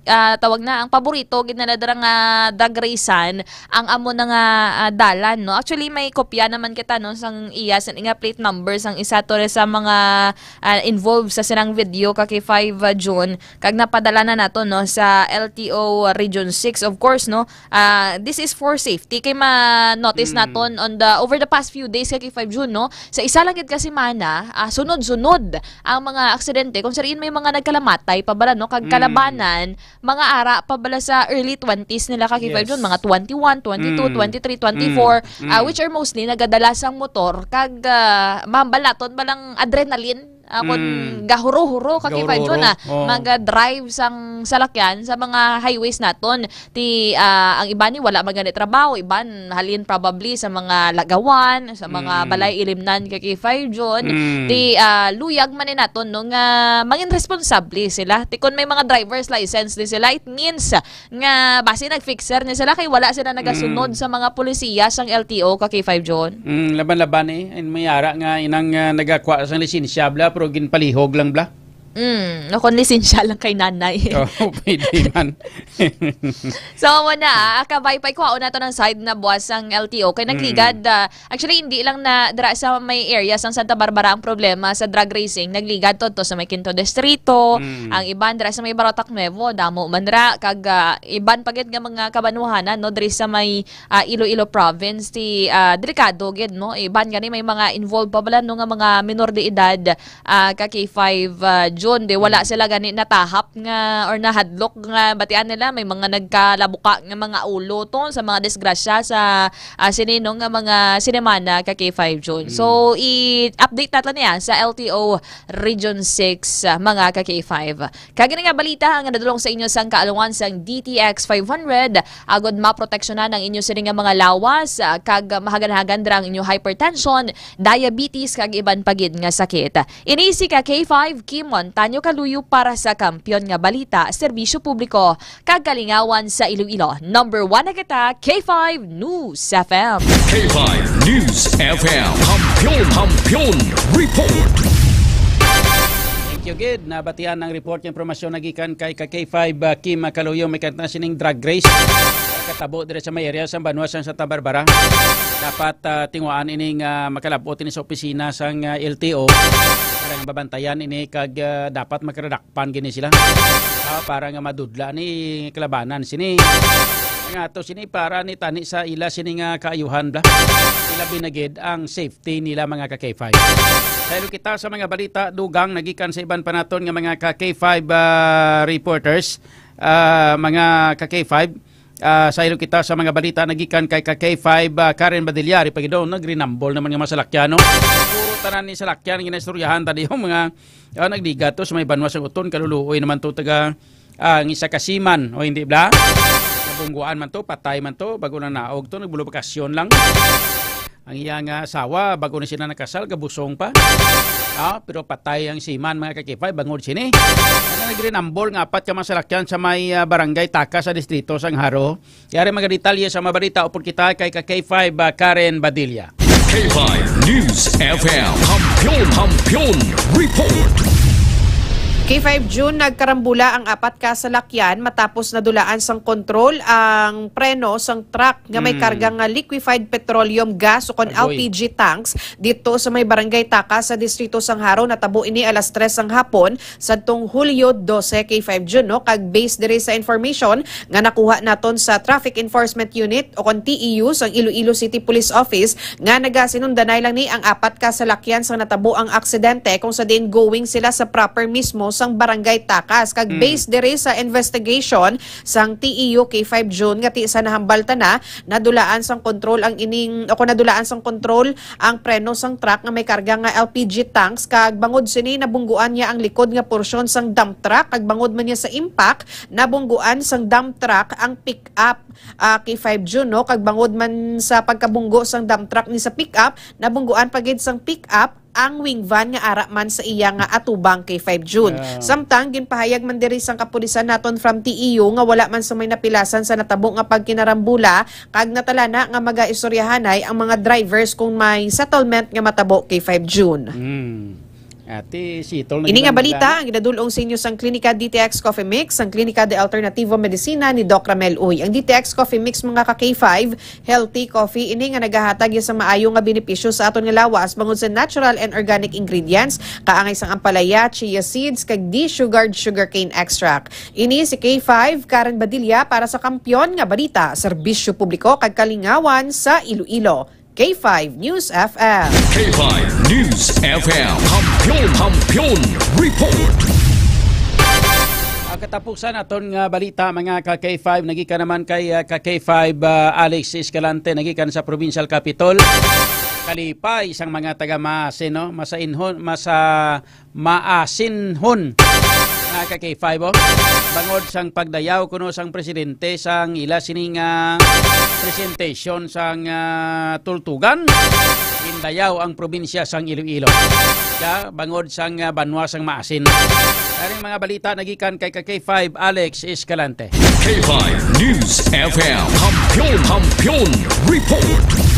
ah, tawag na, ang paborito gid nila dira nga drag racean, ang amo na nga, ah, dalan, no. Actually, may kopya naman kita, no, sang iya, sang nga plate number sang isa to sa mga, ah, involved sa sinang video ka K five, ah, June. Kag napadala na nato, no, sa L T O Region six, of course, no. Ah, this is for safety kay ma-notice Mm. naton on the, over the past few days kay five June, no, sa isa lang gid ka semana, ah, sunod-sunod ang mga aksidente kung sa diin may mga nagkalamatay pa bala, no, kag Mm. kalabanan, mga ara pa bala sa early twenties nila ka five June, Yes. mga twenty-one, twenty-two, Mm. twenty-three, twenty-four, Mm. ah, Mm. which are mostly nagadala sang motor kag, ah, mambalaton balang adrenaline, ah, kun Mm. gahuro-huro ka Gahuro-huro. Kay Jun, ah, Oo. mag-drive sang salakyan sa mga highways naton. Ti, ah, ang iban ni wala man gani trabaho, iban halin probably sa mga lagawan, sa mga Mm. balay ilimnan kay Jun. Mm. Ti, ah, luyag man ni naton, no, nga mangin responsable sila. Ti kun may mga driver's license ni sila, it means nga basi nag-fixer ni sila kay wala sila nagasunod Mm. sa mga polisiya sang L T O ka K five Jun. Mm, laban-laban eh. And may ara nga inang, ah, nagakwa sang lisensya bla, pero ginpalihog lang bla. Mm, o kung lisensya lang kay nanay. Oh, pwede man. So, amo na, ah, kabay pa, ikuhaon nato ng side na buwas ang L T O. Kay Mm. nagligad, ah, actually, hindi lang na dira sa may area sang Santa Barbara ang problema sa drag racing. Nagligad to, to sa may Quinto Distrito, Mm. ang iban dira sa may Barotac Nuevo, damo man ra, kag, ah, iban pa gid nga mga kabanwahanan, no, diri sa may, ah, Iloilo Province, ti, ah, delikado gid, no? Iban gani may mga involved pa bala, no, nga mga minor de edad, ah, ka K five, ah, Jun, di wala Mm. sila gani natahap nga or nahadlok nga batian nila, may mga nagkalabuka nga mga ulo to sa mga disgrasya sa, ah, sini, no, nga mga sinemana ka K five Jun. So, Mm. i-update nato niya sa L T O Region six, ah, mga ka K five. Kag ini nga balita nga nadulong sa inyo sang kaalwan sang D T X five hundred, agod maproteksyonan ang inyo sini nga mga lawas, ah, kag mahagan-hagan dira ang inyo hypertension, diabetes, kag iban pa gid nga sakit. Ini si ka K five Kim Montaño Kaluyo para sa Kampiyon nga Balita, Serbisyo Publiko, kag Kalingawan sa Iloilo. Number one na kita, K five News F M. K five News F M. Kampiyon, Kampiyon Report. Thank you, gid. Nabatian ang report nga impormasyon nagikan kay ka K five, ah, Kim Kaluyo, may kanta sining drag race. Katabo diri sa may area sa banwa sa Santa Barbara. Dapat, ah, tinguhaan ining, ah, makalabot ini sa opisina sang, ah, L T O para nga mabantayan ini kag, ah, dapat makaradakpan gini sila. Ah, para nga madudla ni kalabanan sini. Nga ato sini para ni tani sa ila sini nga kaayuhan bla. Ilabi na gid ang safety nila, mga ka K five. Saylo kita sa mga balita, dugang nagikan sa iban pa naton nga mga ka K five, ah, reporters, ah, mga ka K five. Ah, saylo kita sa mga balita nagikan kay ka K five, ah, Karen Badillar, pagidon, nagrinambol naman nga mga salakyan, no? Puro tanan ni salakyan, ginaistoryahan ta di yung mga, ah, nagdigat to sa may banwa sa Uton, kaluluoy naman to taga, ah, ang isa ka seaman, o hindi bla? Nabungguan man to, patay man to, bago na naog to, nagbulubakasyon lang. Ang iya nga asawa, bago na sila nakasal, gabusong pa. Ah, pero patay ang seaman, mga ka K five, bangod sini. Ano, nagrinambol nga apat ka mga salakyan sa may, ah, barangay Taka sa distrito sang Jaro. Yari mga detalye sa mga balita, upod kita kay ka K five, ah, Karen Badilla. K five News F M. Kampiyon, Kampiyon Report. K five June, nagkarambula ang apat ka salakyan matapos nadulaan sang kontrol ang preno sang truck nga may Mm. karga nga liquefied petroleum gas o kon Agoy. L P G tanks dito sa may barangay Taka sa distrito sang Jaro. Natabo ini alas tres sang hapon sadtong Hulyo dose, K five June, no? Kag based diri sa information nga nakuha naton sa Traffic Enforcement Unit o kon T E U sang Iloilo City Police Office nga nagasinundanay lang ni ang apat ka salakyan sang natabo ang aksidente kung sa diin going sila sa proper mismo sang Barangay Takas. Kag Mm. based diri sa investigation sang T E U K five June nga ti sa nahambal ta na, nadulaan sang kontrol ang ining, o kung nadulaan sang kontrol ang preno sang truck nga may karga nga L P G tanks, kag bangod sini nabungguan niya ang likod nga porsyon sang dump truck, kag bangod man niya sa impact, nabungguan sang dump truck ang pick-up, ah, K five June, no? Kag bangod man sa pagkabunggo sang dump truck ni sa pick-up, nabungguan pa gid sang pick-up ang wing van nga ara man sa iya nga atubang kay five June. Yeah. Samtang ginpahayag man diri sang kapulisan naton from T E U nga wala man sa may napilasan sa natabo nga pagkinarambula, kag natalana nga magaistoryahanay ang mga drivers kung may settlement nga matabo kay five June. Mm. Ate, sitol na Ini nga gid ang balita nila. Ang ginadul-ong sa inyo sang Klinika D T X Coffee Mix, sang Klinika de Alternativo Medicina ni Doc Ramel Uy. Ang D T X Coffee Mix, mga ka K five, healthy coffee ini nga nagahatag sa maayo nga benepisyo sa aton nga lawas bangod sa natural and organic ingredients, kaangay sang ampalaya, chia seeds, kag desugared sugarcane extract. Ini si K five, Karen Badilla para sa Kampiyon nga Balita, Serbisyo Publiko kag Kalingawan sa Iloilo. K five News F M. K five News F M. Kampiyon, Kampiyon Report. Ang katapusan naton nga balita, mga ka K five, nagikan naman kay, ah, ka K five, ah, Alex Escalante, nagikan sa Provincial Capitol. Kalipay sang mga taga Maasin, no? Masainhon, masa, maasinhon, mga ka K five, oh. Bangod sang pagdayaw kuno sang presidente sang ila sini nga presentation sang, ah, tultugan, gindayaw ang probinsya sang Iloilo. Ya, bangod sang, ah, banwa sang Maasin. Kaning mga balita nagikan kay ka K five Alex Escalante. K five News F M. Kampiyon, Kampiyon Report.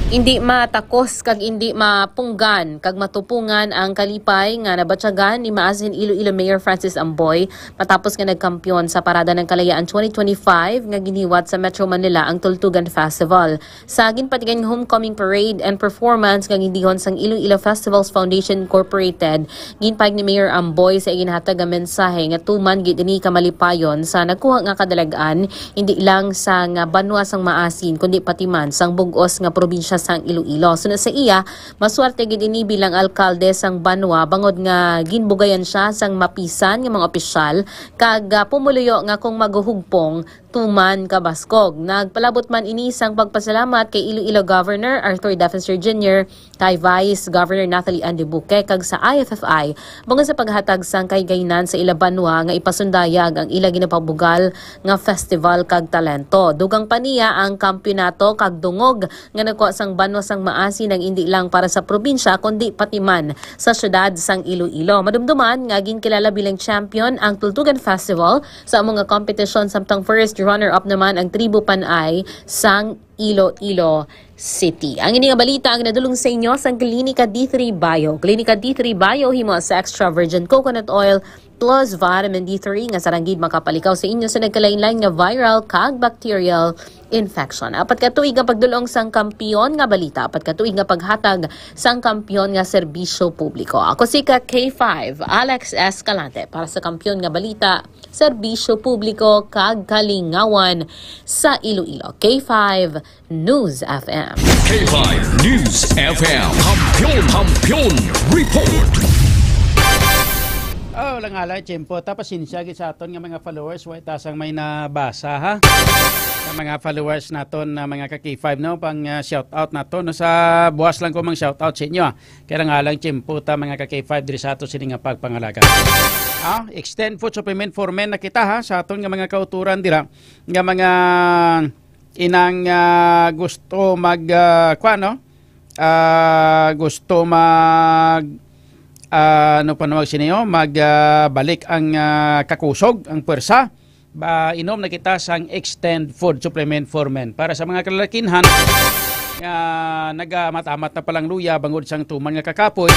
Indi matakos kag indi mapunggan kag matupungan ang kalipay nga nabatyagan ni Maasin Iloilo Mayor Francis Amboy matapos nga nagkampiyon sa Parada ng Kalayaan twenty twenty-five nga ginhiwat sa Metro Manila ang Tultugan Festival. Sa ginpatigan nga homecoming parade and performance nga gindihon sang Iloilo Festivals Foundation Incorporated, ginpahayag ni Mayor Amboy sa ginhatag nga mensahe nga tuman gid ini kamalipayon sa nagkuha nga kadalag-an, hindi lang sa nga banwa sang Maasin, kundi pati man sang bug-os nga probinsya sang Iloilo. Suna sa iya, maswerte gid ini bilang alkalde sang banwa bangod nga ginbugayan siya sang mapisan nga mga opisyal kag, ah, pumuluyo nga kung maguhugpong tuman kabaskog. Nagpalabot man ini sang pagpasalamat kay Iloilo Governor Arthur Defensor Junior, kay Vice Governor Natalie Ann Debuque, kag sa I F F I bangod sa paghatag sang kahigayunan sa ila banwa nga ipasundayag ang ila ginapabugal nga festival kag talento. Dugang pa niya ang kampiyonato kag dungog nga nakuha sang banwa sang Maasin ang indi lang para sa probinsya kundi pati man sa siyudad sang Iloilo. Madumduman nga ginkilala bilang champion ang Tultugan Festival sa amo nga kompetisyon, samtang first runner-up naman ang Tribo Panay sang Iloilo City. Ang ini nga balita ang nadulong sa inyo sang Klinika D three Bio. Klinika D three Bio himo sa extra virgin coconut oil plus vitamin D three nga sarang gid makapalikaw sa inyo sa nagkalain-lain nga viral kag bacterial infection. Apat ka tuig nga pagdulong sang kampiyon nga balita, apat ka tuig nga paghatag sang kampiyon nga serbisyo publiko. Ako si ka K five, Alex Escalante, para sa Kampiyon nga Balita, Serbisyo Publiko kag Kalingawan sa Iloilo. K five News F M. K five News F M. Kampiyon, Kampiyon Report. Oh, lang alay, tiyempo. Ta, pasensya gid sa aton nga mga followers, wa ta sang may nabasa, ha? Sa mga followers naton na mga ka K five, no, pang, ah, shout out naton, no, sa buwas lang ko mang shout out sa inyo, ah. Kaya nga lang tiyempo ta, mga ka K five, diri sa ato sini nga pagpangalaga. Ah, extend food supplement for men na kita, ha, sa aton nga mga kauturan dira, nga mga inang, ah, gusto mag, ah, kuwan, no? Ah, gusto mag, ah, ano pa nawag siniyo? Mag, ah, balik ang, ah, kakusog, ang pwersa. Ba, inom na kita sang Extend Food Supplement for Men. Para sa mga kalalakinhan nga nagamat-amat na palang luya bangod sang tuman nga kakapoy,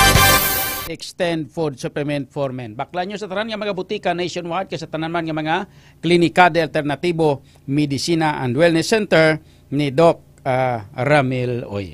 Extend Food Supplement for Men. Baklan nyo sa tanan nga mga butika nationwide, kag sa tanan man nga mga Klinika de Alternativo, Medicina and Wellness Center ni Doc, ah, Ramil Uy.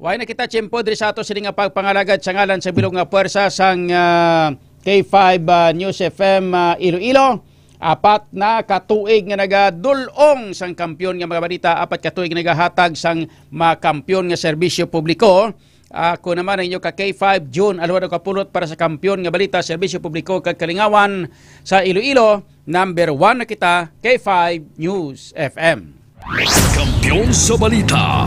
Way na kita tiyempo diri sa ato sini nga pagpangalagad sa ngalan sa bilog nga puwersa sang, ah, K five, ah, News F M, ah, Iloilo. Apat na ka tuig nga nagadul-ong sang kampiyon nga mga balita, apat ka tuig nga nagahatag sang mga kampiyon nga serbisyo publiko. Ako naman ang inyo ka K five, June Alwado Kapulot para sa Kampiyon nga Balita, Serbisyo Publiko kag Kalingawan sa Iloilo. Number one na kita, K five News F M. Kampiyon sa balita.